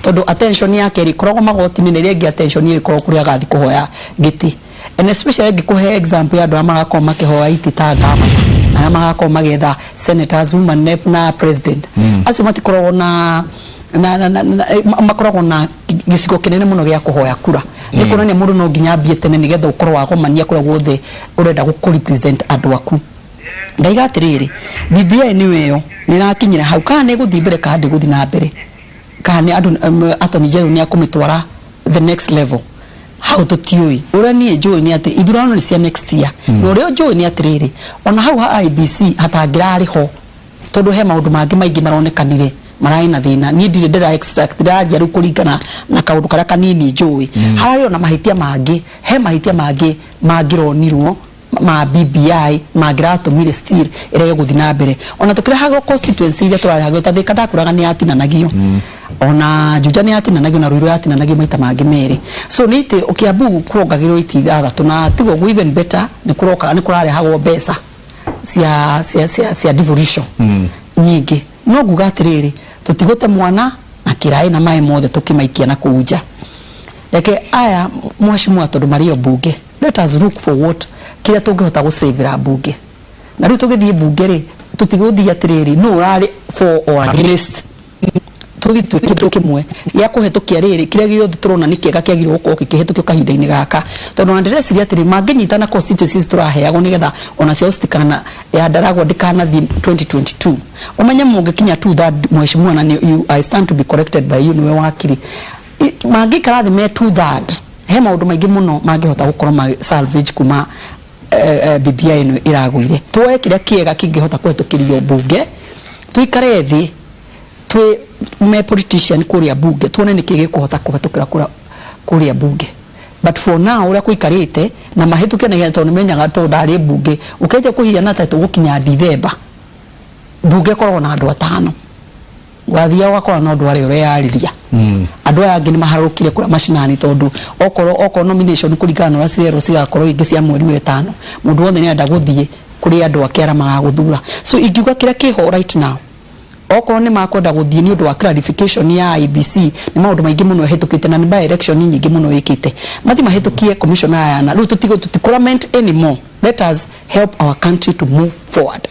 tondũ attention yake ĩrĩkoragwo magoti-inĩ na ĩrĩa ĩngĩ attention ĩrĩkoragwo kũrĩa agathiĩ kũhoya gĩtĩ. And especially ngĩkũhe example ya andũ arĩa magakorwo makĩhoya itĩ ta gavana, arĩa magakorwo magĩetha senators, woman rep na president, acio matikoragwo na na, na, na, na makoragwo na gĩcigo kĩnene mũno gĩa kũhoya kura. Nĩ kuonania mũndũ no nginya ambie tene nĩgetha ũkorwo wagomania kũrĩa guothe ũrenda gũ represent andũ aku. Ndaiga atĩrĩrĩ, BBI nĩyo ĩyo nĩ ĩrakinyĩra hau, kana nĩ ĩgũthiĩ mbere kana ndĩgũthiĩ na mbere, kana nĩ andũ attorney general nĩ akũmĩtwara the next level, hau tũtiũĩ. Ũrĩa niĩ njũĩ nĩ atĩ ithurano nĩ cia next year, na ũrĩa njũĩ nĩ atĩrĩrĩ, ona hau ha IEBC hatangĩrarĩ ho, tondũ he maũndũ mangĩ maingĩ maronekanire mararĩ na thĩna. Niĩ ndirĩ ndĩra extract, ndĩraria rĩu kũringana na kaũndũ karĩa kanini njũĩ. Hararĩ ona mahĩtia mangĩ, he mahĩtia mangĩ mangĩronirwo ma BBI mangĩratũmire still ĩrege gũthiĩ na mbere. Ona tũkĩrehagwo constituency iria tũrarehagwo ta Thika, ndakwĩraga nĩ yatinanagio, ona Juja nĩ yatinanagio, na Ruiru yatinanagio maita mangĩ merĩ. So nĩ itĩ Kiambu kũrongagĩrwo itĩ ithathatũ, na tiguo ũguo, even better nĩ kũroka nĩ kũrarehagwo mbeca cia devolution nyingĩ. No nguga atĩrĩrĩ, tũtigũte mwana na kĩraĩ na maĩ mothe tũkĩmaikia na kũu nja. Reke aya mheshimiwa tondũ marĩ o mbunge, let us look for what kĩrĩa tũngĩhota gũcĩvĩra mbunge. Na rĩu tũgĩthiĩ mbunge rĩ, tũtigũthiĩ atĩrĩrĩ nũ ũrarĩ for or against, tũthiĩ twĩ kĩndũ kĩmwe gĩa kũhetũkia rĩrĩ kĩrĩa gĩothe tũrona nĩ kĩega kĩagĩrĩirwo gũkorwo gĩkĩhetũkio kahinda-inĩ gaka. Tondũ ona ndĩreciria atĩrĩ, mangĩnyitana constituencies tũraheagwo nĩgetha onacio citikana ya Ndaragwa ndĩkanathiĩ 2022, ũmenye mũngĩkinya two third mheshimiwa, na nĩ you, I stand to be corrected by you, nĩwe wakiri, mangĩikara thĩ me two third, he maũndũ maingĩ mũno mangĩhota gũkorwo ma salvage kuma BBI ĩno ĩragũire. Tuoe kĩrĩa kĩega kĩngĩhota kũhetũkĩrio mbunge, tũikare thĩ twĩ me politician kũrĩa mbunge, tuone nĩkĩ gĩkũhota kũhetũkĩra kũrĩa mbunge. But for now, ũrĩa kũikarĩte na mahĩtũke na ihenya, tondũ nĩmenyaga, tondũ ndarĩ mbunge ũkĩanjia kũhiana ta tũgũkinya Dithemba, mbunge ĩkoragwo na andũ atano, wathiaga ũgakora no andũ arĩa ũreyarĩria, andũ aya angĩ nĩ maharũrũkire kũrĩa macinani, tondũ okorwo nomination kũringana na ũrĩa cirerwo cigakorwo ingĩ cia mweri wa ĩtano, mũndũ wothe nĩ arenda gũthiĩ kũrĩ andũ ake arĩa magagũthura. So ingiuga kĩrĩa kĩho right now, okorwo nĩ makwenda gũthiĩ nĩ ũndũ wa clarification ya IEBC, nĩ maũndũ maingĩ mũno ĩhĩtũkĩte na nĩ by election nyingĩ mũno ĩkĩte, mathi mahĩtũkie commissioner aya na rĩu tũtikũlament anymore. Let us help our country to move forward.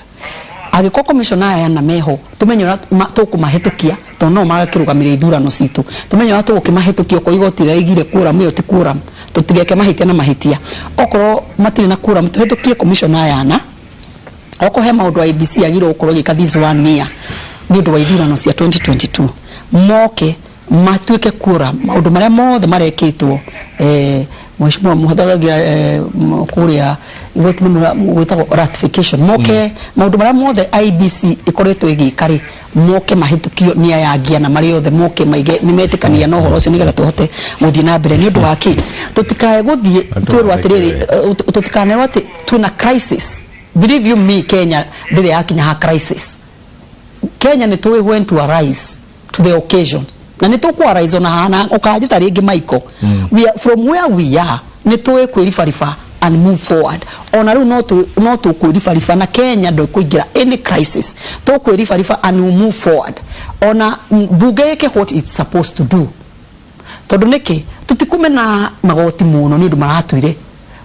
Angĩkorwo commissioner aya na meho, tumenye ũrĩa tũkũmahĩtũkia, tondũ no magakĩrũgamĩrĩra ithurano citũ, tumenye ũrĩa tũgũkĩmahĩtũkia. Okorwo igoti rĩraigire quorum ĩyo ti quorum, tũtigeke mahĩtia na mahĩtia. Okorwo matirĩ na quorum, tũhĩtũkie commissioner aya na okorwo he maũndũ IEBC yagĩrĩirwo gũkorwo ĩgĩka this one year nĩ ũndũ wa ithurano cia 2022, moke matuĩke quorum. Maũndũ marĩa mothe marekĩtwo, mheshimiwa mũhũthagĩra kũrĩa igoti-inĩ gwĩtagwo ratification, moke maũndũ marĩa mothe IEBC ĩkoretwo ĩgĩka rĩ, moke mahĩtũkio nĩ aya angĩ ana marĩ othe, moke maige nĩ metĩkania na ũhoro ũcio, nĩgetha tũhote gũthiĩ na mbere. Nĩ ũndũ wa kĩ tũtikae gũthiĩ twĩrwo atĩrĩrĩ, tũtikanerwo atĩ twĩna crisis. Believe you me, Kenya ndĩrĩ yakinya ha crisis. Kenya nĩ tũĩ when to arise to the occasion, na nĩ tũkũ arise ona hana ũkanjĩta rĩngĩ Michael. We are, from where we are, nĩ tũĩ kwĩribariba and move forward. Ona rĩu no tũkwĩribariba na Kenya ndũkũingĩra any crisis. Tũkwĩribariba and we move forward. Ona mbunge ĩke what it's supposed to do, tondũ nĩkĩ tũtikumena magoti mũno nĩ ũndũ maratuire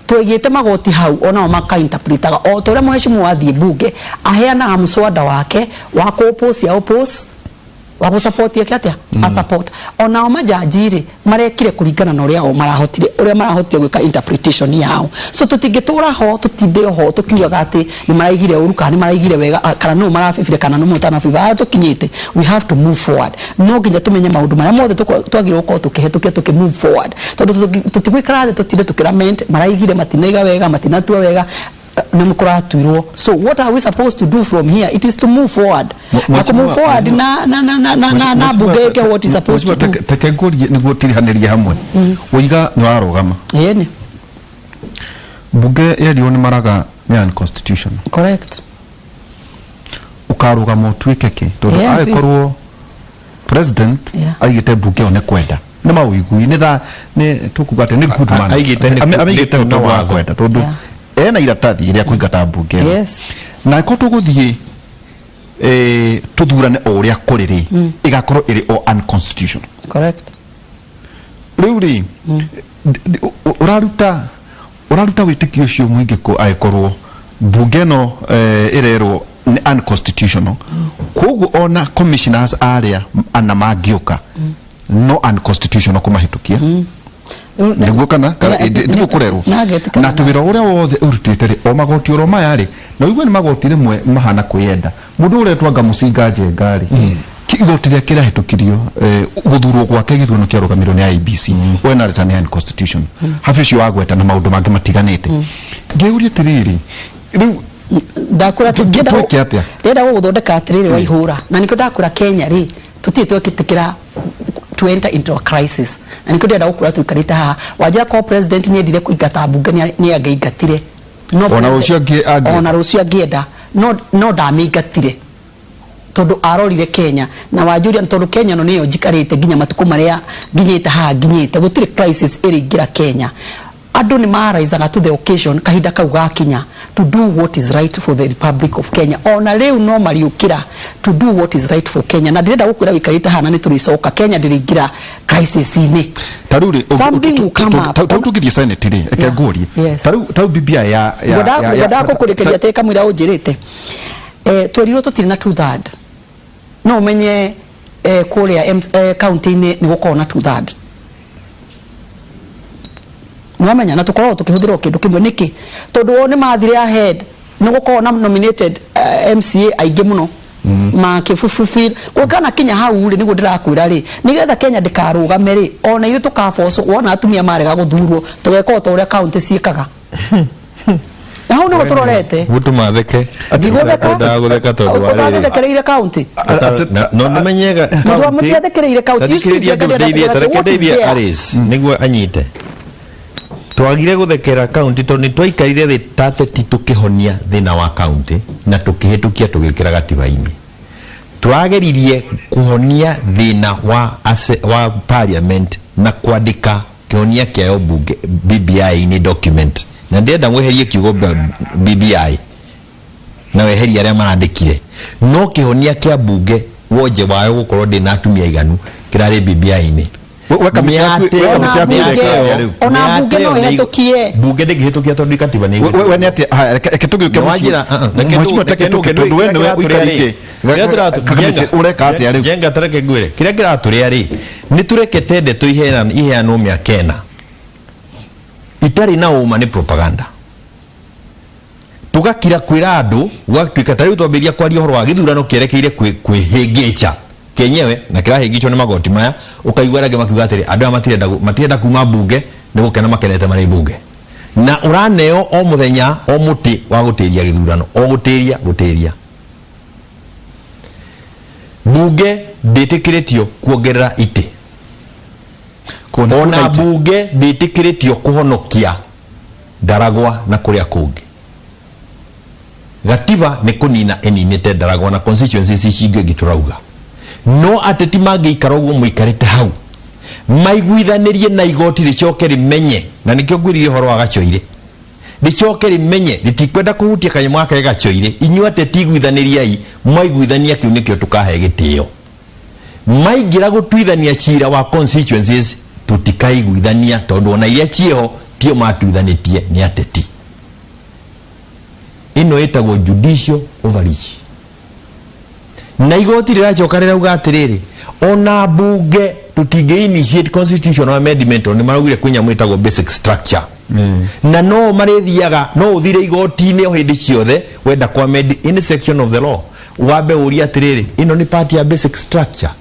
tũigĩte magoti hau, onao makainterpretaga o ta ũrĩa mheshimiwa athiĩ mbunge aheanaga mswada wake wa kũ-oppose ya oppose, wa gũ-support eke atĩa a support. Onao majaji rĩ, marekire kũringana na ũrĩa o marahotire, ũrĩa marahotire gwĩka interpretation yao. So tũtingĩtũra ho tũtinde ho tũkiugaga atĩ nĩ maraigire ũru kana nĩ maraigire wega, kana nũ marabibire kana nũ mũtanabibire. Harĩa tũkinyĩte, we have to move forward. No nginya tũmenye maũndũ marĩa mothe twagĩrĩirwo gũkorwo tũkĩhetũkia tũkĩ move forward, tondũ tũtigũikara thĩ tũtinde tũkĩlament maraigire, matinaiga wega, matinatua wega na kũratuirwo. So what are we supposed to do from here? It is to move forward na kũ move forward na mbunge ĩke what is supposed to do. Teke ngũrie nĩguo tirihanĩrie hamwe. Waiga nĩ warũgama. Ĩni. Mbunge yerirwo nĩ maraga nĩ unconstitutional. Correct. Ũkarũgama ũtuĩke kĩ? Tondũ agĩkorwo president aigĩte mbunge ĩyo nĩ kwenda nĩ maũigui nĩ tha nĩ tũkuga atĩ nĩ good manners. Aigĩte Ameigĩte nĩ tondũ wa watho. kwenda, tondũ ena iratathi rĩa kũingata mbunge ĩno. Na angĩkorwo tũgũthiĩ tũthurane o ũrĩa kũrĩ rĩ, ĩgakorwo ĩrĩ o unconstitutional. Correct. Rĩu rĩ, ũraruta wĩtĩkio ũcio mũingĩ kũ angĩkorwo mbunge ĩno ĩrerwo nĩ unconstitutional? Koguo ona commissioners arĩa ana mangĩũka, no unconstitutional kũmahĩtũkia, nĩguo kana ndiguo kũrerwo? Na ngetĩkana. Na atĩ wĩra ũrĩa wothe ũrutĩte rĩ, o magoti oro maya rĩ, na ũigue nĩ magoti rĩmwe mahana kwĩyenda. Mũndũ ũretwo anga Mũcinga Njenga rĩ, igoti rĩake rĩahĩtũkirio, gũthurwo gwake gĩthurano kĩarũgamĩrĩrwo nĩ IEBC, we narĩta nĩ unconstitutional. Habi ũcio wagweta na maũndũ mangĩ matiganĩte, ngĩũria atĩrĩrĩ, rĩu Ndakũra twĩke atĩa? Ndĩrenda gũgũthondeka atĩrĩrĩ, Waihũra, na nĩkĩo ndakũra Kenya rĩ, tũtirĩ twekĩtĩkĩra to enter into a crisis, na nĩkĩo ndĩrenda gũkũra tũikarĩte haha. Wanjĩra korwo president nĩ endire kũingata mbunge, nĩ angĩingatire no Ona rũciũ angĩenda. Ona rũciũ angĩenda, no ndamĩingatire tondũ arorire Kenya na wanjũria, tondũ Kenya no nĩyo njikarĩte nginya matukũ marĩa nginyĩte haha nginyĩte, gũtirĩ crisis ĩrĩingĩra Kenya. Andũ nĩ maraisaga to the occasion kahinda kau gakinya to do what is right for the Republic of Kenya. Ona rĩu no mariũkĩra to do what is right for Kenya. Na ndĩrenda gũkwĩra wĩikarĩte haha na nĩ tũrĩcoka Kenya ndĩrĩingĩra crisis-inĩ. Ta rĩu rĩ, Something will come up. Ta rĩu tũngĩthiĩ Senate rĩ, reke ngũrie. Ta rĩu BBI ya Ngwendaga gũkũrĩkĩria atĩ kamũira ũnjĩrĩte. Twerirwo tũtirĩ na two third. No ũmenye kũrĩa county-inĩ nĩ gũkoragwo na two third. Nĩwamenya na tũkoragwo tũkĩhũthĩra o kĩndũ kĩmwe nĩkĩ? Tondũ o nĩ mathire ahead nĩ gũkoragwo na nominated MCA aingĩ mũno makĩbububir kana kinya hau rĩ nĩguo ndĩrakwĩra rĩ nĩgetha Kenya ndĩkarũgame rĩ ona ithuĩ tũkabocwo wona atumia marega gũthurwo tũgeka o ta ũrĩa county ciĩkaga na hau nĩguo tũrorete. Gũtũma theke. Ndigũtheka. Ngwendaga gũtheka tondũ wa rĩrĩ. Ũtagĩthekereire county. No nĩmenyega. Tondũ mũtiathekereire county. You see, Thikĩrĩria Njenga ndĩrenda ndeithie, kuga ta reke what is ndeithie there? Alice nĩguo anyite. Twagire gũthekera county tondũ nĩ twaikarire thĩ ta ateti tũkĩhonia thĩna wa county na tũkĩhĩtũkia tũgĩkĩra gatiba-inĩ. Twageririe kũhonia thĩna wa wa parliament na kwandĩka kĩhonia kĩayo bunge BBI-inĩ document. Na ndĩrenda mweherie kiugo BBI na weherie arĩa marandĩkire. No kĩhonia kĩa bunge wonje wayo gũkorwo ndĩ na atumia aiganu kĩrarĩ BBI-inĩ. We kamĩtĩ yaku- we kamĩtĩ yaku Ona ĩreka atĩa rĩu? Ona bunge no ĩhetũkie. Bunge ndĩngĩhĩtũkia tondũ katiba nĩ We nĩ atĩa? Haya, reke tũgĩũke Na wanjĩra, reke Mheshimiwa, reke tũke tondũ we nĩwe ũikarĩte kĩrĩa tũratũ- kamĩtĩ, ũreka atĩa rĩu? Njenga ta reke ngwĩre kĩrĩa kĩratũrĩa rĩ nĩ tũrekete ndeto iheanwo mĩaka ĩna itarĩ na ũma nĩ propaganda tũgakira kwĩra andũ gũgatuĩka ta rĩu twambĩrĩria kwaria ũhoro wa gĩthurano kĩerekeire kwĩhĩngĩca kenyewe na kĩrahĩngĩcwo nĩ magoti maya ũkaigua arĩa angĩ makiuga atĩrĩ andũ aya matirenda kuma mbunge nĩ gũkena makenete marĩ mbunge na ũraneo o mũthenya o mũtĩ wa gũtĩria gĩthurano o gũtĩria gũtĩria mbunge ndĩtĩkĩrĩtio kuongerera itĩ ona mbunge ndĩtĩkĩrĩtio kũhonokia Ndaragwa na kũrĩa kũngĩ. Gatiba nĩ kũnina ĩninĩte Ndaragwa na constituencies ici ingĩ ingĩ tũrauga. No ateti mangĩikara ũguo mũikarĩte hau maiguithanĩrie na igoti rĩcoke rĩmenye, na nĩkĩo ngwĩrire ũhoro wa Gachoire, rĩcoke rĩmenye rĩtikwenda kũhutia kanyamũ gaka ke Gachoire, inyuĩ ateti iguithanĩriai, mwaiguithania kĩu nĩkĩo tũkahe gĩtĩo. Maingĩra gũtuithania cira wa constituencies tũtikaiguithania tondũ ona iria ciĩho tio matuithanĩtie nĩ ateti. Ĩno ĩtagwo judicial overreach. Na igoti rĩracoka rĩrauga atĩrĩrĩ, ona mbunge tũtingĩ initiate constitutional amendment tondũ nĩ maraugire kwĩ nyamũ ĩtagwo basic structure. Na no marĩthiaga, no ũthire igoti-inĩ o hĩndĩ ciothe wenda kũ amend any section of the law. Wambe ũrie atĩrĩrĩ, ĩno nĩ part ya basic structure?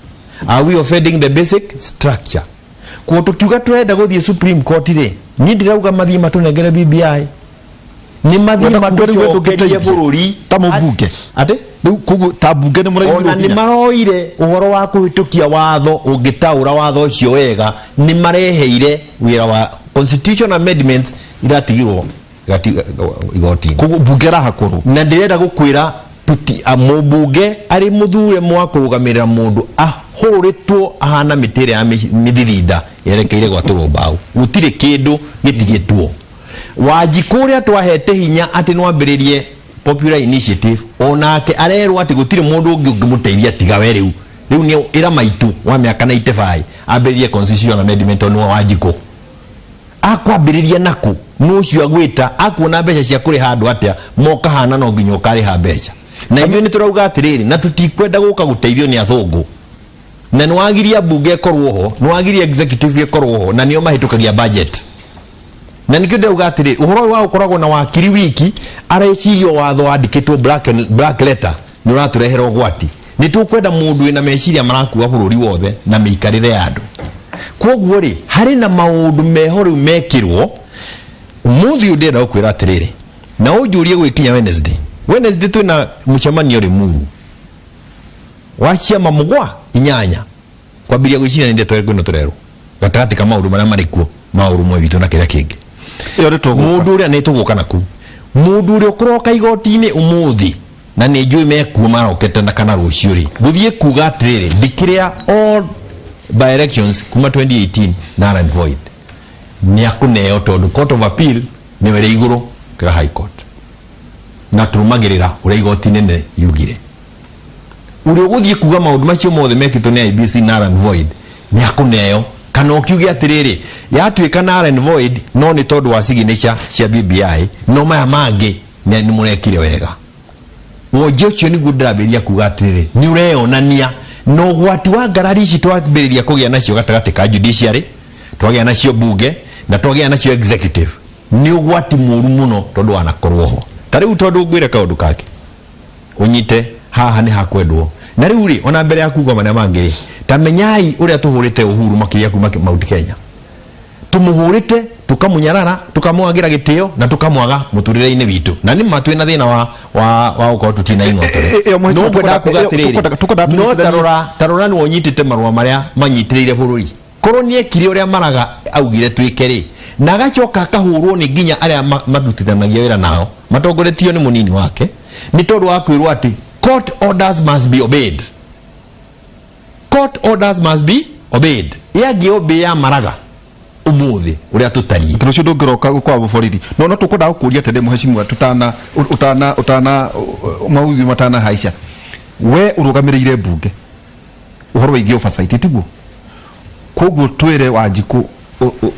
Are we offending the basic structure? Koguo tũkiuga tũrenda gũthiĩ Supreme Court rĩ, niĩ ndirauga mathiĩ matũnengere BBI. Nĩ mathiĩ Wenda kuga rĩu we matũcokerie ndũngĩteithia bũrũri. ta mũmbunge. Atĩ? Rĩu koguo ta mbunge nĩ mũraigirwo Ona nĩ hinya. maroire ũhoro wa kũhĩtũkia watho ũngĩtaũra watho ũcio wega, nĩ mareheire wĩra wa constitution amendments iratigirwo igoti-inĩ. Koguo mbunge ĩrahakũrwo. Na ndĩrenda gũkwĩra tuti mũmbunge arĩ mũthure mwa kũrũgamĩrĩra mũndũ ahũrĩtwo ahana mĩtĩ ĩrĩa ya mĩthithinda yerekeire gwatũrwo mbaũ, gũtirĩ kĩndũ gĩtigĩtwo. Wanjikũ ũrĩa twahete hinya atĩ nwambĩrĩrie popular initiative, onake arerwo atĩ gũtirĩ mũndũ ũngĩ ũngĩmũteithia tiga we. Rĩu rĩu nĩ ĩra maitũ wa mĩaka 95 ambĩrĩrie constitutional amendment tondũ nĩwe Wanjikũ akwambĩrĩria naku nũ ũcio agwĩta akuona mbeca cia kũrĩha andũ atĩa mokahana no nginya ũkarĩha mbeca. Na ithuĩ nĩ tũrauga atĩrĩrĩ, na tũtikwenda gũka gũteithio nĩ athũngũ, na nĩ wagiria mbunge ĩkorwo ho, nĩ wagiria executive ĩkorwo ho, na nĩo mahĩtũkagia budget. Na nĩkĩo ndĩrauga atĩrĩ, ũhoro ũyũ wa gũkoragwo na wakiri wiki areciria watho wandĩkĩtwo black letter nĩ ũratũrehera ũgwati. Nĩ tũkwenda mũndũ wĩna meciria marakua bũrũri wothe na mĩikarĩre ya andũ. Kwoguo rĩ, harĩ na maũndũ meho rĩu mekĩrwo ũmũthĩ ũyũ. Ndĩrenda gũkwĩra atĩrĩrĩ, na ũnjũrie gwĩkinya Wednesday. Wednesday twĩna mũcemanio Limuru wa ciama mũgwa inyanya kwambĩrĩria gwĩciria nĩ ndeto ĩno tũrerwo gatagatĩ ka maũndũ marĩa marĩ kuo ma ũrũmwe witũ na kĩrĩa kĩngĩ. Ĩyo nĩ tũgũka. Mũndũ ũrĩa nĩ tũgũka naku, mũndũ ũrĩa ũkũroka igoti-inĩ ũmũthĩ, na nĩ njũĩ mekuo marokete na kana rũciũ rĩ, gũthiĩ kuga atĩrĩrĩ, ndikĩrĩa all by elections kuma 2018 null and void. Nĩ akũneo tondũ Court of Appeal nĩyo ĩrĩ igũrũ kĩra High Court. Na tũrũmagĩrĩra ũrĩa igoti nene yugire. Ũrĩa ũgũthiĩ kuga maũndũ macio mothe mekĩtwo nĩ IEBC null and void nĩ akũneo kana ũkiuge atĩrĩrĩ yatuĩka null and void no nĩ tondũ wa signature cia BBI no maya mangĩ nĩ nĩ mũrekire wega. Wonje ũcio nĩguo ndĩrambĩrĩria kuga atĩrĩrĩ nĩ ũreyonania na ũgwati wa ngarari ici twambĩrĩria kũgĩa nacio gatagatĩ ka judiciary, twagĩa nacio bunge na twagĩa nacio executive nĩ ũgwati mũru mũno tondũ wanakorwo ho. Ta rĩu tondũ ngwĩre kaũndũ kangĩ ũnyite haha nĩ hakwendwo na rĩu rĩ ona mbere ya kuga marĩa mangĩ rĩ ta menyai ũrĩa tũhũrĩte Uhuru makĩria kuma Mount Kenya. Tũmũhũrĩte tũkamũnyarara tũkamwagĩra gĩtĩo na tũkamwaga mũtũrĩre-inĩ witũ na nĩ ma twĩna thĩna wa wa wa gũkorwo tũtirĩ na ing'otore. Ĩyo No mũhĩtũka ngwendaga kuga ĩyo atĩrĩrĩ tũkwendaga no tũnyitithanie. tarora tarora nĩwe ũnyitĩte marũa marĩa manyitĩrĩire bũrũri korwo nĩekire ũrĩa Maraga augire twĩke rĩ na agacoka akahũrwo nĩ nginya arĩa marutithanagia wĩra nao matongoretio nĩ mũnini wake nĩ tondũ wa kwĩrwo atĩ court orders must be obeyed. Court orders must be obeyed. Yangĩ ya Maraga ũmũthĩ ũrĩa tũtariĩ. Tondũ ũcio ndũngĩroka kwa borithi no no tũkwendaga gũkũria atĩrĩ mũhecimiwa tũtana ũtana ũtana mawigi matana haica we ũrũgamĩrĩire mbunge ũhoro wĩgiĩ oversight tiguo koguo twĩre Wanjikũ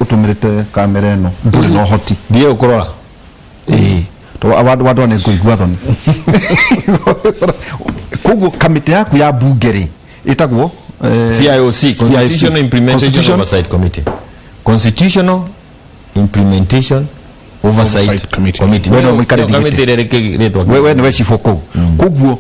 ũtũmĩrĩte kamera ĩno ndũrĩ na ũhoti. Ndiĩ ũkũrora. Ĩĩ to wandu wandu nĩ ngũigua thoni koguo kamĩtĩ yaku ya mbunge rĩ ĩtagwo CIOC, Constitutional Implementation Oversight Committee. Constitutional Implementation Oversight Oversight Committee. Committee. We no mũikarĩri Nĩyo kamĩtĩ ĩrĩa ĩrĩ rĩtwa. We nĩwe cibũ kũu koguo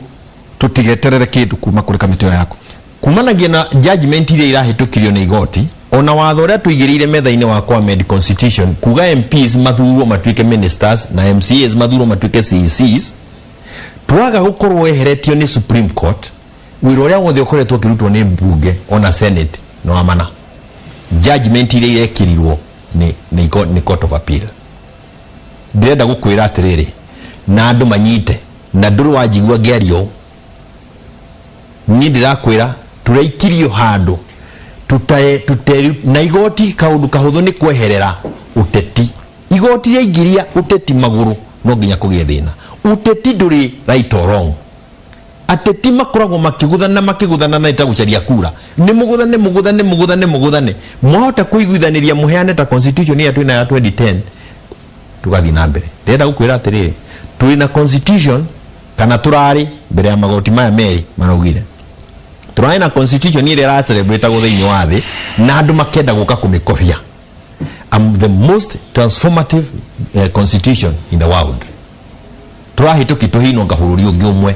tũtigeterere kĩndũ kuma kũrĩ kamĩtĩ ĩyo yaku. Kumanagia na judgment iria irahĩtũkirio nĩ igoti ona watho ũrĩa tũigĩrĩire metha-inĩ wa kwa amend constitution kuga MPs mathurwo matuĩke ministers na MCAs mathurwo matuĩke CECs twaga gũkorwo weheretio nĩ Supreme Court wĩra ũrĩa wothe ũkoretwo ũkĩrutwo nĩ mbunge ona Senate no amana judgment iria irekĩrirwo nĩ nĩ nĩ Court of Appeal. Ndĩrenda gũkwĩra atĩrĩrĩ na andũ manyite na ndũrĩ wanjigua ngĩaria ũũ niĩ ndĩrakwĩra tũraikirio handũ tutae tuteri na igoti kaũndũ kahũthũ nĩ kweherera ũteti. Igoti rĩaingĩria ũteti magũrũ no nginya kũgĩe thĩna. Ũteti ndũrĩ right or wrong. Ateti makoragwo makĩgũthana makĩgũthana na ĩtagũcaria kura nĩ mũgũthane mũgũthane mũgũthane mũgũthane mwahota kũiguithanĩria mũheane ta constitution ĩrĩa twĩna ya 2010 tũgathiĩ na mbere. Ndĩrenda gũkwĩra atĩrĩrĩ tũrĩ na constitution kana tũrarĩ mbere ya magoti maya merĩ maraugire tũrarĩ na constitution ĩrĩa ĩracelebrate-agwo thĩinĩ wa thĩ na andũ makenda gũka kũmĩkobia. I'm the most transformative constitution in the world. Tũrahĩtũki tũhinwo nga bũrũri ũngĩ ũmwe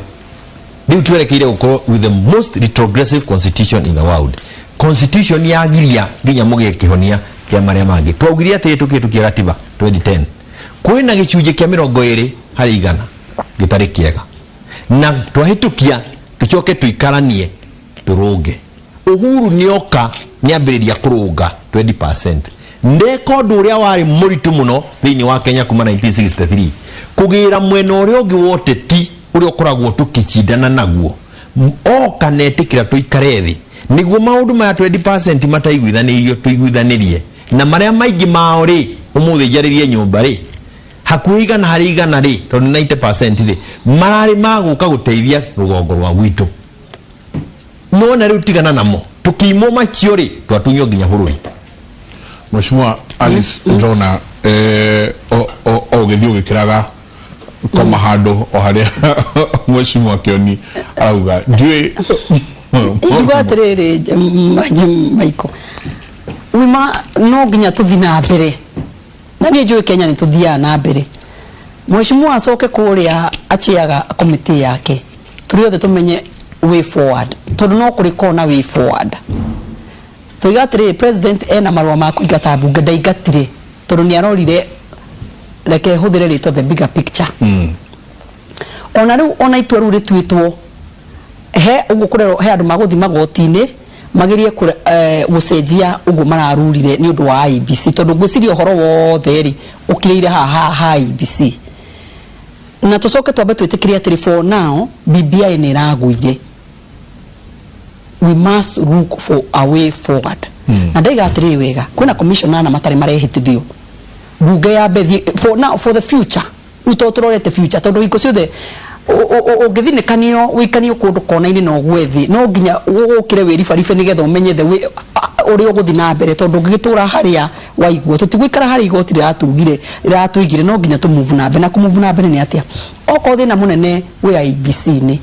rĩu twerekeire gũkorwo with the most retrogressive constitution in the world. Constitution yagiria nginya mũgĩe kĩhonia kĩa marĩa mangĩ. Twaugire atĩrĩ tũkĩhĩtũkia gatiba 2010 kwĩna gĩcunjĩ kĩa 20% gĩtarĩ kĩega na twahĩtũkia tũcoke tũikaranie tũrũnge. Uhuru nĩoka nĩambĩrĩria kũrũnga 20% ndeka ũndũ ũrĩa warĩ mũritũ mũno thĩinĩ wa Kenya kuma 1963 kũgĩra mwena ũrĩa ũngĩ wa ũteti ũrĩa ũkoragwo tũkĩcindana naguo oka na etĩkĩra tũikare thĩ nĩguo maũndũ maya 20% mataiguithanĩirio tũiguithanĩrie na marĩa maingĩ mao rĩ ũmũthĩ njarĩrie nyũmba rĩ hakuhĩ 100% rĩ tondũ 90% rĩ mararĩ magũka gũteithia rũgongo rwa gwitũ no na rĩu tigana namo tũkĩimwo macio rĩ twatunywo nginya bũrũri. Mheshimiwa Alice ndĩrona o ũgĩthiĩ ũgĩkĩraga koma handũ o harĩa Mheshimiwa Kĩoni arauga ndiũĩ. Ingiuga atĩrĩrĩ Maiko wima no nginya tũthi na mbere na niĩ njũĩ Kenya nĩ tũthiaga na mbere. Mheshimiwa acoke kũrĩa achiaga committee yake tũrĩ othe tũmenye way forward tondũ no kũrĩ kona way forward. Tuiga atĩrĩrĩ president ena marũa ma kũingata mbunge ndaingatire tondũ nĩ arorire reke hũthĩre rĩtwa the bigger picture. Ona rĩu ona itua rĩu rĩtuĩtwo he ũguo kũrerwo he andũ magũthiĩ magoti-inĩ magerie gũcenjia ũguo mararurire nĩ ũndũ wa IEBC tondũ ngwĩciria ũhoro wothe rĩ ũkirĩire haha ha IEBC na tũcoke twambe twĩtĩkĩre atĩrĩ for now BBI nĩ ĩragũire. We must look for a way forward. Na ndaiga atĩrĩrĩ wega, kwĩna commissioner ana matarĩ marehĩtithio mbunge ya mbethi for now, for the future. Rĩu tondũ tũrorete future, tondũ hingo ciothe ũngĩthinĩkanio wĩikanio kũndũ kona-inĩ na ũgwe thĩ, no nginya ũkĩre wĩribaribe nĩgetha ũmenye the way ũrĩa ũgũthiĩ na mbere, tondũ ũngĩgĩtũra harĩa waigua tũtigũikara harĩa igoti rĩratugire rĩratũigire, no nginya tũ move na mbere. Na kũ move na mbere nĩ atĩa? Okorwo thĩna mũnene wĩ IEBC-inĩ,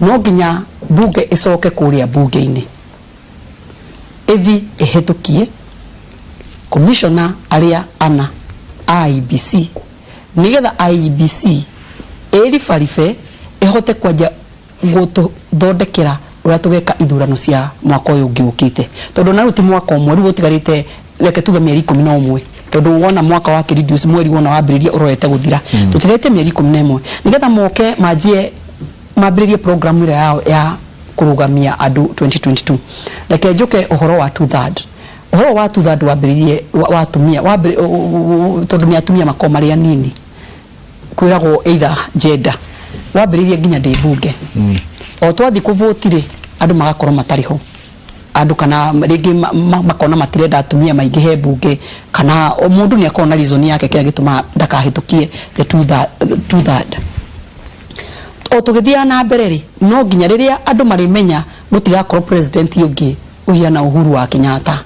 no nginya mbunge ĩcoke kũrĩa mbunge-inĩ ĩthi ĩhĩtũkie commissioner arĩa ana a IEBC, nĩgetha IEBC ĩribaribe ĩhote kwanjia gũtũthondekera ũrĩa tũgeka ithurano cia mwaka ũyũ ũngĩ ũkĩte, tondũ na rĩu ti mwaka ũmwe, rĩu ũtigarĩte reke tuge mĩeri 11, tondũ wona mwaka wa reduce mweri wona wambĩrĩria ũrorete gũthira, tũtigarĩte mĩeri 11 nĩgetha moke manjie mambĩrĩrie program ĩrĩa yao ya kũrũgamia andũ 2022. Reke njũke ũhoro wa two third. Ũhoro wa two third wambĩrĩrie wa atumia tondũ nĩ atumia makoragwo marĩ anini, kwĩragwo either gender, wambĩrĩirie nginya ndĩ mbunge. O twathiĩ kũvoti rĩ, andũ magakorwo matarĩ ho, andũ kana rĩngĩ makona matirenda atumia maingĩhe mbunge, kana o mũndũ nĩ akorwo na reason yake kĩrĩa gĩtũmaga ndakahĩtũkie the two third. O tũgĩthiaga na mbere rĩ, no nginya rĩrĩa andũ marĩmenya gũtigakorwo president ũngĩ ũhiana Uhuru wa Kenyatta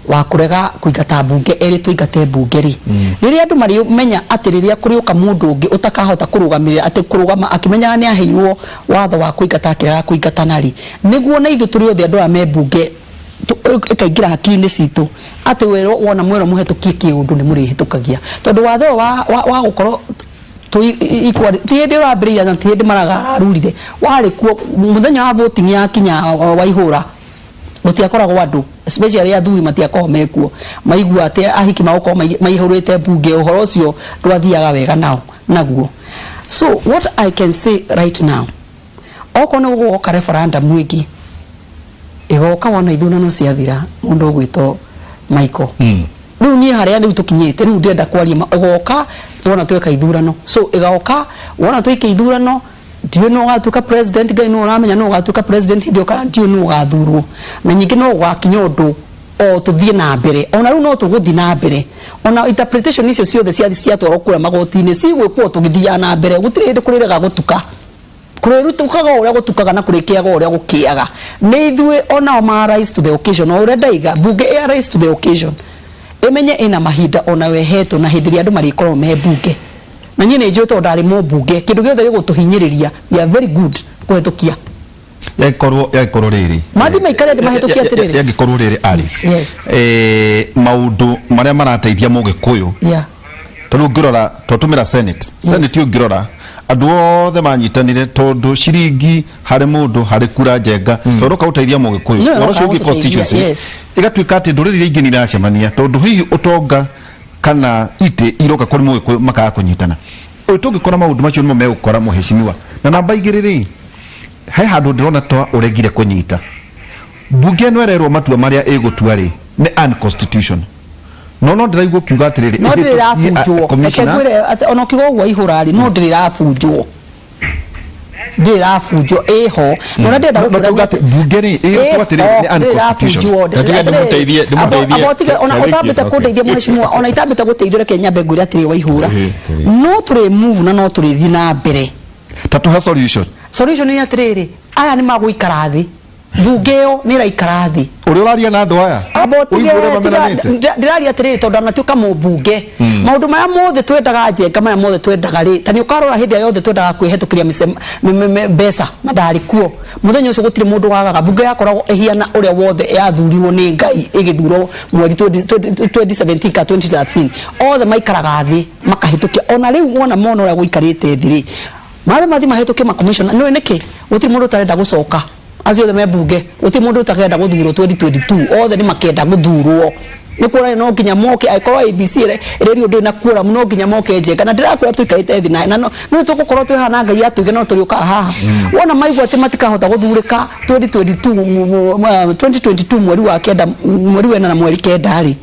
wa kũrega kũingata mbunge ĩrĩ tũingate mbunge rĩ, rĩrĩa andũ marĩmenya atĩ rĩrĩa kũrĩũka mũndũ ũngĩ ũtakahota kũrũgamĩrĩra, atĩ kũrũgama akĩmenyaga nĩ aheirwo watho wa kũingata akĩrega kũingatana rĩ, nĩguo na ithuĩ tũrĩ othe andũ aya me mbunge ĩkaingĩra hakiri-inĩ citũ atĩ werwo wona mwerwo mũhetũkie kĩũndũ nĩ mũrĩhĩtũkagia, tondũ watho ũyũ wa gũkorwo ti hĩndĩ ũrambĩrĩria na ti hĩndĩ maragararurire, warĩ kuo mũthenya wa voting yakinya waihũra gũtiakoragwo andũ, especially athuri matiakoragwo mekuo, maigua atĩ ahiki magũkorwo maihũrĩte mbunge, ũhoro ũcio ndwathiaga wega nao naguo. So what I can say right now, okorwo nĩ gũgoka referendum ĩngĩ ĩgoka wona ithurano ciathira, mũndũ ũgwĩtwo Michael, rĩu niĩ harĩa rĩu tũkinyĩte rĩu ndĩrenda kwaria ĩgoka wona tweka ithurano. So ĩgoka wona tweka ithurano, ndiũĩ nũ ũgatuĩka president, Ngai nũ ũramenya nũ ũgatuĩka president hĩndĩ ĩyo, kana ndiũĩ nũ ũgathurwo, na nyingĩ no gũgakinya ũndũ o tũthiĩ na mbere. Ona rĩu no tũgũthiĩ na mbere, ona interpretation icio ciothe ciatwarwo kũrĩa magoti-inĩ cigwĩkwo tũgĩthiaga na mbere. Gũtirĩ hĩndĩ kũrĩrega gũtuka, kũrĩrutũkaga o ũrĩa gũtukaga na kũrĩkĩaga o ũrĩa gũkĩaga. Nĩ ithuĩ onao ma rise to the occasion, o ũrĩa ndaiga mbunge ĩ rise to the occasion, ĩmenye ĩna mahinda ona wehetwo na hĩndĩ ĩrĩa andũ marĩkorwo me mbunge. Na niĩ nĩ njũĩ tondũ ndarĩ mũmbunge, kĩndũ gĩothe gĩgũtũhinyĩrĩria, we are very good kũhetũkia. Yagĩkorwo rĩrĩ Mathi maikare thĩ mahĩtũkie atĩrĩrĩ. Yagĩkorwo rĩrĩ, Alice, Yes. Maũndũ marĩa marateithia mũgĩkũyũ, tondũ ũngĩrora twatũmĩra senate, ũngĩrora andũ othe manyitanire tondũ ciringi harĩ mũndũ harĩ kura njenga, tondũ ũkaũteithia mũgĩkũyũ. No, ũhoro ũcio ũngĩ ũkaũteithia, constituencies ĩgatuĩka atĩ ndũrĩrĩ iria ingĩ nĩ iracemania, tondũ hihi ũtonga kana itĩ iroka kũrĩ mũgĩkũyũ makaga kũnyitana. Ũyũ tũngĩkora maũndũ macio nĩmo megũkora mũheshimiwa. Na namba 2 rĩ, he handũ ndĩrona ta ũregire kũnyita mbunge ĩno ĩrerwo matua marĩa ĩgũtua rĩ nĩ unconstitution, no ndĩraigua ũkiuga atĩrĩrĩ no ĩhĩtũkie, ndĩrĩrabunjwo. Reke commissioners. Ngwĩre atĩ ona ũkiuga ũguo ihũra rĩ, no ndĩrĩrabunjwo, ndĩrĩrabunjwo ĩho na ũrĩa ndĩrenda No gũkwĩra tuga nĩ atĩ mbunge rĩ ĩgũtua atĩrĩrĩ nĩ unconstitutional. Tiga ndĩmũteithie. Abo tige ona Kĩarĩkia, ũtambĩte kũndeithia mheshimiwa, ona itambĩte gũteithio, reke nyambe ngwĩre atĩrĩ waihũra, no tũrĩ move na no tũrĩthiĩ na mbere. Ta tũhe solution. Solution nĩ atĩrĩrĩ, aya nĩ magũikara thĩ, mbunge ĩyo nĩ ĩraikara thĩ. Ũrĩa ũraria na andũ aya Amba ũtige. ũigue ũrĩa mamenanĩte. Ndĩraria atĩrĩrĩ, tondũ anatuĩka mũmbunge, maũndũ maya mothe twendaga njenga, maya mothe twendaga rĩ, ta nĩ ũkarora hĩndĩ ĩrĩa yothe twendaga kwĩhetũkĩria mbeca na ndarĩ kuo mũthenya ũcio, gũtirĩ mũndũ wagaga. Mbunge yakoragwo ĩhiana ũrĩa wothe yathurirwo nĩ Ngai ĩgĩthurwo mweri 20 2017 ka 2013, othe maikaraga thĩ makahĩtũkia. Ona rĩu wona mona ũrĩa gũikarĩte thĩ rĩ, mambe mathi mahĩtũkie makomishona. Nĩũĩ nĩkĩ gũtirĩ mũndũ ũtarenda gũcoka? Acio othe me mbunge, gũtirĩ mũndũ ũtakenda gũthurwo 2022, othe nĩ makenda gũthurwo. Nĩ kuonania no nginya moke, angĩkorwo IEBC ĩrĩrio ndĩrĩ na quorum, no nginya moke njenga. Na ndĩrakwĩra tũikarĩte thĩ na no tũgũkorwo twĩ haha na Ngai atũige, no tũrĩũkaga haha wona maigua atĩ matikahota gũthurĩka 2022, 2022 mweri wa kenda, mweri wa ĩna na mweri kenda rĩ.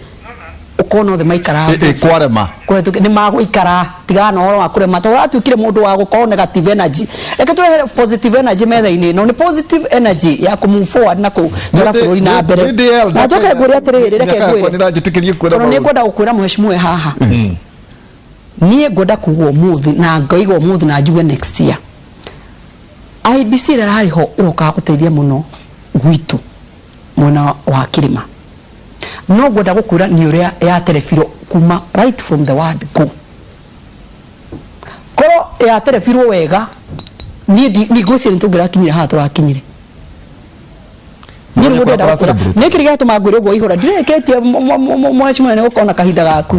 Ũkona othe maikara Kwarema. Kũhetũki nĩ magũikara. Tigana na ũhoro wa kũrema, tondũ ũratuĩkire mũndũ wa gũkorwo negative energy. Reke tũrehere positive energy metha-inĩ ĩno. Nĩ positive energy ya kũ move forward na kũtwara bũrũri na mbere. Na njoke ngwĩre atĩrĩrĩ, reke ngwĩre, Nĩranjĩtĩkĩrie kwĩra tondũ nĩ maũndũ. ngwenda gũkwĩra, mheshimiwa haha, niĩ ngwenda kuga ũmũthĩ na ngoiga ũmũthĩ na njuge next year IEBC ĩrĩa ĩrarĩ ho ĩrokaga gũteithia mũno gwitũ mwena wa kĩrĩma. No ngwenda gũkwĩra nĩ ũrĩa yaterebirwo kuma right from the word go. Korwo yaterebirwo wega, niĩ ngwĩciria nĩ tũngĩrakinyire haha tũrakinyire. Niĩ nĩguo ndĩrenda gũkwĩra. Nĩ kĩrĩ gĩatũma ngwĩre ũguo, ihũra ndirĩkĩtie, mheshimiwa, nĩ gũkorwo na kahinda gaku.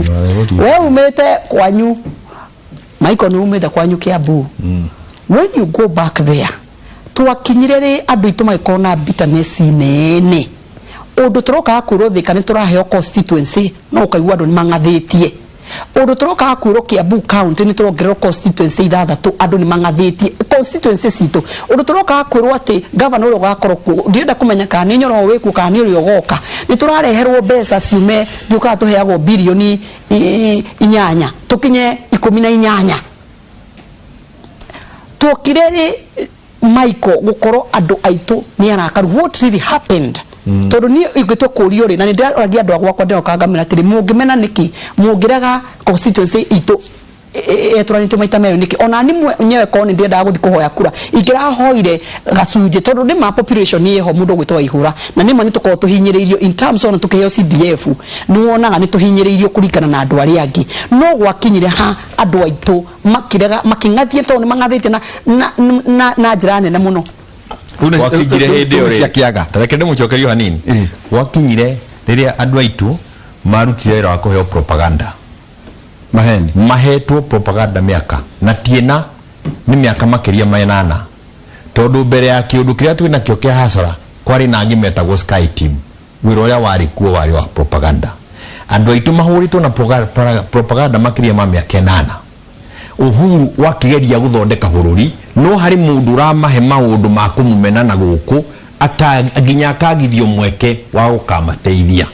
We umĩte kwanyu, Michael, nĩ umĩte kwanyu Kiambu. When you go back there, twakinyire rĩ andũ aitũ magĩkorwo na bitterness nene ũndũ tũrokaga kwĩrwo Thika nĩ tũraheo constituency, no ũkaigua andũ nĩ mang'athĩtie. Ũndũ tũrokaga kwĩrwo Kiambu County nĩ tũrongererwo constituency ithathatũ, andũ nĩ mang'athĩtie constituency citũ. Ũndũ tũrokaga kwĩrwo atĩ governor ũrĩa ũgakorwo kuo, ndirenda kũmenya kana nĩ Nyoro wĩkuo kana nĩ ũrĩa ũgoka, nĩ tũrareherwo mbeca ciume ndiũkaga tũheagwo birioni 8 tũkinye 18. Tuokire rĩ, Michael, gũkorwo andũ aitũ nĩ arakaru. What really happened? Tondũ niĩ ingĩtua kũrio rĩ, na nĩ ndĩroragia andũ a gwakwa, ndĩroka ngamĩra atĩrĩ, mũngĩmena nĩkĩ? Mũngĩrega constituency itũ etũranĩtio maita merĩ nĩkĩ? Ona ni mwenyewe korwo nĩ ndĩrendaga gũthiĩ kũhoya kura, ingĩrahoire gacunjĩ, tondũ nĩ ma population ĩho mũndũ ũgwĩtwo Waihũra, na nĩma nĩ tũkoragwo tũhinyĩrĩirio in terms, ona tũkĩheo CDF nĩ wonaga nĩ tũhinyĩrĩirio kũringana na andũ arĩa angĩ. No gwakinyire ha andũ aitũ makĩrega, makĩng'athia, tondũ nĩ mang'athĩtie na njĩra nene mũno. Gwakinyire hĩndĩ ĩyo cia rĩ kĩaga. Ta reke ndĩmũcokerie o hanini. Gwakinyire rĩrĩa andũ aitũ marutire wĩra wa kũheo propaganda. Maheni. Mahetwo propaganda mĩaka na tiĩna nĩ mĩaka makĩria ma 8, tondũ mbere ya kĩũndũ kĩrĩa twĩ nakĩo kĩa hasara kwarĩ na angĩ metagwo Sky Team. Wĩra ũrĩa warĩ kuo warĩ wa propaganda. Andũ aitũ mahũrĩtwo na propaganda makĩria ma mĩaka 8. Uhuru wakĩgeria gũthondeka bũrũri, no harĩ mũndũ ũramahe maũndũ ma kũmũmena na gũkũ nginya akagithio mweke wa gũkamateithia.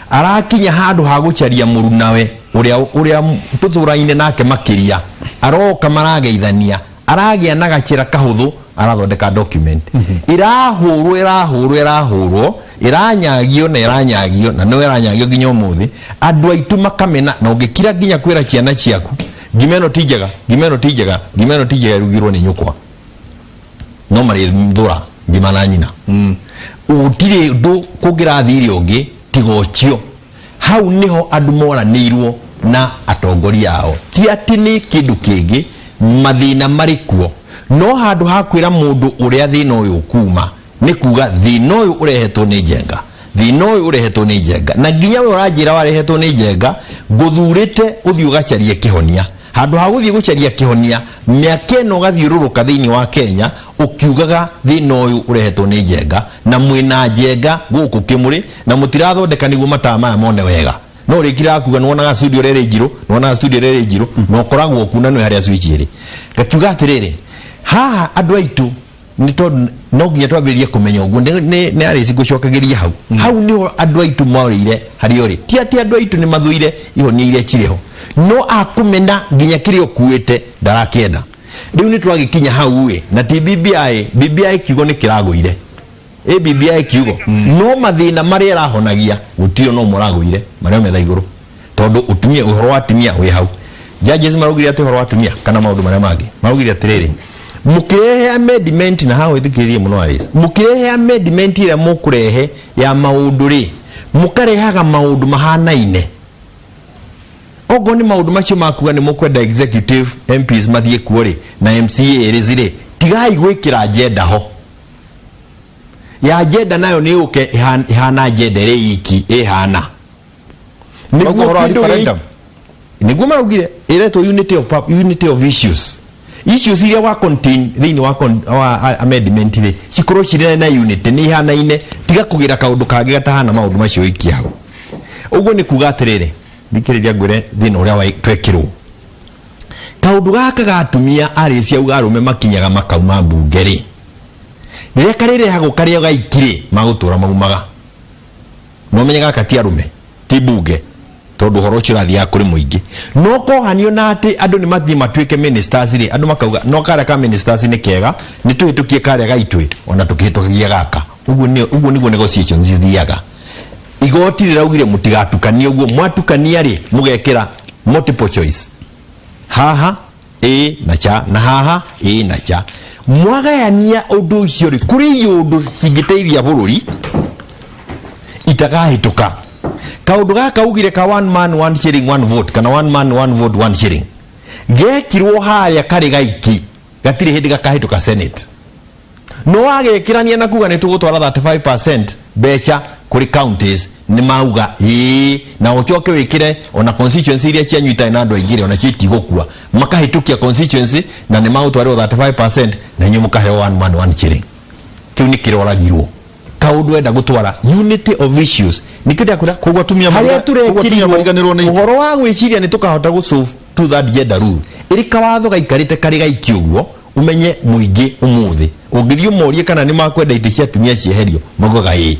Arakinya handũ ha gũcaria mũrunawe ũrĩa tũtũraine nake makĩria, aroka marageithania, aragĩa na gacĩra kahũthũ, arathondeka document ĩrahũrwo, ĩrahũrwo, ĩrahũrwo, ĩranyagio na ĩranyagio na no ĩranyagio nginya ũmũthĩ. Andũ aitũ makamena, na ũngĩkira nginya kwĩra ciana ciaku, "Ngima ĩno ti njega, ngima ĩno ti njega, ngima ĩno ti njega ĩrugirwo nĩ nyũkwa," no marĩthũra ngima na nyina. Gũtirĩ ũndũ kũngĩrathire ũngĩ tiga ũcio. Hau niho andũ moranĩirwo na atongoria ao, ti atĩ nĩ kĩndũ kĩngĩ. Mathĩna marĩ kuo, no handũ ha kwĩra mũndũ ũrĩa thĩna ũyũ ũkuma, nĩ kuga thĩna ũyũ ũrehetwo nĩ Njenga, thĩna ũyũ ũrehetwo nĩ Njenga, na nginya we ũranjĩra warehetwo nĩ Njenga, ngũthurĩte ũthiĩ ũgacarie kĩhonia. Handũ ha gũthiĩ gũcaria kĩhonia, mĩaka ĩno ũgathiũrũrũka thĩinĩ wa Kenya ũkiugaga thĩna ũyũ ũrehetwo nĩ Njenga, na mwĩna Njenga gũkũ kĩmũrĩ na mũtirathondeka nĩguo mataa maya mone wega. No rĩkiraga kuga nĩwonaga studio ĩrĩa ĩrĩ njirũ, nĩwonaga studio ĩrĩa ĩrĩ njirũ, na ũkoragwo kuo na nĩwe harĩa switch ĩrĩ. Ngakiuga atĩrĩrĩ, haha andũ aitũ nĩ tondũ no nginya twambĩrĩrie kũmenya ũguo nĩ arĩci ngũcokagĩria hau. Hau nĩho andũ aitũ morĩire harĩa ũrĩ. Ti atĩ andũ aitũ nĩ mathũire ihonia iria cirĩ ho, no akũmena nginya kĩrĩa ũkuĩte ndarakĩenda. Rĩu nĩ twagĩkinya hau ĩ, na ti BBI. BBI kiugo nĩ kĩragũire ĩ, BBI kiugo, no mathĩna marĩa ĩrahonagia gũtirĩ no mũragũire marĩa metha igũrũ, tondũ ũtumia, ũhoro wa atumia wĩ hau. Judges maraugire atĩ ũhoro wa atumia kana maũndũ marĩa mangĩ maraugire atĩrĩrĩ, mũkĩrehe amendment, na haha wĩthikĩrĩrie mũno Alice, mũkĩrehe amendment ĩrĩa mũkũrehe ya maũndũ rĩ, mũkarehaga maũndũ mahanaine. Okorwo nĩ maũndũ macio makuga nĩ mũkwenda executive MPs mathiĩ kuo rĩ, na MCA ĩrĩ rĩ, tigai gwĩkĩra agenda ho ya agenda, nayo nĩ yũke ĩhana agenda ĩrĩ iki ĩhana. Nĩguo ũhoro wa kĩndũ gĩkĩ- referendum. Nĩguo maraugire ĩretwo unity of issues. Issues iria wa contain thĩinĩ wa, wa amendment rĩ, cikorwo cirĩ na unity, nĩ ihanaine. Tiga kũgĩra kaũndũ kangĩ gatahana maũndũ macio ikia hau. Ũguo nĩ kuga atĩrĩrĩ, thikĩrĩria ngwĩre thĩna ũrĩa twekĩrwo. Kaũndũ gaka ga atumia arĩci auga arũme makinyaga makauma mbunge rĩ, rĩrĩa karĩrehagwo karĩa gaiki rĩ, magũtũra maumaga. No menye gaka ti arũme, ti mbunge. Tondũ ũhoro ũcio ũrathiaga kũrĩ mũingĩ. No kohanio na atĩ andũ nĩ mathiĩ matuĩke ministers rĩ, andũ makauga no karĩa ka ministers nĩ kega, nĩ tũhĩtũkie karĩa gaitũ ona tũkĩhĩtũkagia gaka. Ũguo nĩ ũguo nĩguo negotiations ithiaga. Igoti rĩraugire mũtigatukanie ũguo, mwatukania rĩ mũgekĩra multiple choice. Haha ĩ na cha na haha ĩ na cha. Mwagayania ũndũ ũcio rĩ, kũrĩ iũndũ cingĩteithia bũrũri itakahĩtũka. Kaũndũ gaka ugire ka one man one shilling one vote kana one man one vote one shilling gekirwo harĩa karĩ gaiki gatirĩ hĩndĩ gakahĩtũka Senate. No wagekĩrania na kuga nĩ tũgũtwara 35% mbeca kũrĩ counties nĩ mauga ĩĩ, na ũcoke wĩkĩre ona constituency iria cianyu itarĩ na andũ aingĩ rĩ, onacio itigũkua, makahĩtũkia constituency na nĩ magũtwarĩrwo 35% na inyuĩ mũkaheo one man one shilling. Kĩu nĩ kĩroragirwo kaũndũ enda gũtwara unity of issues nikĩo ndĩrakwĩra. Koguo atumia harĩa koguo atumia tũrekĩrirwo mariganĩrwo nĩ itĩ. Ũhoro wa gwĩciria nĩ tũkahota gũ solve two third gender rule ĩrĩ kawatho gaikarĩte karĩ gaiki ũguo. Ũmenye mũingĩ ũmũthĩ ũngĩthiĩ ũmorie kana nĩ makwenda itĩ cia atumia cieherio, maugaga ĩĩ,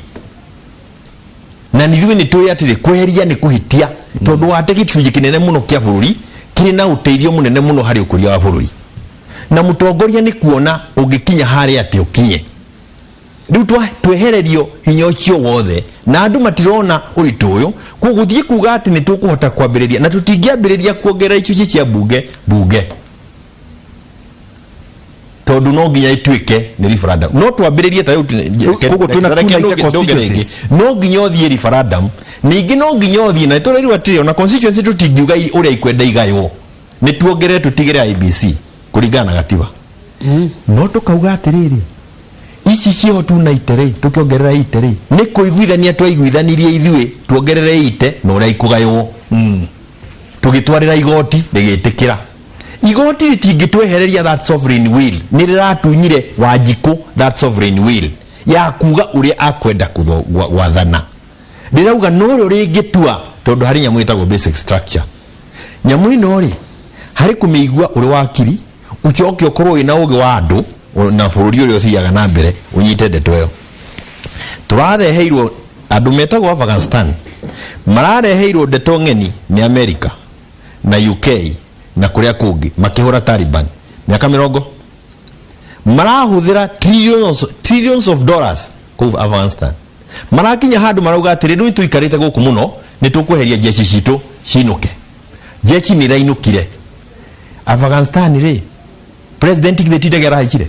na nithuĩ nĩ tũĩ atĩrĩ, kweheria nĩ kũhĩtia tondũ wate gĩcunjĩ kĩnene mũno kĩa bũrũri kĩrĩ na ũteithio mũnene mũno harĩ ũkũria wa bũrũri, na mũtongoria nĩ kuona ũngĩkinya harĩa atĩ ũkinye. Rĩu twehererio hinya ũcio wothe na andũ matirona ũritũ ũyũ. Koguo gũthiĩ kuga atĩ nĩ tũkũhota kwambĩrĩria, na tũtingĩambĩrĩria kuongerera icunjĩ cia bunge bunge tondũ no nginya ĩtuĩke nĩ referendum. No twambĩrĩrie ta rĩu. Koguo twĩna Reke 290 ndongere ĩngĩ. constituencies. No nginya ũthiĩ referendum, ningĩ no nginya ũthiĩ na tũrerirwo atĩrĩ, ona constituency tũtingiuga ũrĩa ikwenda igaywo, nĩ tuongerere tũtigĩre IEBC kũringana na gatiba. No tũkauga atĩrĩrĩ, ici ciĩho tunaite rĩ, tũkĩongerera ite rĩ, nĩ kũiguithania twaiguithanirie ithuĩ tuongerere ite na ũrĩa ikũgaywo, tũgĩtwarĩra igoti rĩgĩtĩkĩra. Igoti rĩtingĩtwehereria that sovereign will. Nĩ rĩratunyire Wanjikũ that sovereign will ya kuga ũrĩa akwenda gwathana. Rĩrauga norĩo rĩngĩtua, tondũ harĩ nyamũ ĩtagwo basic structure. Nyamũ ĩno rĩ, harĩ kũmĩigua ũrĩ wakiri, ũcoke ũkorwo wĩna ũgĩ wa andũ na bũrũri ũrĩa ũthiaga na mbere, ũnyite ndeto ĩyo. Tũrareheirwo andũ metagwo Afghanistan, marareheirwo ndeto ng'eni nĩ America na UK na kũrĩa kũngĩ makĩhũra Taliban mĩaka 40, marahũthĩra trillions, trillions of dollars kũu Afghanistan. Marakinya handũ marauga atĩrĩ, rĩu tũikarĩte gũkũ mũno, nĩ tũkweheria jeshi citũ cinũke. Jeshi nĩ irainũkire Afghanistan rĩ, president githĩ ti ndege arahaicire?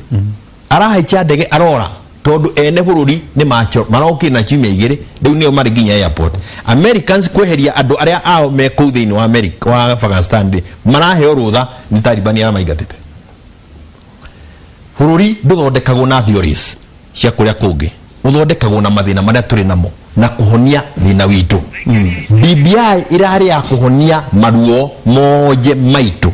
Arahaica ndege arora tondũ ene bũrũri nĩ macho marokire na ciumia 2, rĩu nĩo marĩ nginya airport. Americans kweheria andũ arĩa ao me kũu thĩinĩ wa America, wa Afghanistan rĩ, maraheo rũtha nĩ Taliban arĩa maingatĩte. Bũrũri ndũthondekagwo na theories cia kũrĩa kũngĩ, ũthondekagwo na mathĩna marĩa tũrĩ namo na kũhonia thĩna witũ. BBI ĩrarĩ ya kũhonia maruo monje maitũ,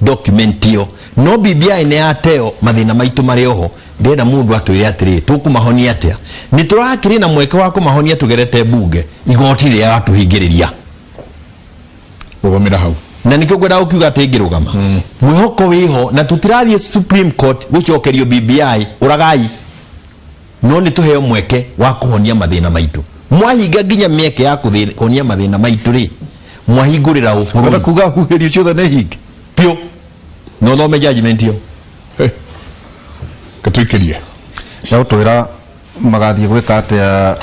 document ĩyo. No BBI nĩ yateo mathĩna maitũ marĩ oho. Ndĩrenda mũndũ atwĩre atĩrĩ, tũkũmahonia atĩa? Nĩ tũrakĩrĩ na mweke wa kũmahonia tũgerete bunge, igoti rĩrĩa ratũhingĩrĩria. Rũgamĩra hau. Na nikĩo ngwenda gũkiuga atĩ ngĩrũgama, mwĩhoko wĩho na tũtirathiĩ Supreme Court gũcokerio BBI. Ũragai, no nĩ tũheo mweke wa kũhonia mathĩna maitũ. Mwahinga nginya mĩeke ya kũhonia mathĩna maitũ rĩ, mwahingũrĩra ũ Wenda bũrũri? Kuga huhĩrio ciothe nĩ hinge. Biũ, no thome judgment ĩyo. Katũikĩrie. Egũtwĩra magathiĩ gwĩka atĩa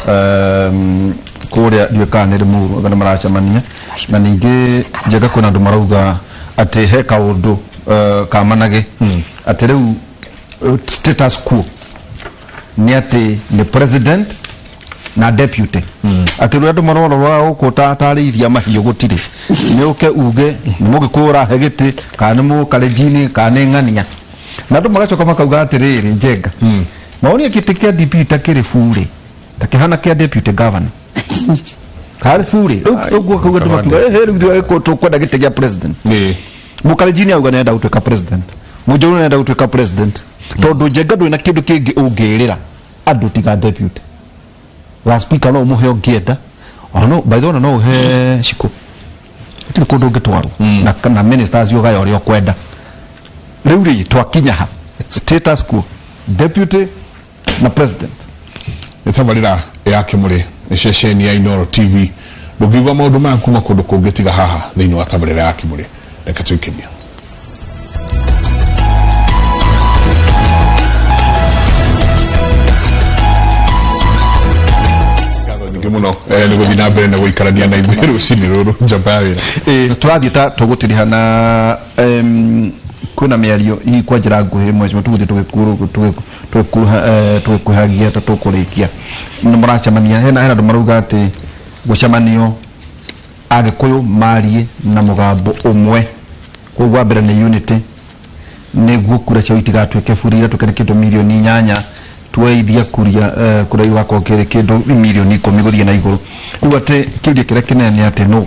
kũrĩa, ndiũĩ kana nĩ Limuru anga nĩ maracemania. Na ningĩ Njenga, kwĩna andũ marauga atĩ he kaũndũ ka managĩ atĩ rĩu status quo nĩ atĩ nĩ president na deputy, atĩ rĩu andũ marorora gũkũ ta tarĩithia mahiũ, gũtirĩ nĩ ũke uge nĩ mũgĩkũyũ ũrahe gĩtĩ kana nĩ mũkalenjini kana nĩ ng'ania. Na andũ magacoka makauga atĩrĩrĩ, Njenga, maonia gĩtĩ kĩa DP ta kĩrĩ burĩ, ta kĩhana kĩa deputy governor karĩ burĩ rĩu ũguo. Kauga andũ makiuga, "Eh, rĩu ithuĩ Agĩkũyũ tũkwenda gĩtĩ gĩa president." Mũkalenjini auga nĩenda gũtuĩka president, Mũnjũrũ nĩenda gũtuĩka president, tondũ Njenga ndũrĩ na kĩndũ kĩngĩ ũngĩrĩra andũ tiga deputy wa speaker. No ũmũhe ũngĩenda, ona no, by the way, ona no ũhe Shiko, gũtirĩ kũndũ ũngĩtwarwo na ministers ũgaya ũrĩa ũkwenda. Rĩu rĩ, twakinya ha? Status quo, deputy na president. Nĩ tabarĩra ya Kĩmũrĩ, nĩ ceceni ya Inooro TV. Ndũngĩigua maũndũ maya kuma kũndũ kũngĩ tiga haha thĩinĩ wa tabarĩra ya Kĩmũrĩ. Reke tũikĩrie. Ngatho nyingĩ mũno nĩ gũthiĩ na mbere na gũikarania na ithuĩ rũcinĩ rũrũ njamba ya wĩra. Tũrathiĩ ta tũgũtiriha na kwĩna mĩario hihi kwa njĩra nguhĩ mheshimiwa tũgũthiĩ tũgĩkuhagia ta tũkũrĩkia nĩ mũracemania hena hena andũ marauga atĩ gũcemanio Agĩkũyũ marie na mũgambo ũmwe koguo wa mbere nĩ unity nĩguo kura ciao itigatuĩke buri iratuĩka nĩ kĩndũ mirioni inyanya tuoithia kuria kura igakorwo kĩrĩ kĩndũ mirioni ikũmi gũthiĩ na igũrũ rĩu atĩ kĩũria kĩrĩa kĩnene nĩ atĩ nũ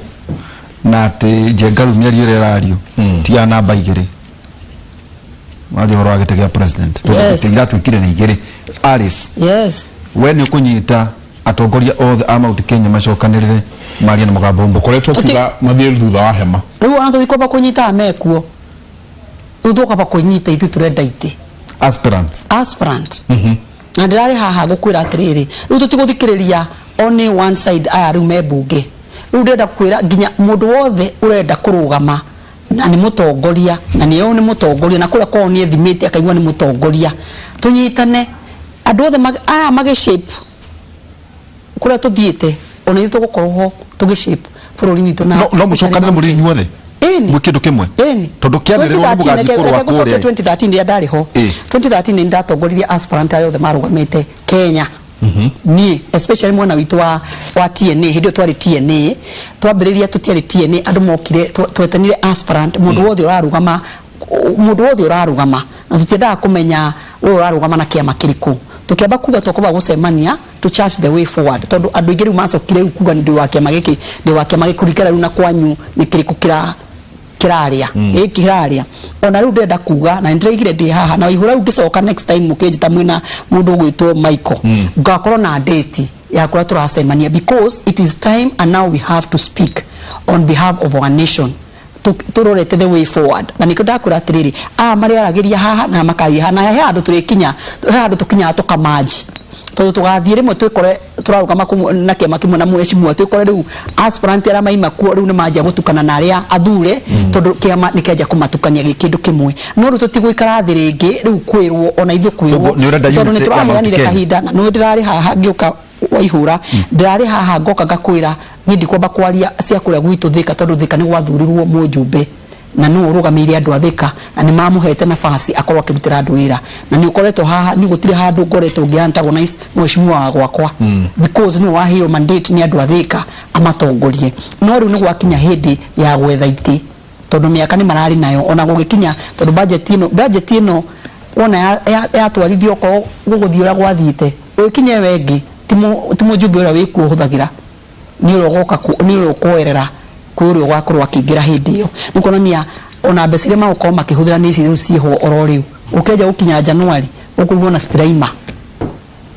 na atĩ Njenga rĩu mĩario ĩrĩa ĩrario ti ya namba igĩrĩ waria ũhoro wa gĩtĩ gĩa president tondũ itĩ iratuĩkire nĩ igĩrĩ Alice we nĩ ũkũnyita atongoria othe a Mount Kenya macokanĩrĩre marie na mũgambo ũmwe. Ũkoretwo ũkiuga mathiĩ thutha wa hema. Rĩu ona tũtikwamba kũnyita aya mekuo rĩu tũkwamba kwĩnyita ithuĩ tũrenda itĩ. Aspirants. Aspirant. Na ndĩrarĩ haha ngũkwĩra atĩrĩrĩ, rĩu tũtigũthikĩrĩria only one side aya rĩu me mbunge. Rĩu ndĩrenda kwĩra nginya mũndũ wothe ũrenda kũrũgama na nĩ mũtongoria na nĩ oĩ nĩ mũtongoria na kũrĩa kwao nĩ ethimĩte akaigua nĩ mũtongoria, tũnyitane andũ othe aya magĩ shape kũrĩa tũthiĩte ona ithuĩ tũgũkorwo ho tũgĩ shape bũrũri witũ na No no mũcokanĩre mũrĩ inyuothe Ĩni. mwĩ kĩndũ kĩmwe Ĩni. tondũ kĩanĩrĩrwo nĩ 2013 mũgathiĩ reke kũrũa reke ngũcokie kũrĩa 2013 rĩrĩa ndarĩ ho Ĩ. 2013 nĩ ndatongoririe aspirant arĩa othe marũgamĩte Kenya niĩ especially mwena witũ wa wa TNA hĩndĩ ĩyo twarĩ TNA twambĩrĩria tũtiarĩ TNA andũ mokire twetanire aspirant mũndũ wothe ũrarũgama mũndũ wothe ũrarũgama na tũtiendaga kũmenya we ũrarũgama na kĩama kĩrĩkũ tũkĩamba kuga tũkwamba gũcemania to chart the way forward tondũ andũ aingĩ rĩu macokire rĩu kuga ndĩ wa kĩama gĩkĩ ndĩ wa kĩama gĩkĩ kũringana rĩu na kwanyu nĩ kĩrĩkũ kĩra kĩrarĩa ĩ kĩrarĩa ona rĩu ndĩrenda kuga na nĩndĩraigire ndĩ haha na waihũra rĩu ngĩcoka next time mũkĩnjĩta mwĩna mũndũ ũgwĩtwo Michael ngakorwo na date ya kũrĩa tũracemania because it is time and now we have to speak on behalf of our nation Tũrorete the way forward na nĩkĩo ndakwĩra atĩrĩrĩ aya marĩaragĩria haha na makaria haha na he handũ tũrĩkinya he handũ tũkinyaga tũkamanji tondũ tũgathiĩ rĩmwe twĩkore tũrarũgama na kĩama kĩmwe na mheshimiwa twĩkore rĩu aspirant arĩa maima kuo rĩu nĩmanjia gũtukana na arĩa athure tondũ kĩama nĩkĩanjia kũmatukania gĩ kĩndũ kĩmwe no rĩu tũtigũikara thĩ rĩngĩ rĩu kwĩrwo ona ithuĩ kwĩrwo Ũguo nĩ ũrenda tondũ unity ya Mount nĩtũraheanire Kenya. kahinda na nĩ ndĩrarĩ haha ngĩũka Waihũra, ndĩrarĩ haha ngoka ngakwĩra niĩ ndikwamba kwaria cia kũrĩa gwitũ Thika tondũ Thika nĩ gwathurirwo mũjumbe na nĩwe ũrũgamĩrĩire andũ a Thika na nĩ mamũhete nafasi akorwo akĩrutĩra andũ wĩra na nĩ ũkoretwo haha niĩ gũtirĩ handũ ngoretwo ngĩ antagonize mheshimiwa wa gwakwa because nĩwe waheirwo mandate nĩ andũ a Thika amatongorie no rĩu nĩ gwakinya hĩndĩ ya gwetha itĩ tondũ mĩaka nĩ mararĩ nayo ona gũgĩkinya tondũ budget ĩno budget ĩno wona yatwarithio okorwo gũgũthiĩ ũrĩa gwathiĩte ũgĩkinya ĩyo ĩngĩ ti mũjumbe ũrĩa wĩkuo ũhũthagĩra nĩ ũrĩa ũgoka nĩ ũrĩa ũkoerera kwĩ ũrĩa ũgakorwo akĩingĩra hĩndĩ ĩyo nĩ kuonania ona mbeca iria magũkorwo makĩhũthĩra nĩ ici rĩu ciĩho oro rĩu ũkĩanjia gũkinya January ũkũigua ona citiraima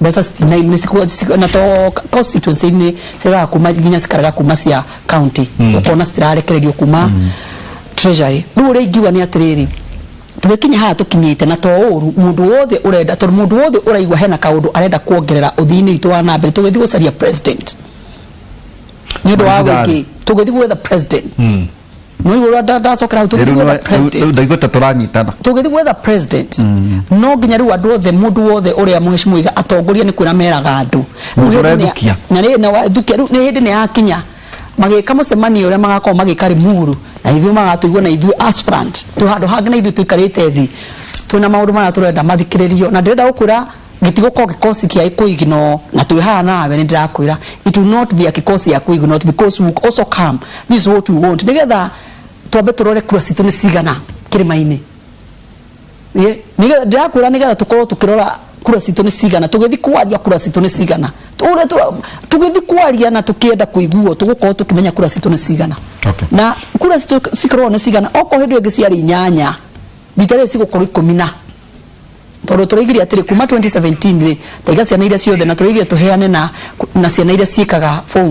mbeca citinaima na to constituency-inĩ ciregaga kuma nginya cikarega kuma cia county ũkona citirarekererio kuma treasury rĩu ũrĩa ingiuga nĩ atĩrĩrĩ tũgĩkinya haha tũkinyĩte na to ũru mũndũ wothe ũrenda tondũ mũndũ wothe ũraigua hena kaũndũ arenda kuongerera ũthii-inĩ witũ wa na mbere tũgĩthiĩ gũcaria president nĩ ũndũ wa wĩngĩ tũgĩthiĩ gwetha president nĩ ũrĩa ndacokera hau tũgĩthiĩ gwetha president ndaigua ta tũranyitana tũgĩthiĩ gwetha president no nginya rĩu andũ othe mũndũ wothe ũrĩa mheshimiwa iga atongoria nĩ kwĩra meraga andũ Mũndũ Rĩu hĩndĩ nĩ- ũrethukia. na rĩ na wathukia rĩu nĩ hĩndĩ nĩ yakinya magĩka mũcemanio ũrĩa magakorwo magĩka Limuru na ithuĩ magatũigua na ithuĩ aspirant twĩ handũ hangĩ na ithuĩ tũikarĩte thĩ twĩna maũndũ marĩa tũrenda mathikĩrĩrio na ndĩrenda gũkwĩra gĩtigũkorwo kĩkosi kĩa kũignore na twĩ haha nawe nĩ ndĩrakwĩra it will not be a kĩkosi ya kũignore because we will also come this is what we want nĩgetha twambe tũrore kura citũ nĩ cigana kĩrĩma-inĩ Ĩ, nĩgetha ndĩrakwĩra nĩgetha tũkorwo tũkĩrora kura citũ nĩ cigana tũgĩthiĩ kwaria kura citũ nĩ cigana ũrĩa tũgĩthiĩ kwaria na tũkĩenda kũiguo tũgũkorwo tũkĩmenya kura citũ nĩ cigana na kura citũ cikorwo nĩ cigana okorwo hĩndĩ ĩyo ĩngĩ ciarĩ inyanya rita rĩrĩ cigũkorwo ikũmi na tondũ tũraigire atĩrĩ kuma 2017 rĩ taiga ciana iria ciothe na tũraigire tũheane na na ciana iria ciĩkaga form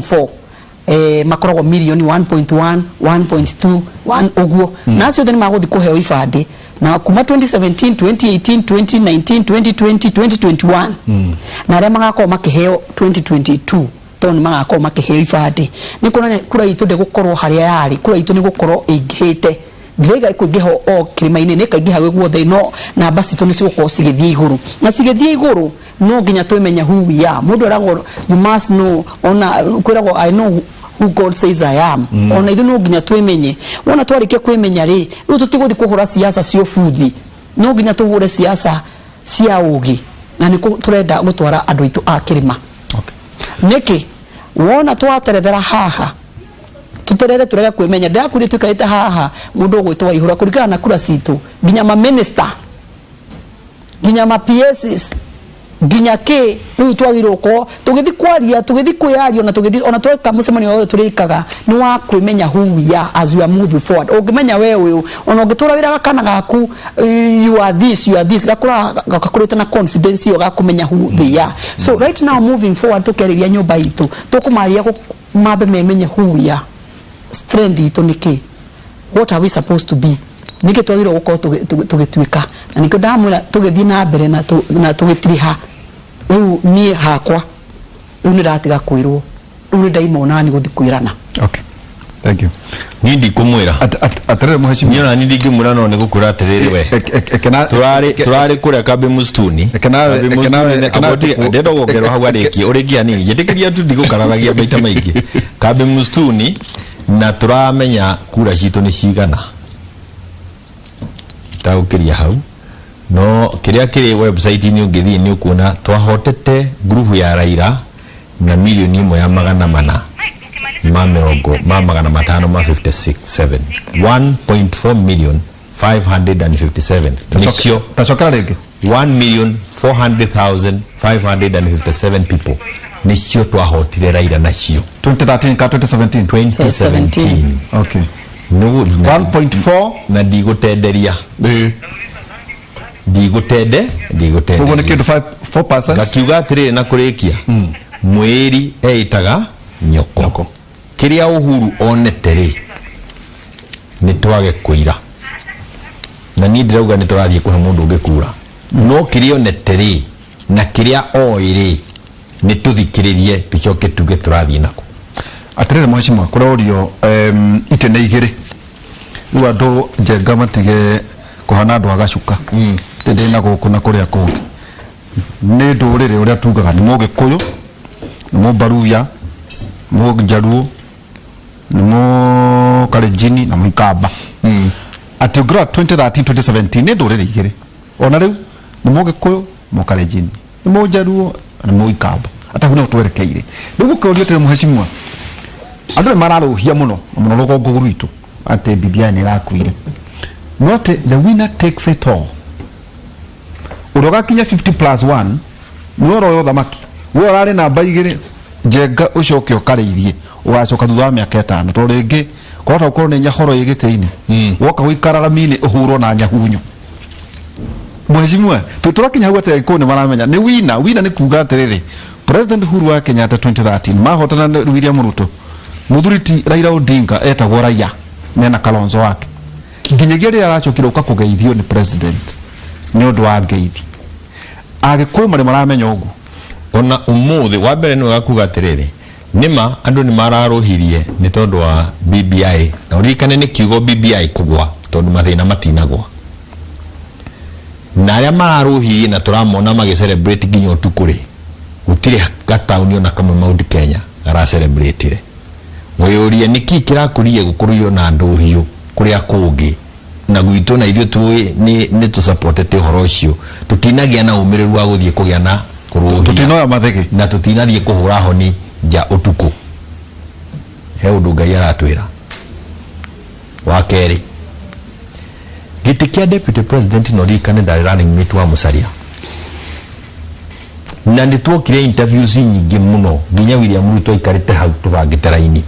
4 makoragwo mirioni 1.1 1.2 1 ũguo na acio othe nĩ magũthiĩ kũheo ibandĩ na kuma 2017 2018 2019 2020 2021 na arĩa magakorwo makĩheo 2022. Tondũ nĩ magakorwo makĩheo ibandĩ, nĩ kuonania kura itũ ndĩgũkorwo harĩa yarĩ. Kura itũ nĩ gũkorwo ĩingĩhĩte. Ndĩraiga ĩkũingĩha o kĩrĩma-inĩ, nĩ ĩkaingĩha gwĩ guothe, no namba citũ nĩ cigũkorwo cigĩthiĩ igũrũ. Na cigĩthiĩ igũrũ, no nginya twĩmenye who we are. Mũndũ eragwo you must know, ona kwĩragwo "I know who God says I am". Ona ithuĩ no nginya twĩmenye. Wona twarĩkia kwĩmenya rĩ, rĩu tũtigũthiĩ kũhũra siasa cia ũbuthi. No nginya tũhũre siasa cia ũgĩ, na nĩ tũrenda gũtwara andũ aitũ a kĩrĩma. Nĩkĩ wona twaterethera haha, tũterere tũrege kwĩmenya? Ndĩrakwĩrire tũikarĩte haha, mũndũ ũgwĩtwo Waihũra, kũringana na kura citũ, nginya ma minister, nginya ma PSs, nginya kĩ, rĩu twagĩrĩirwo gũkorwo tũgĩthiĩ kwaria, tũgĩthiĩ kwĩyaria, ona tũgĩthiĩ, ona tweka mũcemanio wothe tũrĩkaga nĩ wa kwĩmenya who we are as we are moving forward. Ũngĩmenya we ũyũ, ona ũngĩtũra wĩra gakana gaku, you are this, you are this, gakũra gakũrĩte na confidence ĩyo gakũmenya who they are. So right now, moving forward, tũkĩarĩria nyũmba itũ, tũkũmaria mambe memenye who we are, strength itũ nĩ kĩ, what are we supposed to be, nĩkĩ twagĩrĩirwo gũkorwo tũgĩtuĩka. Na nĩkĩo ndamwĩra tũgĩthiĩ na mbere na tũgĩtiriha. Rĩu niĩ hakwa, rĩu nĩ ndatiga kwĩrwo, rĩu nĩ ndaima onani gũthiĩ kwĩrana. Okay. Thank you. Niĩ ndikumwĩra. Atĩrĩrĩ mũhecimiwa. Niĩ ona niĩ ndingĩmwĩra, no nĩ gũkwĩra atĩrĩrĩ, we tũrarĩ tũrarĩ kũrĩa kambi mstuni. Eke nawe Ndĩrenda kuongerwo hau arĩkie ũrĩkie hanini. Njĩtĩkĩria tu, ndigũkararagia maita maingĩ. Kambi mstuni, na tũramenya kura citũ nĩ cigana, tagũkĩria hau. No kĩrĩa kĩrĩ website-inĩ, ũngĩthiĩ nĩ ũkuona twahotete ngurubu ya Raila na 1,400,000 ma mĩrongo ma magana matano ma 56 7, 1.4 million 557 nĩcio. Tacokera rĩngĩ. 1 million 400,557 people nĩcio twahotire Raila nacio. 2013 ka 2017? 2017. Okay. 1.4 1.4. Na ndigũtenderia. Ndigũtende. Koguo nĩ Ndigũtenderia. kĩndũ 5 4%. Ngakiuga atĩrĩrĩ, na kũrĩkia, mwĩri eĩtaga nyoko. Nyoko. Kĩrĩa Uhuru onete rĩ, nĩ twage kũira, na niĩ ndĩrauga nĩ tũrathiĩ kũhe mũndũ ũngĩ kura, no kĩrĩa onete rĩ, na kĩrĩa oĩ rĩ, nĩ tũthikĩrĩrie, tũcoke tuge tũrathiĩ nako. Atĩrĩrĩ mheshimiwa, kũrorio itĩ nĩ igĩrĩ. Rĩu andũ njenga matige kũhana andũ a gacuka ndĩ na gũkũ na kũrĩa kũngĩ. Nĩ ndũrĩrĩ ũrĩa tugaga nĩ Mũgĩkũyũ, nĩ Mũbaruya, Mũjaruo, nĩ Mũkalenjini na Mũikamba. Atĩ ũngĩrora 2013, 2017, nĩ ndũrĩrĩ igĩrĩ. Ona rĩu nĩ Mũgĩkũyũ, Mũkalenjini, nĩ Mũjaruo, nĩ Mũikamba. Atahu nĩho twerekeire. Rĩu gũkĩũrio atĩrĩ mheshimiwa, andũ nĩ mararũhia mũno mũno rũgongo rwitũ atĩ BBI nĩ ĩrakuire, no atĩ the winner takes it all. Ũrĩa ũgakinya 50 plus 1 nĩwe ũroya ũthamaki. We ũrarĩ namba igĩrĩ, njenga, ũcoke ũkarĩithie, ũgacoka thutha wa mĩaka 5, tondũ rĩngĩ kwahota gũkorwo nĩ nyahoro ĩ gĩtĩ-inĩ, woka gũikara rami-inĩ ũhurwo na nyahunyo. Mheshimiwa, tũrakinya hau atĩ Agĩkũyũ nĩ maramenya nĩ wina wina. Nĩ kuga atĩrĩrĩ, President Uhuru wa Kenyatta 2013 mahotana na William Ruto, mũthuri ti Raila Odinga etagwo Raia mena Kalonzo wake, nginyagia rĩrĩa aracokire ũka kũgeithio nĩ president nĩ ũndũ wa ngeithi. Agĩkũyũ marĩ maramenya ũguo. Ona ũmũthĩ, wa mbere nĩ wega kuga atĩrĩrĩ, nĩma andũ nĩ mararũhirie nĩ tondũ wa BBI, na ũririkane nĩ kiugo BBI kũgwa, tondũ mathĩna matinagwa, na arĩa mararũhirie na tũramona magĩ celebrate nginya ũtukũ rĩ, gũtirĩ gataũni ona kamwe Mount Kenya gara celebrate. Wĩyũrie nĩkĩ kĩrakũrie gũkũrũio na ndũhiũ kũrĩa kũngĩ na gwitũ, na ithuĩ tũĩ nĩ tũsupportete ũhoro ũcio, tũtinagĩa na ũmĩrĩru wa gũthiĩ kũgĩa na kũrũhia. Tũtinoya mathĩgĩ. Na tũtinathiĩ kũhũra honi nja ũtukũ. He ũndũ Ngai aratwĩra. Wa kerĩ, gĩtĩ kĩa deputy president, no ririkane ndarĩ running mate wa Musalia, na nĩ tuokire interviews nyingĩ mũno, nginya William Ruto aikarĩte hau tũbangĩte raini,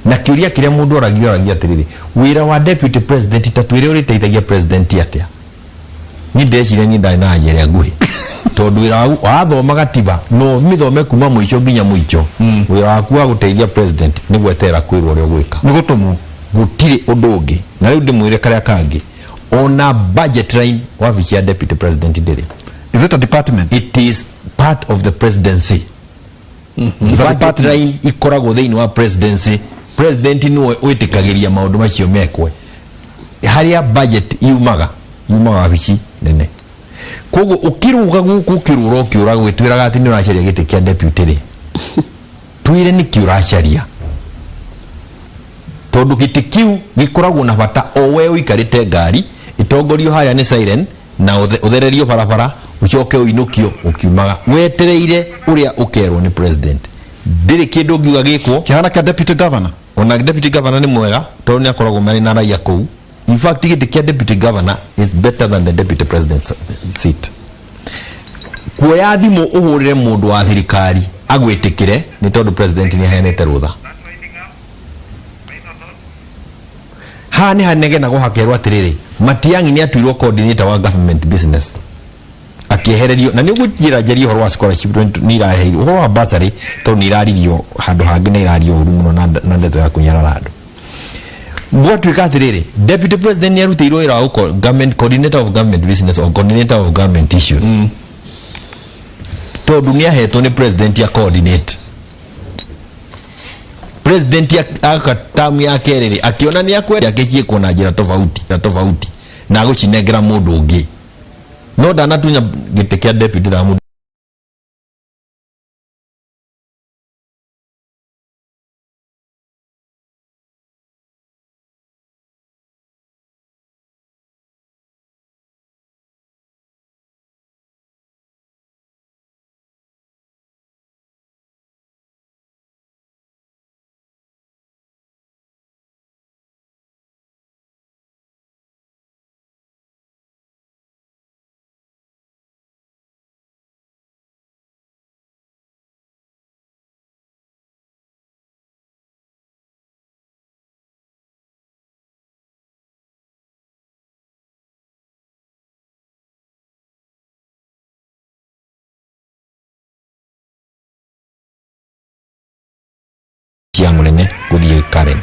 na kĩũria kĩrĩa mũndũ oragia, oragia atĩrĩrĩ, wĩra wa deputy president, ta twĩre ũrĩteithagia president atĩa? Niĩ ndĩreciria niĩ ndarĩ na anja ĩrĩa nguhĩ, tondũ wĩra waku wathoma gatiba no mĩthome kuma mũico nginya mũico, wĩra waku wa gũteithia president nĩ gweterera kwĩrwo ũrĩa ũgwĩka. Nĩ gũtũmwo. Gũtirĩ ũndũ ũngĩ. Na rĩu ndĩmwĩre karĩa kangĩ, ona budget line wabici ya deputy president ndĩrĩ. Is it a department? It is part of the presidency. Budget line ikoragwo thĩinĩ wa presidency. President nĩwe wĩtĩkagĩria maũndũ macio mekwe. Harĩa budget yumaga, yumaga wabici nene. Koguo ũkĩrũga gũkũ, ũkĩrũra, ũkĩũra gwĩtwĩraga atĩ nĩ ũracaria gĩtĩ kĩa deputy rĩ, twĩre nĩkĩ ũracaria, tondũ gĩtĩ kĩu gĩkoragwo na bata o we ũikarĩte ngari ĩtongorio harĩa nĩ siren na ũthererio barabara, ũcoke ũinũkio ũkiumaga wetereire ũrĩa ũkerwo nĩ president. Ndĩrĩ kĩndũ ngiuga gĩkwo. Kĩhana kĩa deputy governor. Ona deputy governor nĩ mwega tondũ nĩ akoragwo marĩ na raia kũu. In fact, gĩtĩ kĩa deputy governor is better than the deputy president's seat. Kuoya thimũ ũhũrĩre mũndũ wa thirikari agwĩtĩkĩre nĩ tondũ president nĩ aheanĩte rũtha. Haha nĩ hanegenagwo hakerwo atĩrĩrĩ, Matiang'i nĩ atuirwo coordinator wa government business, akĩehererio. Na nĩ ũgũnjĩra njarie ũhoro wa scholarship nĩ iraheirwo, ũhoro wa bursary, tondũ nĩ iraririo handũ hangĩ na irario ũru mũno na ndeto ya kũnyarara andũ. Gwatuĩka atĩrĩrĩ, deputy president nĩ arutĩirwo wĩra wa government coordinator of government business or coordinator of government issues, tondũ nĩ ahetwo nĩ president ya coordinate. President aka tamu ya kerĩ rĩ, akĩona nĩ akwenda akĩciĩkwo na njĩra tofauti na tofauti na agũcinengera mũndũ ũngĩ, no ndanatunya gĩtĩ kĩa deputy na mũndũ. Cia munene guthie Karen,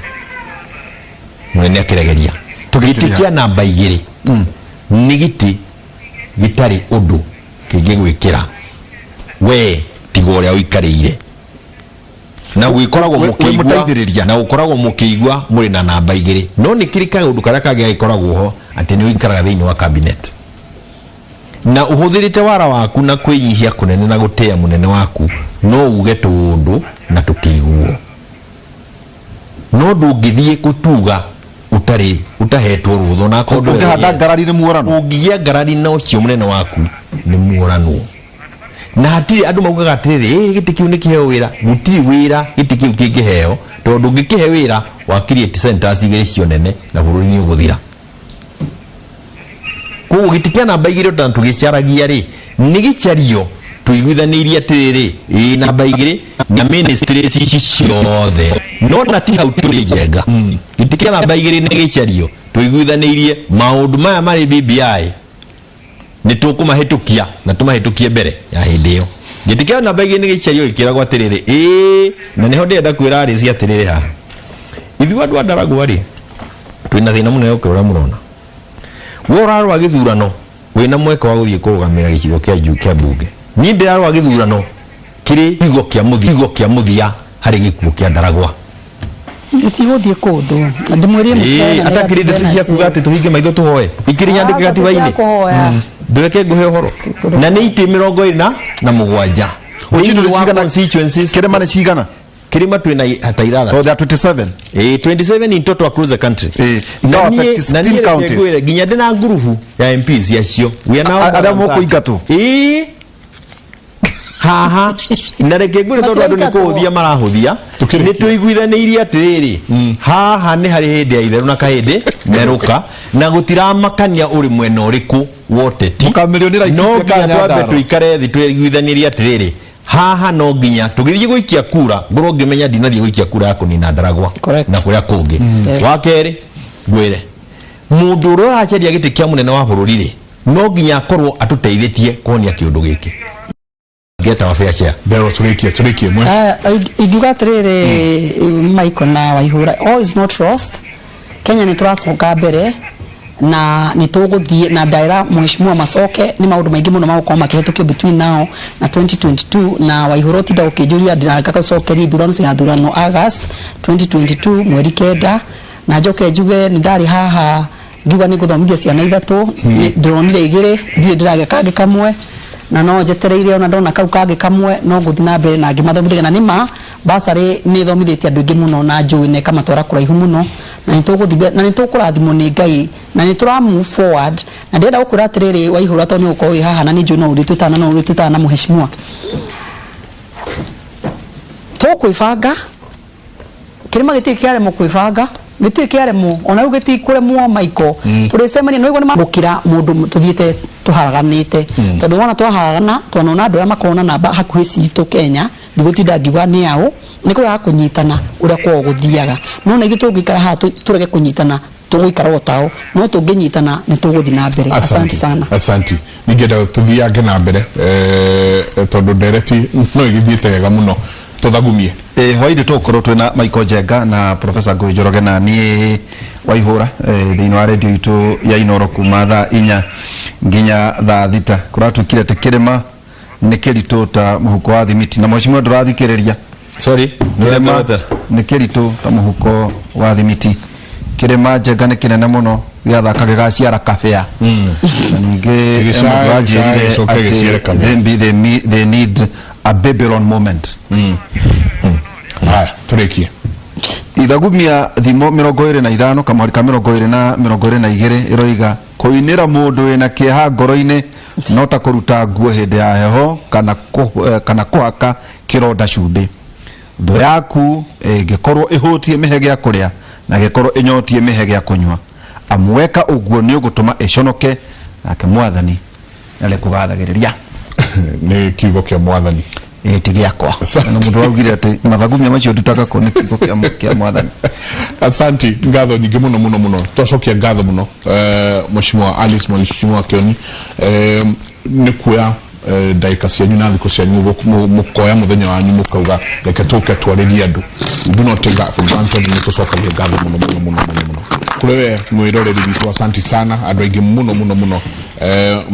munene akiregeria giti kia namba 2 ni giti gitari undu kingigwikira we tiga uria uikarĩire na gwĩkoragwo mũkĩigua mũteithĩrĩria. Na gũkoragwo mũkĩigua mũrĩ na namba 2, no nĩ kĩrĩ kaũndũ karĩa kangĩ gagĩkoragwo ho atĩ nĩ ũikaraga thĩinĩ wa cabinet na ũhũthĩrĩte wara waku na kwĩnyihia kũnene na gũtĩa mũnene waku, no uge tũũndũ na tũkĩiguo, no ndũngĩthiĩ gũtuga ũtarĩ ũtahetwo rũtha ona akorwo ndũĩ. Ũngĩhanda ngarari nĩ muorano. Ũngĩgĩa ngarari na ũcio mũnene waku nĩ muoranwo, na hatirĩ andũ maugaga atĩrĩrĩ, ĩ gĩtĩ kĩu nĩ kĩheo wĩra. Gũtirĩ wĩra gĩtĩ kĩu kĩngĩheo, tondũ ũngĩkĩhe wĩra wa create centers igĩrĩ cio nene na bũrũri nĩ ũgũthira. Koguo gĩtĩ kĩa namba 2 tondũ tũgĩcaragia rĩ, nĩ gĩcario tũiguithanĩirie atĩrĩrĩ, ĩ namba 2 na ministries ici ciothe, no na ti hau tũrĩ njenga. Gĩtĩ kĩa namba 2 nĩ gĩcario tũiguithanĩirie maũndũ maya marĩ BBI nĩ tũkũmahĩtũkia na tũmahĩtũkie mbere ya hĩndĩ ĩyo. Gĩtĩ kĩa namba 2 nĩ gĩcario gĩkĩragwo atĩrĩrĩ, ĩĩ, na nĩho ndĩrenda kwĩra arĩci atĩrĩrĩ, haha ithuĩ andũ a Ndaragwa rĩ, twĩna thĩna mũnene gũkĩra ũrĩa mũrona. We ũrarũa gĩthurano wĩna mweke wa gũthiĩ kũrũgamĩrĩra gĩcigo kĩa juu kĩa mbunge. Niĩ ndĩrarũa gĩthurano kĩrĩ kiugo kĩa mũthia, kiugo kĩa mũthia harĩ gĩkuũ kĩa Ndaragwa. Gĩtigũthiĩ kũndũ ndĩmwĩrie. Ĩĩ, atakĩrĩ ndeto cia kuga atĩ tũhinge maitho tũhoe ikĩrĩ nyandĩke gatiba-inĩ. Kũhoya. Ndũreke ngũhe ũhoro na nĩ itĩ 27 thĩinĩ wa constituencies. Kĩrĩma nĩ cigana? Kĩrĩma twĩna ta 6. Oh, there are 27. 27 in total across the country. Na Na affect niĩ na 16 niĩ reke counties. ngwĩre, nginya ndĩ na ngurubu ya MPs acio. We are now Arĩa more than mũkũingatwo? 30. Ĩĩ. Haha na reke ngwĩre, tondũ andũ nĩ kũhũthia marahũthia, nĩ tũiguithanĩirie atĩrĩrĩ, haha nĩ harĩ hĩndĩ ya itherũ na kahĩndĩ merũka na gũtiramakania ũrĩ mwena ũrĩkũ wa ũteti. Mũkamĩrio nĩ Laikipia No nginya kana twambe Nyandarua? tũikare thĩ tũiguithanĩrie atĩrĩrĩ, haha no nginya tũgĩthiĩ gũikia kura ngorwo ngĩmenya ndinathiĩ gũikia kura ya kũnina Ndaragwa. Correct. Na kũrĩa kũngĩ. Yes. Wa kerĩ ngwĩre, mũndũ ũrĩa ũracaria gĩtĩ kĩa mũnene wa bũrũri rĩ, no nginya akorwo atũteithĩtie kũhonia kĩũndũ gĩkĩ ngetawa fair share. Mbero tũrĩkie, tũrĩkie mwe. Ingiuga atĩrĩrĩ, Michael na Waihũra, all is not lost. Kenya nĩ tũracoka mbere. Na nĩ tũgũthiĩ na ndaĩra mheshimiwa macoke nĩ maũndũ maingĩ mũno magũkorwo makĩhetũkio between now na 2022. Na Waihũra, ũtinda ũkĩnjũria, ndĩragacokeria ithurano cigathurano August 2022 mweri 9. Na njoke njuge nĩ ndarĩ haha ngiuga nĩ ngũthomithia ciana ithatũ. Ndĩronire igĩrĩ, ndirĩ ndĩragĩa kangĩ kamwe, na no njetereire ona ndona kau kangĩ kamwe no ngũthiĩ na mbere na ngĩmathomithia. Na nĩma basarĩ nĩ ĩthomithĩtie andũ aingĩ mũno na njũĩ na ĩkamatwara kũraihu mũno, na nĩ tũgũthiĩ na nĩ tũkũrathimwo nĩ Ngai na nĩ tũra move forward. Na ndĩrenda gũkwĩra atĩrĩrĩ, Waihũra, tondũ nĩ ũgũkorwo wĩ haha na nĩ njũĩ no ũrĩtwĩtaga na no ũrĩtwĩtaga na mheshimiwa, tũkwĩbanga. Kĩrĩma gĩtirĩ kĩaremwo kwĩbanga, gĩtirĩ kĩaremwo ona rĩu gĩtikũremwo. Maiko tũrĩcemania nĩ ũigua nĩ gũkĩra mũndũ tũthiĩte tũharaganĩte, tondũ wona twaharagana twanona andũ arĩa makoragwo na namba hakuhĩ citũ Kenya, ndigũtinda ngiuga nĩ aũ, nĩ kũrega kũnyitana ũrĩa kwao gũthiaga. No na ithuĩ tũngĩikara haha tũrege kũnyitana, tũgũikara o tao, no tũngĩnyitana nĩ tũgũthiĩ na mbere. Asante sana. Asanti. Ningĩenda tũthiange na mbere tondũ ndereti no ĩgĩthiĩte wega mũno, tũthagumie. Hwainĩ tũgũkorwo twĩna Michael Njenga na Professor Ngũĩ Njoroge na niĩ Waihũra thĩinĩ wa redio itũ ya Inoro kuma thaa 4 nginya thaa 6. Kũratuĩkire atĩ kĩrĩma nĩ kĩritũ ta mũhuko wa thimiti, na mheshimiwa ndũrathikĩrĩria. Sorry. Kĩrĩma nĩ kĩritũ ta mũhuko wa thimiti. Kĩrĩma, Njenga, nĩ kĩnene mũno, gĩathaka gĩgaciara kabĩa. Na ningĩ Gĩgĩcae, mũndũ gĩcae, anjĩrire gĩcoke gĩciare atĩ kabĩa. they need a Babylon moment. Haya, tũrĩkie. Ithagumia thimo 25 kamũhari ka 20 na 22 ĩroiga, kũinĩra mũndũ wĩna kĩeha ngoro-inĩ no ta kũruta nguo hĩndĩ ya heho kana kũhaka kĩronda cumbĩ. Thũ yaku ĩngĩkorwo ĩhũtiĩ, mĩhe gĩa kũrĩa, na ĩngĩkorwo ĩnyotiĩ, mĩhe gĩa kũnyua, amu weka ũguo nĩ ũgũtũma ĩconoke, nake Mwathani nĩarĩkũgathagĩrĩria. Nĩ kiugo kĩa Mwathani. Ĩ ti gĩakwa. Na mũndũ augire atĩ mathagumia macio ndutaga kũ nĩ kiugo kĩa Mwathani. Asanti, ngatho nyingĩ mũno mũno mũno. Twacokia ngatho mũno Mheshimiwa Alice, Mheshimiwa Kioni, nĩ kuoya ndagĩka cianyu na thikũ cianyu, mũkoya mũthenya wanyu mũkauga reke tũke twarĩrie andũ. We do not take that for granted. Nĩ tũcokagia ngatho mũno mũno mũno mũno mũno kũrĩ we mwĩroreri witũ. Asanti sana. Andũ aingĩ mũno mũno mũno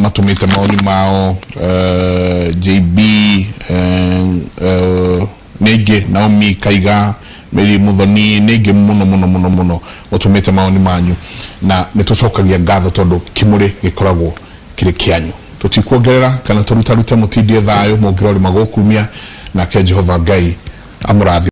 matũmĩte maoni mao, JB, nĩ aingĩ, Naomi Kaiga, Mary Muthoni, nĩ aingĩ mũno mũno mũno mũno mũtũmĩte maoni manyu, na nĩ tũcokagia ngatho tondũ kĩmũrĩ gĩkoragwo kĩrĩ kĩanyu. Tũtikuongerera kana tũrutarute, mũtindie thayũ, mũngĩrorima gũkumia, nake Jehova Ngai amũrathime.